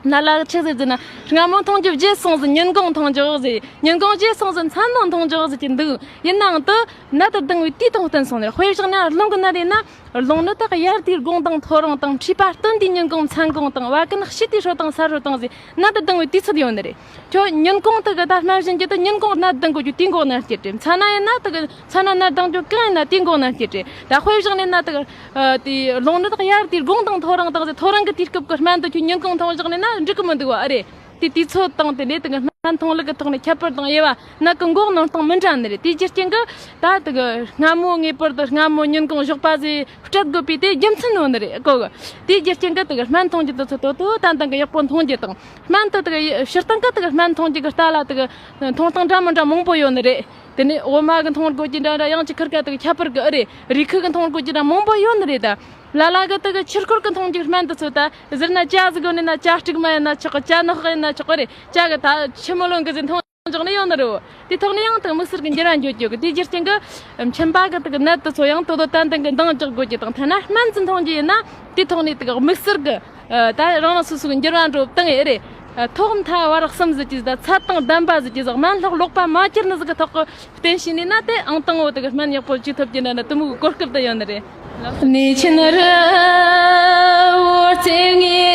ན་ལ་ཆི་ཟེར་ཟེར་ན་སྔ་མོ་འཐུང་རྒྱུ་བརྗེད་སོང་ཟིན་ཉིན་གུང་འཐུང་རྒྱུ་ཟེར། ཉིན་གུང་བརྗེད་སོང་ཟིན་མཚན་མོ་འཐུང་རྒྱུ་ཟེར་གྱི་འདུག་ཡིན་ནའང་དུ་ནད་དུ་ལྡང་བའི་དུས་དང་བསྟུན་སོང་ནས། དཔེ་བཞག་ན་རླུང་གི་ནད་ཡིན་ན་རླུང་ནད་དག་དབྱར་དུས་དགོང་དང་ཐོ་རངས་དང་མཁྲིས་པ་སྟོན་དུས་ཉིན་གུང་མཚན་གུང་དང་བད་ཀན་དཔྱིད་དུས་ཧྲོ་དང་ས་ཧྲོ་དང་ཟེར་ནད་དུ་ལྡང་བའི་དུས་ཚོད་ཡོད་ནི་རེད། ཁྱོད་ཉིན་གུང་དུ་གི་ད་སྨན་བྱིན་རྒྱུ་དུ་ཉིན་གུང་ནད་ལྡང་དགོས་རྒྱུ་དུས་འགོག་ནད་སྐྱེད་དེ། མཚན་ན་ཡིན་ན་དུ་གི་མཚན་ན་ནད་ལྡང་རྒྱུ་གང་ཡིན་ན་དུས་འགོག་ནད་སྐྱེད་དེ། ད་དཔེ་བཞག་ནས་ན་དུ་གི་ཨ། དེ་རླུང་ནད་དག་དབྱར་དུས་དགོང་དང་ཐོ་རངས་དང་ཟེར། ཐོ་རངས་གི་དུས་སྐབས་ཀྱི་སྨན་དུ་ཁྱོད་ཉིན་གུང་འཐུང་བཞག་ནས་ན་འགྲིག་གི་མི་འདུག་བ་ཨེ་རེད། དེ་དུས་ཚོད་དང་དེ་ནས་དེ་གི་སྨན་འཐུང་ལུགས་ཀྱི་ཐོག་ནས་ཁྱད་པར་དང་དབྱེ་བ་ནད་ཀྱི་འགོག་གནང་སྟངས་མི་འདྲ་ནི་རེད། དེའི་རྒྱུ་རྐྱེན་གྱིས་ད་དེ་གི་སྔ་མོ་ངེས་པར་དུ་སྔ་མོ་ཉིན་གུང་ཞོགས་པ་ཟིག་སྤྲད་དགོས་པའི་དེ་རྒྱུ་མཚན་ཡོད་ནི་རེད་གོ་གི། དེའི་རྒྱུ་རྐྱེན་གྱིས་དེ་གི་སྨན་འཐུང་རྒྱུ་དེ་ཚོ་དོ་དོ་ཏན་ཏན་གྱི་ཡག་པོ་འཐུང་རྒྱུ་དང་། སྨན་དེ་དེ་གི་སྤྱིར་བཏང་གི་དེ་གི་སྨན་འཐུང་རྒྱུ་གི་ལྟ་ལ་དེ་གི་འཐུང་སྟངས་འདྲ་མི་འདྲ་མང་པོ་ཡོད་ནི་རེད། དེ་ནས་འོ་མ་གི་འཐུང་དགོས་ཀྱི་འདྲ་འདྲ་ཡང་ཅིག་ཁིར་ཀ་དེ་གི་ཁྱད་པར་གི་ཨེ་རེད། རུས་ཁུག་གི་འཐུང་དགོས་ཀྱི་འདྲ་མང་པོ་ཡོད་ནི་རེད་ད། ལ་ལ་གི་དེ་གི་ཕྱིར་འཁོར་གི་འཐུང་རྒྱུ་སྨན་དེ་ཚོ་ད་ཟེར་ན་ཇ་ཟིག་ཡོད་ནི་ན་ཇ་དཀྲུག་མ་ཡིན་ན་ཆོག་གི། ཇ་ནག་ཡིན་ན་ཆོག་གི་རེད། ཇ་གི་ད་ཆུ་མི་ལོན་གི་ཟིག་འཐུང་འཇོག་ནི་ཡོད་ནི་རེད། དེ་ཐོག་ནས་ཡང་དེ་དམིགས་བསལ་གི་འགྱུར་བ་འགྱོ་རྒྱུ་གི། དེའི་རྒྱུ་རྐྱེན་གི་མཆིན་པ་གི་དེ་གི་ནད་དེ་ཚོ་ཡང་དོ་དོ་ཏན་ཏན་གི་འདང་རྒྱག་དགོས་རྒྱུ་དང་། ཐ་ན་སྨན་ཟིག་འཐུང་རྒྱུ་ཡིན་ན་དེ་ཐོག་ནས་དེ་གི་དམིགས་བསལ་གི་ད་རང་རང་སོ་སོ་གི་འགྱུར་བ་འགྲོ་བཏང་ཨེ་རེད། ཐོག་མཐའ་བར་གསུམ་ཟིག་གི་ད་ཚད་དང་ལྡན་པ་ཟིག་གི་ཟིག་སྨན་ལྷག་ལོག་པ་མ་གྱུར་ནི་ཟིག་གི་ཐོག་གི་བསྟེན་ཤེས་ནས་ན་དེ་ཨང་དང་པོ་དེ་གི་སྨན་ཡག་པོ་བཅོས་ཐུབ་རྒྱུ་འདྲ་ན་དེ་མོ་གི་གོ་སྐབས་དེ་ཡོད་ནི་རེད། གནས་ཆེན་རི་བོར་རྩེ་ལྔའི་